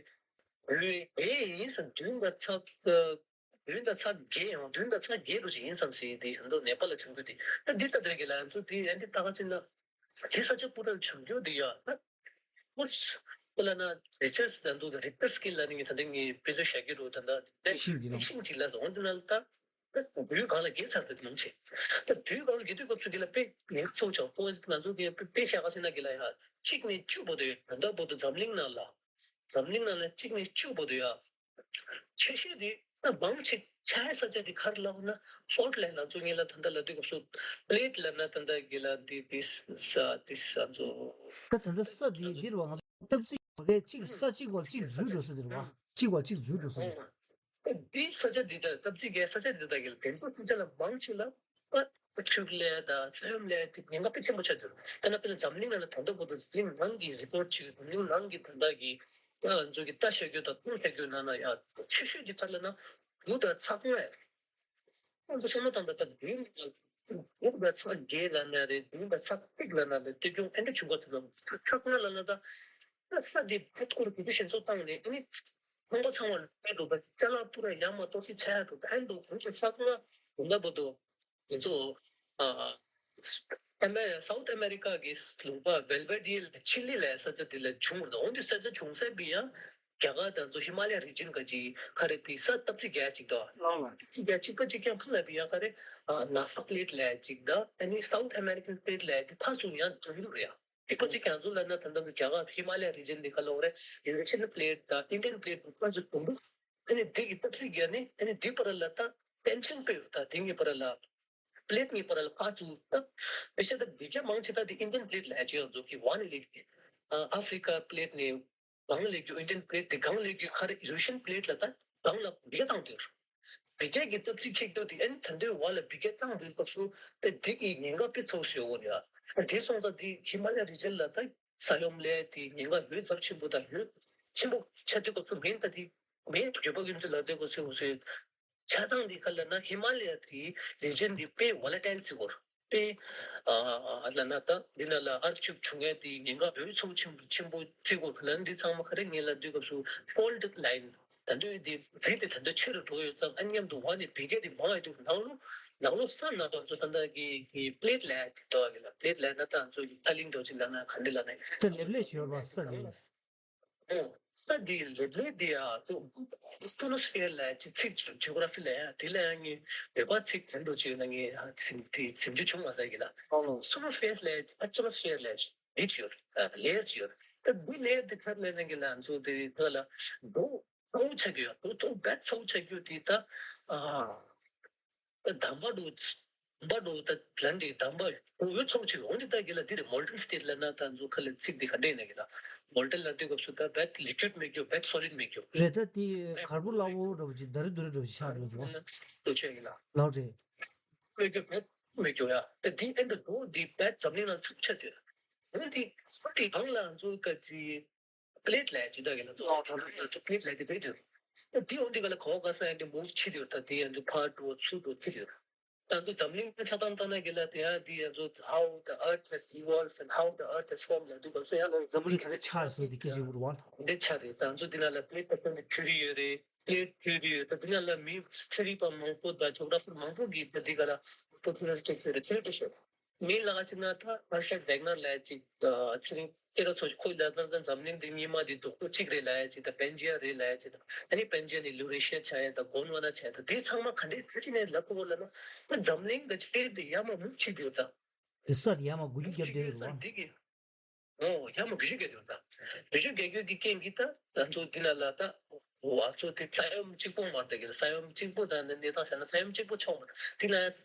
ལུས་དེ་ཡིན་ས་བདུན་པ་ཚག་བདུན་དང་ཚེག་བརྒྱད་ཡང་བདུན་དང་ཚེག་བརྒྱད་རུ་ཞིག་ཡིན་བསམ་སྲིད་དེ་ཡང་འདུག་ནེ་པཱལ་ལ་ཐོན་རྒྱུ་དེ་ད་འདི་ལྟ་དེ་གི་ལ་ང་ཚོ་དེ་ཡང་འདི་ལྟ་ག་ཅི་ན། དེ་ས་ཆ་སྤུ་ར་བྱུང་རྒྱུ་དེ་ཡ་ན། ཨུས། ཁོ་ལ་ན་རི་ཅར་སི་དང་འདུག་རི་ཀ་ཊར་སི་ཀེལ་ལ་ནི་ངས་ད་ལྟ་ངས་དཔེ་མཚོན་བཞག་གི་འདུག་ད་ལྟ་དེ་ཤིང་གི་ནང་ཤིང་གཅིག་ལ་ཟོང་དེ་ན་ལ་ད། ད་དུས་གང་ལ་རྒྱས་ཚར་དེ་མང་ཆེ། ད་དུས་གང་ལ་རྒྱས་དུས་སྐབས་སུ་འདི་ལ་དཔེ་ངས་ཚོགས་ཆོག་ཁོ་ང་ཚོ་དེ་དཔེ་བཞག་ག་ཟེར་ན་གི་ལ་ཡ་གཅིག་ནས་བཅུ་བར་དུ་ཡ་ད་ལྟ་བར་དུ་འཛམ་གླིང་ནང་ལ་འཛམ་གླིང་ནང་ལ་གཅིག་ནས་བཅུ་བར་དུ་ཡ། ཆེ་ཤོས་དེ་ད་མང་ཆེ་ཆགས་ས་ཆ་དེ་ག་རེ་ལབ་ན་ཕོལ་ཊི་ལའིན་ལ་ཚོ་ངེད་ལ་ད་ལྟ་ལ་དུས་སྐབས་སུ་པི་ལེ་ཊི་ལབ་ན་ད་ལྟ་གི་ལ་འདི་འདི་ས་འདི་ས་ཚོ། ད་ད་ལྟ་ས་འདི་འདིར་བ་ང་ཚོ་སྟབས་རྩིས་བ་གས་གཅིག་ས་གཅིག་བ་གཅིག་འཛུལ་འགྲོ་ས་འདིར་བ་གཅིག་བ་གཅིག་འཛུལ་འགྲོ་ས་འདིར། འདི་ས་ཆ་འདི་ད་སྟབས་རྩིས་གས་ས་ཆ་འདི་ད་གི་ལ་དེང་དུ་ས་ཆ་ལ་མང་ཆེ་ལ་ཨ་ཁྱུག་ལས་ད་ས་ཡོམ་ལས་དེ་ཉེན་ཁ་དཔེ་ཆེན་པོ་ཆགས་འདུག་ད་ན་དཔེར་ན་འཛམ་གླིང་ནང་ལ་ད་ལྟ་བར་དུ་འཛམ་གླིང་ནང་གི་རི་པོར་ཊི་བྱེད་འཛམ་གླིང་ནང་གི་ད་ལྟ་གི་ང་ཚོ་གི་ལྟ་བྱ་རྒྱུ་དང་མཐོང་བྱ་རྒྱུ་ནང་ན་ཡང་ཆེ་ཤོས་ཀྱི་ཐད་ལ་ན་དགུ་དང་ཚེག་ལྔ། ང་ཚོ་བསམ་བློ་བཏང་ད་ལྟ་བདུན་དང་དགུ་དང་ཚེག་བརྒྱད་ལ་ན་རེད། བདུན་དང་ཚེག་གཅིག་ལ་ན་རེད། དེ་ཀྱང་ཨེ་འདྲ་བྱུང་ག་ཚོད་ན་ཚེག་ལྔ་ལ་ན་ད་ས་དེ་བེད་སྐོར་དུ་ཞེན་སོ་བཏང་ནས་ཨ་ནི་ཁང་པ་ཚང་མ་ལ་ཕན་འདུག་ད་ཅ་ལག་པུ་ར་ཡར་མར་གཏོར་བཤིག་ཆགས་ཡ་འདུག་ད་ཨེ་འདུག་ང་ཚོ་ཚེག་ལྔ་དགུ་ལ་བར་དུ། ང་ཚོ་ཨ་ཨ་མེ་སའུ་ཐི་ཨ་མེ་རི་ཀ་གི་ལུང་པ་ཝེལ་ཝེ་ཌི་ཡ་ལ་ཆི་ལི་ལ་ས་ཆ་དེ་ལ་བྱུང་བ་དང་འོན་ཏེ་ས་ཆ་བྱུང་ས་བི་ཡང་རྒྱ་གར་དང་ཚོ་ཧི་མ་ལ་ཡ་རི་ཇན་ག་ཅིག་ག་རེ་དེ་ས་སྟབས་རྩིས་རྒྱག་ཅིག་དང་། ལའོ་ལ། སྟབས་རྩིས་རྒྱག་ཅིག་པ་ཅིག་ཀྱང་ཁ་ལ་བི་ཡང་ག་རེ་ནཱ་ཧྥ་པི་ལེ་ཊི་ལ་ཅིག་དང་ཨ་ནི་སའུ་ཐི་ཨ་མེ་རི་ཀན་པི་ལེ་ཊི་ལ་དེ་ཕར་ཚུར་ཡང་འགྲོ་རྒྱུ་རེད་ཡ། ཨེ་ཁོ་ཅིག་ཀྱང་ཚོ་ལབ་ན་ད་ལྟ་རྒྱ་གར་ཧི་མ་ལ་ཡ་རི་ཇན་འདི་ག་ལ་འོ་རེད། ཡུ་རེ་ཤི་ཡན་པི་ལེ་ཊི་དང་ཨིན་ཌི་ཡན་པི་ལེ་ཊི་འདི་ཀ་ཚོད་དུམ་བུ། ཨ་ནི་འདི་གི་སྟབས་གཅིག་ཡ་ནི་ཨ་ནི་འདི་བར་ལ་ད་ཊེན་ཤན་སྤེལ་ཡོད། ད་འདི་གཉིས་བར་ལ་པི་ལེ་ཊི་གཉིས་བར་ལ་ཁ་བཙུགས། ད་དཔེ་ཆ་ད་འདི་ག་མང་ཆེ་ད་འདི་ཨིན་ཌི་ཡན་པི་ལེ་ཊི་ལབ་ཀྱི་ཡོད། ཚོ་གི་ཝན་ལེ་ཨ་ཧྥི་རི་ཀ་པི་ལེ་ཊི་ནས་གང་ལེགས་རྒྱུ་ཨིན་ཌི་ཡན་པི་ལེ་ཊི་དེ་གང་ལེགས་རྒྱུ་ཁ་རེ་ཡུ་རེ་ཤི་ཡན་པི་ལེ་ཊི་ལ་ད་གང་ལ་བི་ག་བཏང་དུས་བི་ག་གི་སྟབས་གཅིག་ཁེགས་དུས་དེ་ཨན་ད་འདོད་བ་ལ་བི་ག་བཏང་དུས་སྐབས་སུ་ད་དེ་གི་ཉེན་ཁ་དཔེ་ཚ་བོ་ཞིག་ཡོད་ཡ། དེ་སོང་ཙང་དེ་ཧི་མ་ལ་ཡ་རི་ཇན་ལ་ད་ས་ཡོམ་ལས་དེ་ཉེན་ཁ་ཡོད་ཚབས་ཆེན་པོ་དང་ཡོད་ཆེན་པོ་ཆགས་དུས་སྐབས་སུ་མིན་ད་དེ་མིན་བརྗོད་པ་ཀུན་ཚོད་ལ་དེ་གོ་ཚོད་གོ་ཚོད། ཆགས་སྟངས་འདི་ག་ལབ་ན་ཧི་མ་ལ་ཡ་དེ་རི་ཇན་འདི་དཔེ་ཝོ་ལ་ཊའིལ་བརྩི་གོ། དཔེ་ཨ་ལབ་ན་ད་འདི་ན་ལ་ཨར་ཐི་ཁུ་ཡེག་བྱུང་ཡ་དེ་ཉེན་ཁ་འོས་ཚབས་ཆེན་པོ་ཆེན་པོ་བརྩི་གོ་ལབ་ན། འདི་ཚང་མ་ག་རེ་ངས་ལབ་དུས་སྐབས་སུ་ཕོལ་ཊི་ལའིན་ད་འདོད་དེ་རི་དེ་ད་འདོད་ཆེ་རུ་འགྲོ་ཡོད་ཙང་ཨ་མཉམ་དུ་ཝ་ནས་བི་ག་དེ་མང་ཡོད་དུས་ནང་ལོགས་ནང་ལོགས་ས་ན་ད་ཚོ་ད་ད་གི་གི་པི་ལེ་ཊི་ལབ་ཡ་དེ་འདོད་གི་ལ། པི་ལེ་ཊི་ལབ་ན་ད་ཚོ་གི་ཐ་ལིང་འདོད་ཅིག་ལབ་ན་ག་འདྲ་ལབ་ན། དེ་ལེབ་ལེབ་བྱེད་པ་ས་རེད། ཨོ། ས་འདི་ལེབ་ལེབ་འདི་ཡ་ཚོ་ཨི་སི་ཀོ་ནོ་སི་ཕི་ཡར་ལབ་ཅིག་ཚིག་ཅིག་ཇི་ཨོ་གྷ་ར་ཕི་ལབ་ཡ་དེ་ལ་ཡང་ངས་བོད་པ་ཚིག་དོན་དུ་བྱས་ན་ངས་ཧ་སིམ་དེ་སིམ་རྒྱུ་བྱུང་མ་ཟེར་གི་ལ། ཨོ་ཨི་སི་ཀོ་ནོ་སི་ཕི་ཡར་ལབ་ཅིག་ཨི་སི་ཀོ་ནོ་སི་ཕི་ཡར་ལབ་ཅིག་འདི་ཅིག་ཡོད། ལེ་ཡར་ཅིག་ཡོད། ད་འདི་ལེ་ཡར་འདི་ག་རེ་ལབ་ན་གི་ལ་ང་ཚོ་དེ་ཁ་ལ་རྡོ་ཚ་བོ་ཆགས་ཀྱི་ཡོད། རྡོ་རྡོ་བད་ཚ་བོ་ཆགས་ཀྱི་ཡོད་དེ་ད་ཨ། ད་འདམ་པ་འགྲོ། འདམ་པ་འགྲོ་ད་ལན་དེ་འདམ་པ་འགྲོ་ཡོད་ཚོགས་ཆེ་འོང་དེ་ད་གི་ལ་དེ་རེད། མོལ་ཊན་སི་ཊེ་ཊི་ལབ་ན་ད་ཚོ་ཁ་ལ་ཚིག་དེ་ག་འདྲ་ཡིན་ན་གི་ལ། མོལ་ཊན་ལབ་དུས་སྐབས་སུ་ད་བད་ལི་ཀུ་ཌི་མེད་རྒྱུ་བད་སོ་ལིཌ་མེད་རྒྱུ། རེད། ད་དེ་གར་པོ་སླ་བོ་འདྲ་བོ་ཅིག་ད་རི་དུ་རི་འདྲ་བོ་ཅིག་ཆགས་འགྲོ་འདུག་བ། ལོ་ཆེ་གི་ལ། ལགས་རེད། མེད་རྒྱུ་བད་མེད་རྒྱུ་ཡ། ད་དེ་ཨེན་ཌི་འགྲོ་དེ་བད་འཛམ་གླིང་ནང་ཚུགས་ཆགས་དུས། འོན་ཏེ་ཁོ་དེ་གང་ལ་ཚོ་ག་ཅི། པི་ལེ་ཊི་ལབ་ཅིག་ད་གི་ལ་ཚོ། ཨོ་ད་ད་ད་ཚོ་པི་ལེ་ཊི་ལབ་དེ་རེད་དེ། ད་དེ་འོང་དུས་ག་ལ་གོ་ག་ས་ཡ་དེ་མུ་བ་བྱེད་དེ་ཡོད། ད་དེ་ཡ་ཚོ་ཕར་འགྲོ་ཚུར་འགྲོ་དེ་རེད། ད་ཚོ་འཛམ་གླིང་ཆ་ཚང་བཏང་ན་གི་ལ་དེ་ཡ་དེ་ཡ་ཚོ་how the earth has evolved and how the earth has formed ལབ་དུས་ག་ཚོ་ཡ་ལ་འཛམ་བུ་གླིང་ག་རེ་ཆགས་ཟེར་དེ་སྐད་ཆ་ཡོད་རེད་བ། འདི་ཆགས་རེད། ད་ཚོ་དེ་ན་ལ་པི་ལེ་ཊི་ད་ཚོ་འདི་ཁྱུ་རི་ཡོད་རེད། པི་ལེ་ཊི་ཁྱུ་རི་ཡོད། ད་དེ་ན་ལ་མི་ཚན་རིག་པ་མང་པོ་དང་ཇི་ཨོ་གྷ་ར་ཕར་མང་པོ་གིས་ད་དེ་ག་ལ་ཧའི་པོ་ཐེ་སིས་སྐད་ཆ་རེད། ཐེ་རི་ཊི་ཤོད། མི་ལ་ཅིག་ན་ད་ཨར་ཤར་ཝེག་ནར་ལབ་ཅིག་ཚེ་རིང་སྐྱེ་ར་ཚོ་ཁོས་ལ་ད་ད་འཛམ་གླིང་འདི་སྙེ་མ་འདི་རྡོག་པོ་གཅིག་རེད་ལབ་ཅིག་དང་པན་ཇི་ཡ་རེད་ལབ་ཅིག་དང་ཨ་ནི་པན་ཇི་ཡ་ནི་ཡུ་རེ་ཤི་ཡ་ཆགས་ཡ་དང་གོན་ཝ་ན་ཆགས་ཡ་དང་དེ་ཚང་མ་ག་འདྲས་ག་ཅི་ནས་ལབ་གོ་ལབ་ན། ད་འཛམ་གླིང་གི་དཔེ་དེ་ཡར་མར་མུ་ཆིག་ཡོད་ད། དེ་ས་དེ་ཡར་མར་འགུལ་སྐྱོད་བརྒྱབ་བསྡད་ཡོད་རེད་བ། འདི་གི་ཨོ་ཡར་མར་འགུལ་སྐྱོད་བརྒྱབ་ཡོད་ད། འགུལ་སྐྱོད་བརྒྱབ་ཡོད་ཀྱི་རྐྱེན་གྱིས་ད་ང་ཚོ་འདི་ན་ལ་ད། ང་ཚོ་དེ་ས་ཡོམ་གཅིག་པོ་མ་རེད་ད་གི་ལ། ས་ཡོམ་གཅིག་པོ་དང་གནས་སྟངས་བྱས་ན་ས་ཡོམ་གཅིག་པོ་ཆགས་མ་རེད། དེ་ལ་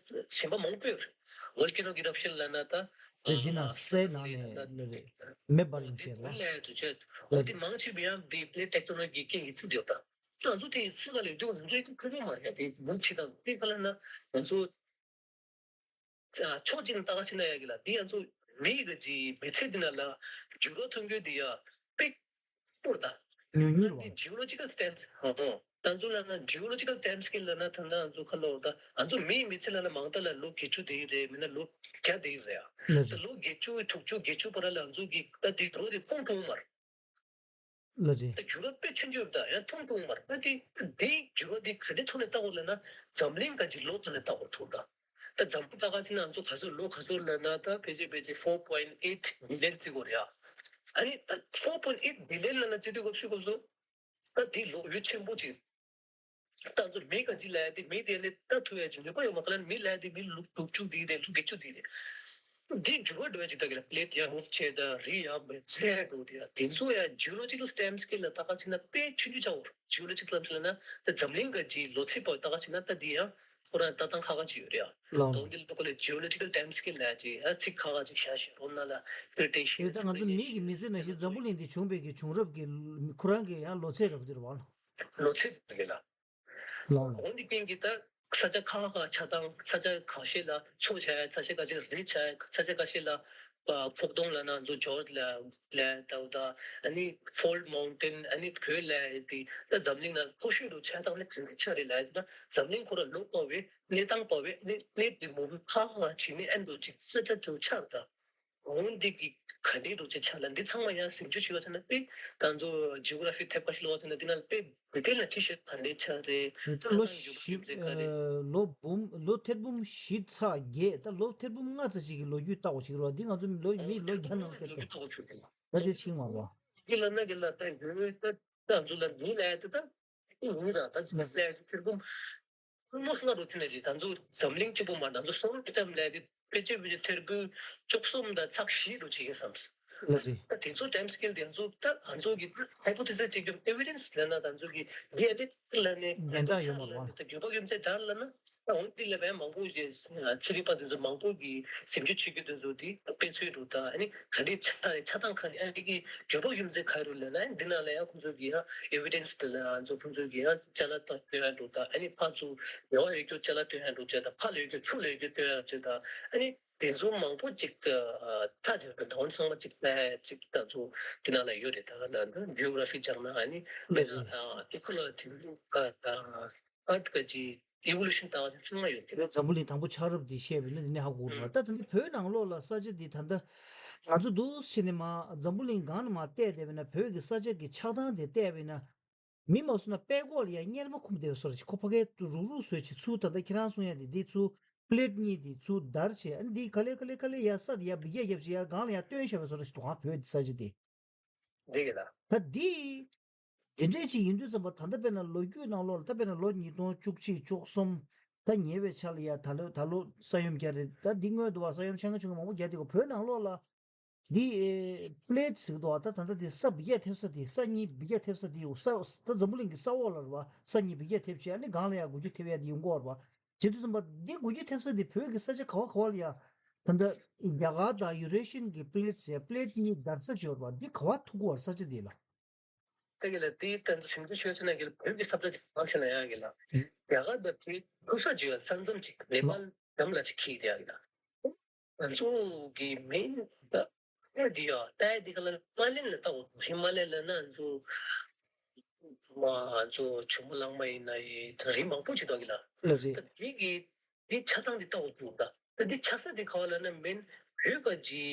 གཞན་པ་མང་པོ་ཡོད་རེད། ཝོལ་ཀེ་ནོ་ཨི་རབ་ཤན་ལབ་ན་ད། དེ་དེ་ན་སའི་ནང་ནས་ལ་རེད། མེ་འབར་ཡོང་ཤེས་རེད། ལ་དུ་ཆེད་འོ་དེ་མང་ཆེ་བ་ཡང་དེ་པི་ལེ་ཊི་ཊེག་ཊོ་ནིག་གི་རྐྱེན་གྱིས་ཚུགས་དེ་ཡོད་ད། ང་ཚོ་དེ་སུ་ག་ལས་འདུག་ང་ཚོ་ཡིན་ཁུལ་མ་རེད། དེ་མུ་ཆེ་དང་དེ་ག་ལ་ན་ང་ཚོ། ཕྱོགས་གཅིག་ནས་ལྟ་ག་ཕྱིན་ན་ཡ་གི་ལ་དེ་ང་ཚོ་མི་གི་ཅི་མི་ཚེ་འདི་ན་ལ་འགྱུར་བ་ཐོན་རྒྱུ་འདི་ཡ་དཔེ་སྤོར་ད། ཉུང་ཉུང་རེད་བ། འདི་ཇི་ཨོ་ལོ་ཇི་ཀལ་སི་ཊེམ་སི་ཧོ་ཧོ། ད་ཚོ་ལ་ན་ཇི་ཨོ་ལོ་ཇི་ཀལ་སི་ཊེམ་སི་ཀི་ལ་ན་ད་ན་ང་ཚོ་ཁ་ལོ་ད་ང་ཚོ་མིའི་མི་ཚེ་ལ་ན་མང་ད་ལ་ལོ་བརྒྱད་ཅུ་དེ་ཡི་རེད། མིན་ན་ལོ་བརྒྱ་དེ་ཡི་རེད་ཨ། ལ་ད་རེད། ལོ་བརྒྱད་ཅུ་དྲུག་ཅུ་བརྒྱད་ཅུ་བར་ལ་ང་ཚོ་གི་ད་དེ་འགྲོ་དེ་ཁོང་ཁོང་མར། ལ་རེད། ད་འགྱུར་བ་དཔེ་ཆུང་ཆུང་ཡོད་ད་ཡང་ཐུང་ཐུང་མར་ད་དེ་དེ་འགྱུར་བ་དེ་ག་འདྲའི་ཐོག་ནས་ལྟ་དགོས་ལབ་ན་འཛམ་གླིང་ག་ཅིག་ལོ་ཐོག་ནས་ལྟ་དགོས་ཐུག་ད། ད་འཛམ་བུ་ལྟ་ག་ཅིག་ན་ང་ཚོ་ག་ཚོད་ལོ་ག་ཚོད་ལབ་ན་ད་ཕལ་ཆེར་ཕལ་ཆེར་ཕོར་པོ་ཡིན་ཨེ་ཊི་བི་ལི་ཡན་བརྩི་དགོས་རེད་ཨ། ཨ་ནི་ད་ཕོར་པོ་ཡིན་ཨེ་ཊི་བི་ལི་ཡན་ལབ་ན་བརྩི་དུས་སྐབས་སུ་སྐབས་སུ་ད་དེ་ལོ་ཡུན་ཆེན་པོ་ཅིག་ད་ང་ཚོ་མི་ག་ཅིག་ལབ་ཡ་དེ་མི་དེ་ནི་ལྟ་ཐུབ་ཡ་ཅིག་ནུས་པ་ཡོད་མ་ག་ལ་མི་ལབ་ཡ་དེ་མི་ལོ་དྲུག་ཅུ་དེ་རེད། ལོ་བརྒྱད་ཅུ་དེ་རེད། འདི་འགྱུར་བ་འགྲོ་ཡ་ཅིག་ད་གི་ལ་པི་ལེ་ཊི་ཡར་མུ་བ་བྱས་ད་རི་ཡར་མར་འཕེལ་འགྲོ་དེ་ཡ་དེ་ཚོ་ཡ་ཇི་ཨོ་ལོ་ཇི་ཀལ་སི་ཊེམ་སི་ཀི་ལ་ལྟ་ག་ཕྱིན་ན་དཔེ་ཆུང་ཆུང་ཆགས་འོ། ཇི་ཨོ་ལོ་ཇི་ཀལ་སི་ཊེམ་སི་ཀི་ལབ་ན་ད་འཛམ་གླིང་ག་ཅིག་ལོ་ཚིགས་པ་ལྟ་ག་ཕྱིན་ན་ད་འདི་ཡ་ཁོ་རང་ལྟ་སྟངས་ཁག་ཁག་ཅིག་ཡོད་རེད་ཡ། ལགས། དོན་འདི་ལ་ཁོ་ལ་ཇི་ཨོ་ལོ་ཇི་ཀལ་སི་ཊེམ་སི་ཀི་ལབ་ཡ་ཅིག་ཡ་ཚིག་ཁག་ཁག་ཅིག་བཞག་བཞག་འོ་ན་ལ་ཀི་རི་ཊེ་ཤི་ཡས། ད་ང་ཚོ་མི་གི་མི་ཚེ་ནང་བཞིན་འཛམ་བུ་གླིང་འདི་བྱུང་བའི་གི་བྱུང་རབས་ཀྱི་ཁོ་རང་གི་ཡང་ལོ་ཚད་འདྲ་པོ་དེ་རེད་བ། ལོ་ཚད་དེ་ལ། ལགས་ལགས། འོན་ཏེ་རྐྱེན་གྱིས་ད་ས་ཆ་ཁག་ཁག་ཆགས་སྟངས་ས་ཆ་ཁ་ཤས་ལ་མཚོ་ཆགས་ཡ། ས་ཆ་ཁ་ཤས་རི་ཆགས་ཡ། ས་ཆ་ཁ་ཤས་ལ་ཨ་ཕུག་དོང་ལབ་ན་ང་ཚོ་ཇོར་ཇི་ལ་ལ་ད་ད་ཨ་ནི་ཕོལ་མའུན་ཊེན་ཨ་ནི་བོད་ལ་དེ་ད་འཛམ་གླིང་ལ་མཐོ་ཤོས་རུ་ཆགས་སྟངས་ནི་ག་འདྲ་ཆགས་རེད་ལབ་ཡ་ད་འཛམ་གླིང་ཁོ་ར་ལོ་འཕར་བའི་གནས་སྟངས་འཕར་བའི་གནས་གནས་དེ་མུ་ཁག་ཁག་བྱས་ནས་ཨ་འདུག་ཅིག་ས་ཆ་ཚོ་ཆགས་ད། འོན་ཏེ་གི་ག་འདྲའི་རུ་ཆ་ཆགས་ལ་འདི་ཚང་མ་ཡང་ཟིན་བཅུ་བྱེད་པ་ཚ་ན་དཔེ་ད་ཚོ་ཇི་ཨོ་གྷ་ར་ཕི་ཐེབས་ཁ་ཤས་ལོག་ཚ་ན་འདི་ན་དཔེ་བི་ཊེལ་ལ་ཁྲིད་ཤེས་ག་འདྲའི་ཆགས་རེད། ད་ལོ་བཞི་ལོ་ཐེར་འབུམ་ལོ་ཐེར་འབུམ་བཞི་ཚེག་བརྒྱད་ད་ལོ་ཐེར་འབུམ་ལྔ་ཚེག་ཅིག་གི་ལོ་རྒྱུས་བལྟ་བ་ཞིག་རེད་བ། འདི་ང་ཚོ་མི་ལོ་མི་ལོ་བརྒྱ་ནང་ལོ་ཁྱེར་ཏེ་ད་ཅི་ཕྱིན་མ་རེད་བ། འདི་ལ་ན་གི་ལ་ད་ཡོད་ད་ད་ཚོ་ལ་མི་ལ་ཡ་ད་ད་ཡིན་ད་ད་ཚོ་ལ་ཐེར་འབུམ། ཀུན་སློང་སྔ་རུ་ཕྱིན་ནས་རེད། ད་ཚོ་འཛམ་གླིང་གཅིག་པོ་མ་ད་ཚོ་སོ་ལོ་སི་ཊེམ་ལས་དེ་ཕལ་ཆེར་ཕལ་ཆེར་ཐེར་འབུམ་བཅུ་གསུམ་དང་ཚེག་བཞི་རུ་ཕྱིན་ཡིན་བསམ། ལགས་རེད། ད་དེ་ཚོ་time scale དེ་ཚོ་ད་ང་ཚོ་གི་hypothesis དེ་གི་evidence ལབ་ན་ད་ང་ཚོ་གི་འདི་ཨ་འདི་ལབ་ནས་ད་འདོད་པ་ཡོད་མ་རེད་བ། ད་འདོད་པ་རྒྱུ་མཚན་ད་ལབ་ན། ད་འོ་འདི་ལ་བས་མང་པོ་ཞིག་ཚན་རིག་པ་དེ་ཚོ་མང་པོ་གིས་ཞིབ་འཇུག་བྱེད་རྒྱུ་དེ་ཚོ་དེ་དཔེ་མཚོན་འདུག་ད་ཨ་ནི་ག་འདྲའི་ཆགས་རེད། ཆགས་སྟངས་ག་རེ། ཨ་ནི་དེ་གི་འགྱུར་བ་རྒྱུ་མཚན་ག་རེ་རེད་ལབ་ན། ཨ་ནི་འདི་ནང་ལ་ཡང་ཁོང་ཚོ་གི་ཡང་evidence དེ་ལ་ང་ཚོ་ཁོང་ཚོ་གི་ཡང་ཅ་ལག་སྟོན་ཡ་འདུག་ད་ཨ་ནི་ཕར་ཚུར་ཉེ་བ་ཡོད་རྒྱུ་ཅ་ལག་སྟོན་ཡ་འདུག་ཅེས་དང་། ཕར་ལ་ཡོད་རྒྱུ་ཚུར་ལ་ཡོད་རྒྱུ་སྟོན་ཡ་ཅེས་དང་། ཨ་ནི་དེ་ཚོ་མང་པོ་ཅིག་ད་ད་དེ་ཚང་མ་ཅིག་ད་ཅིག་ད་ཚོ་དེ་ནང་ལ་ཡོད་རེད། ད་ག་ལ་འདི་geography སྦྱངས་ན་ཨ་ནི་དཔེར་ན་ecology ད་ཨ་ད་ག་ཅིག་evolution ལྟ་བ་ཅིག་ཚང་མ་ཡོད་ཀྱི་རེད། འཛམ་བུ་གླིང་དང་པོ་ཆགས་རབས་དེ་བཤད་པ་ཡིན་ན་དེ་ནས་ཧ་གོ་གི་རེད་པ། ད་ད་ལྟ་བོད་ནང་ལོགས་ལ་ས་ཆ་དེ་ད་ལྟ་ང་ཚོ་འདུག་བྱས་ནས་མར་འཛམ་བུ་གླིང་སྒང་ནས་མར་བལྟས་བསྡད་པ་ཡིན་ན། བོད་ཀྱི་ས་ཆ་གི་ཆགས་སྟངས་དེ་བལྟས་པ་ཡིན་ན། མི་མང་ཚོ་ན་དཔྲལ་ཀོག་ལ་ཡ་གཉེར་མ་འཁུམས་བསྡད་པའི་བཟོ་འདྲ་ཅིག་ཁོ་ཕ་གིར་རུག་རུག་བཟོས་བྱས་ཚུར་ད་ལྟ་ཁྱེད་རང་གསུང་ཡ་དེ་འདི་ཚུར་plate གཉིས་དེ་ཚུར་བརྡར་བྱས། ཨ་ནི་འདི་ག་ལེ་ག་ལེ་ག་ལེ་ཡ་ས་དེ་ཡ་འབུད་རྒྱག་བརྒྱབ་བྱས་ཡ་སྒང་ལ་ཡ་བཏོན་བཞག་པའི་བཟོ་འདྲ་ཞིག་འདུག་ག་བོད་ས་ཆ་དེ། འགྲིག་གི་ལ། ད་འདི་དེ་འདྲས་ཅིག་ཡིན་དུས་ཙམ་པ། ད་ལྟ་དཔེར་ན་ལོ་རྒྱུས་ནང་ལོགས་ལ། ད་དཔེར་ན་ལོ་ཉིས་སྟོང་བཅུ་གཅིག་བཅུ་གསུམ་ད་ཉེ་བའི་ཆར་ལ་ཡ། ད་ལོ་ད་ལོ་ས་ཡོམ་བརྒྱབ་རེད། ད་འདི་སྔོན་དུ་བ་ས་ཡོམ་ཆེ་ཆུང་མང་པོ་བརྒྱབ་དེ་གོ། བོད་ནང་ལོགས་ལ་འདི་ཨེ་plate ཟེར་གི་འདུག་བ། ད་ད་ལྟ་འདི་ས་འབུད་རྒྱག་ཐེབས་ས་དེ། ས་གཉིས་འབུད་རྒྱག་ཐེབས་ས་དེ་ཡོད་ས། ད་འཛམ་བུ་གླིང་གི་ས་འོག་ལ་རེད་བ། ས་གཉིས་འབུད་རྒྱག་ཐེབས་བྱས་ཨ་ནི་སྒང་ལ་ཡ་འགུལ་སྐྱོད་ཐེབས་ཡ་དེ་ཡོང་གི་ཡོད་རེད་བ། བྱེད་དུས་ཙམ་པ་འདི་འགུལ་སྐྱོད་ཐེབས་ས་དེ་བོད་ཀྱི་ས་ཆ་ག་བ་ག་བ་ལ་ཡ། ད་ལྟ་རྒྱ་གར་དང་Eurasian གྱི་plate ཟེར་plate གཉིས་བརྡར་ས་ཅིག་ཡོད་རེད་བ། འདི་ག་བ་ཐུག་གི་ཡོད་རེད། ས་ཆ་འདི་ལ། ད་གི་ལ་དེའི་སྟེང་དུ་ཞིབ་འཇུག་བྱས་ཚེ་ན་གི་ལ་བོད་ཀྱི་ས་བཀྲ་དེ་གང་ཆེ་ན་ཡང་གི་ལ། རྒྱ་གར་དང་དེའི་ཐུག་ས་ཅིག་ཡོད། ས་མཚམས་ཅིག་ནེ་པཱལ་འགྲམ་ལ་ཅིག་འཁེལ་དེ་ཡ་གི་ལ། ང་ཚོ་གི་main ད་ཨེ་འདི་ཡ་ད་ཨེ་འདི་ག་ལ་ཧི་མ་ལ་ཡ་ལ་ལྟ་འོ། ཧི་མ་ལ་ཡ་ལ་ན་ང་ཚོ་མ་ང་ཚོ་ཇོ་མོ་གླང་མ་ཡིན་ན་ཡི་ད་རིགས་མང་པོ་ཅིག་འདུག་གི་ལ། ལ་རེད། ད་དེ་གི་དེ་ཆགས་སྟངས་དེ་ལྟ་འོ་འདུག་ད། ད་དེ་ཆགས་ས་དེ་ག་བ་ལ་ན་མིན་བོད་ག་ཇི་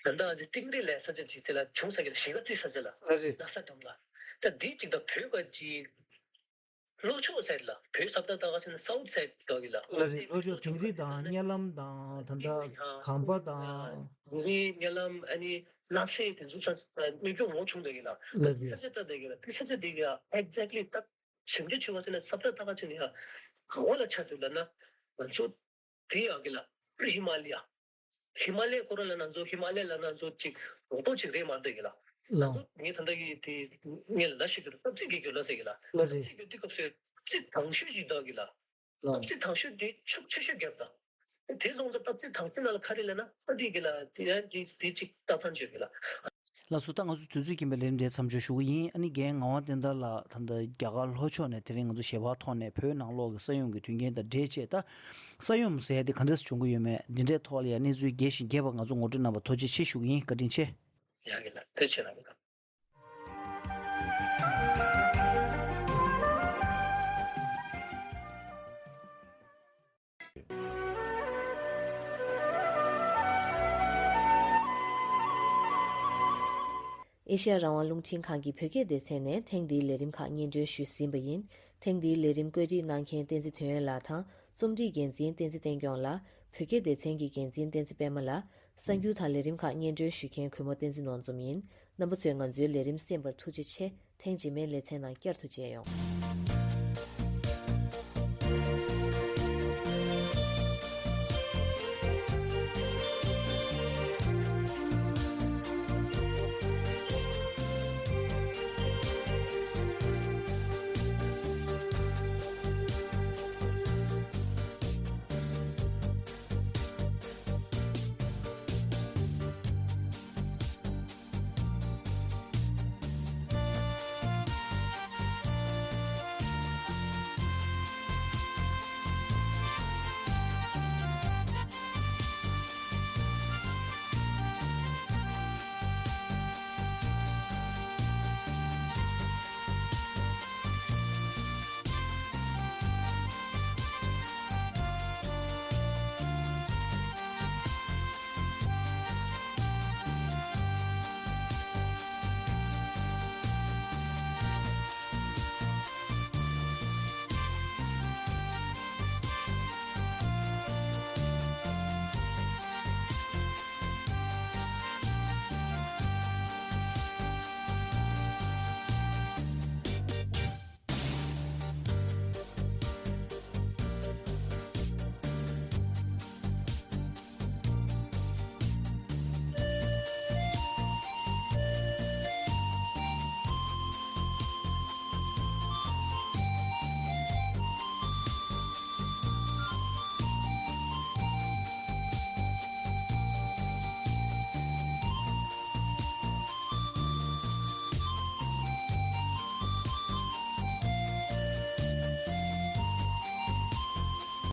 ད་ད་ཨ་ཙི་སྟེང་རི་ལ་ས་ཆ་ཅིག་དེ་ལ་བྱུང་ས་གི་ལ་གཞིས་ཀ་རྩེ་ས་ཆ་ལ། ལ་རེད། ལྷ་ས་འགྲམ་ལ། ད་དེ་ཅིག་ད་བོད་ག་ཇི་ལྷོ་ཕྱོགས་side ལ། བོད་ས་བཀྲ་ད་ག་ཆ་ན་south side འདུག་གི་ལ། ལ་རེད། ལྷོ་ཕྱོགས་དིང་རི་དང་གཉའ་ལམ་དང་ད་ད་གམ་པ་དང་། དིང་རི་གཉའ་ལམ་ཨ་ནི་ལྷ་སའི་དེ་ཚོ་ས་ཆ་གནོད་སྐྱོན་མང་བྱུང་འདུག་གི་ལ། ལ་རེད། ས་ཆ་ད་འདུག་གི་ལ། དེ་ས་ཆ་དེ་གི་exactly ད་ཞིབ་འཇུག་བྱེད་པ་ཚོ་ནས་ས་བཀྲ་ད་ག་ཆ་ནས་ཡ་ག་བ་ལ་ཆགས་འདུག་ལབ་ན། ང་ཚོ་དེ་ཡ་གི་ལ་ཧི་མ་ལ་ཡ། ཧི་མ་ལ་ཡའི་སྐོར་ལ་ང་ཚོ་ཧི་མ་ལ་ཡ་ལ་ང་ཚོ་ཅིག་རྡོག་རྡོག་ཅིག་རེད་མ་རེད་གི་ལ། ང་ལགས། ཚོ་ངས་ད་ལྟ་གི་དེ་ངས་ལ་ཞིག་གི་སྟབས་ཚིག་གི་རྒྱུ་ལ་ཟེར་གི་ལ། ལགས་རེད། སྟབས་ཚིག་གི་དུས་སྐབས་སུ་སྟབས་ཚིག་དང་ཤོས་ཅིག་འདུག་གི་ལ། ལགས། སྟབས་ཚིག་དང་ཤོས་དེ་ཤུགས་ཆེ་ཤོས་བརྒྱབ་དང་། དེ་སོང་ཙང་སྟབས་ཚིག་དང་ཤོས་ནང་ལ་ག་རེ་ལབ་ན་ཨ་འདི་གི་ལ་དེ་ཡང་དེ་དེ་ཅིག་ལྟ་ཐང་བྱོས་གི་ལ། ལགས་སོ། ད་ང་ཚོ་དུས་ཚོད་རྐྱེན་པས་ལས་རིམ་དེ་མཚམས་འཇོག་ཞུ་གི་ཡིན། ཨ་ནི་རྒན་ངག་དབང་བསྟན་དར་ལགས་ད་ལྟ་རྒྱ་གར་ལྷོ་ཕྱོགས་ནས་དེ་རིང་ང་ཚོ་ཞལ་པར་ཐོག་ནས་བོད་ནང་ལོགས་ཀྱི་ས་ཡོམ་གྱི་དོན་རྐྱེན་དང་འབྲེལ་བྱས། ད་ས་ཡོམ་ཟེར་ཡ་དེ་ག་འདྲས་བྱུང་གི་ཡོད་མེད་འདི་འདྲའི་ཐོག་ལ་ཡ་གནས་ཚུལ་རྒྱས་ཤིང་རྒྱས་པ་ང་ཚོ་ངོ་སྤྲོད་གནང་བར་ཐུགས་རྗེ་ཆེ་ཞུ་གི་ཡིན། བཀའ་དྲིན་ཆེ། ཡ་གི་ལ་ཐུགས་རྗེ་ཆེ་གནང་གི་ལ། ཨེ་ཤེ་ཡ་རང་དབང་རླུང་འཕྲིན་ཁང་གི་བོད་སྐད་སྡེ་ཚན་ནས་ཐེངས་འདིའི་ལས་རིམ་ཁག་སྙན་སྒྲོན་ཞུས་ཟིན་པ་ཡིན། ཐེངས་འདིའི་ལས་རིམ་བཀོད་སྒྲིག་གནང་མཁན་བསྟན་འཛིན་དོན་ཡོད་ལགས་དང་། རྩོམ་སྒྲིག་འགན་འཛིན་བསྟན་འཛིན་བསྟན་སྐྱོང་ལགས། བོད་སྐད་སྡེ་ཚན་གྱི་འགན་འཛིན་བསྟན་འཛིན་པད་མ་ལགས། གསར་འགྱུར་དང་ལས་རིམ་ཁག་སྙན་སྒྲོན་ཞུ་མཁན་གུས་མོ་བསྟན་འཛིན་ནོར་འཛོམས་ཡིན། རྣམ་པ་ཚོས་ང་ཚོའི་ལས་རིམ་གསན་པར་ཐུགས་རྗེ་ཆེ། ཐེངས་རྗེས་མའི་ལེ་ཚན་ནང་བསྐྱར་དུ་མཇལ་ཡོང་།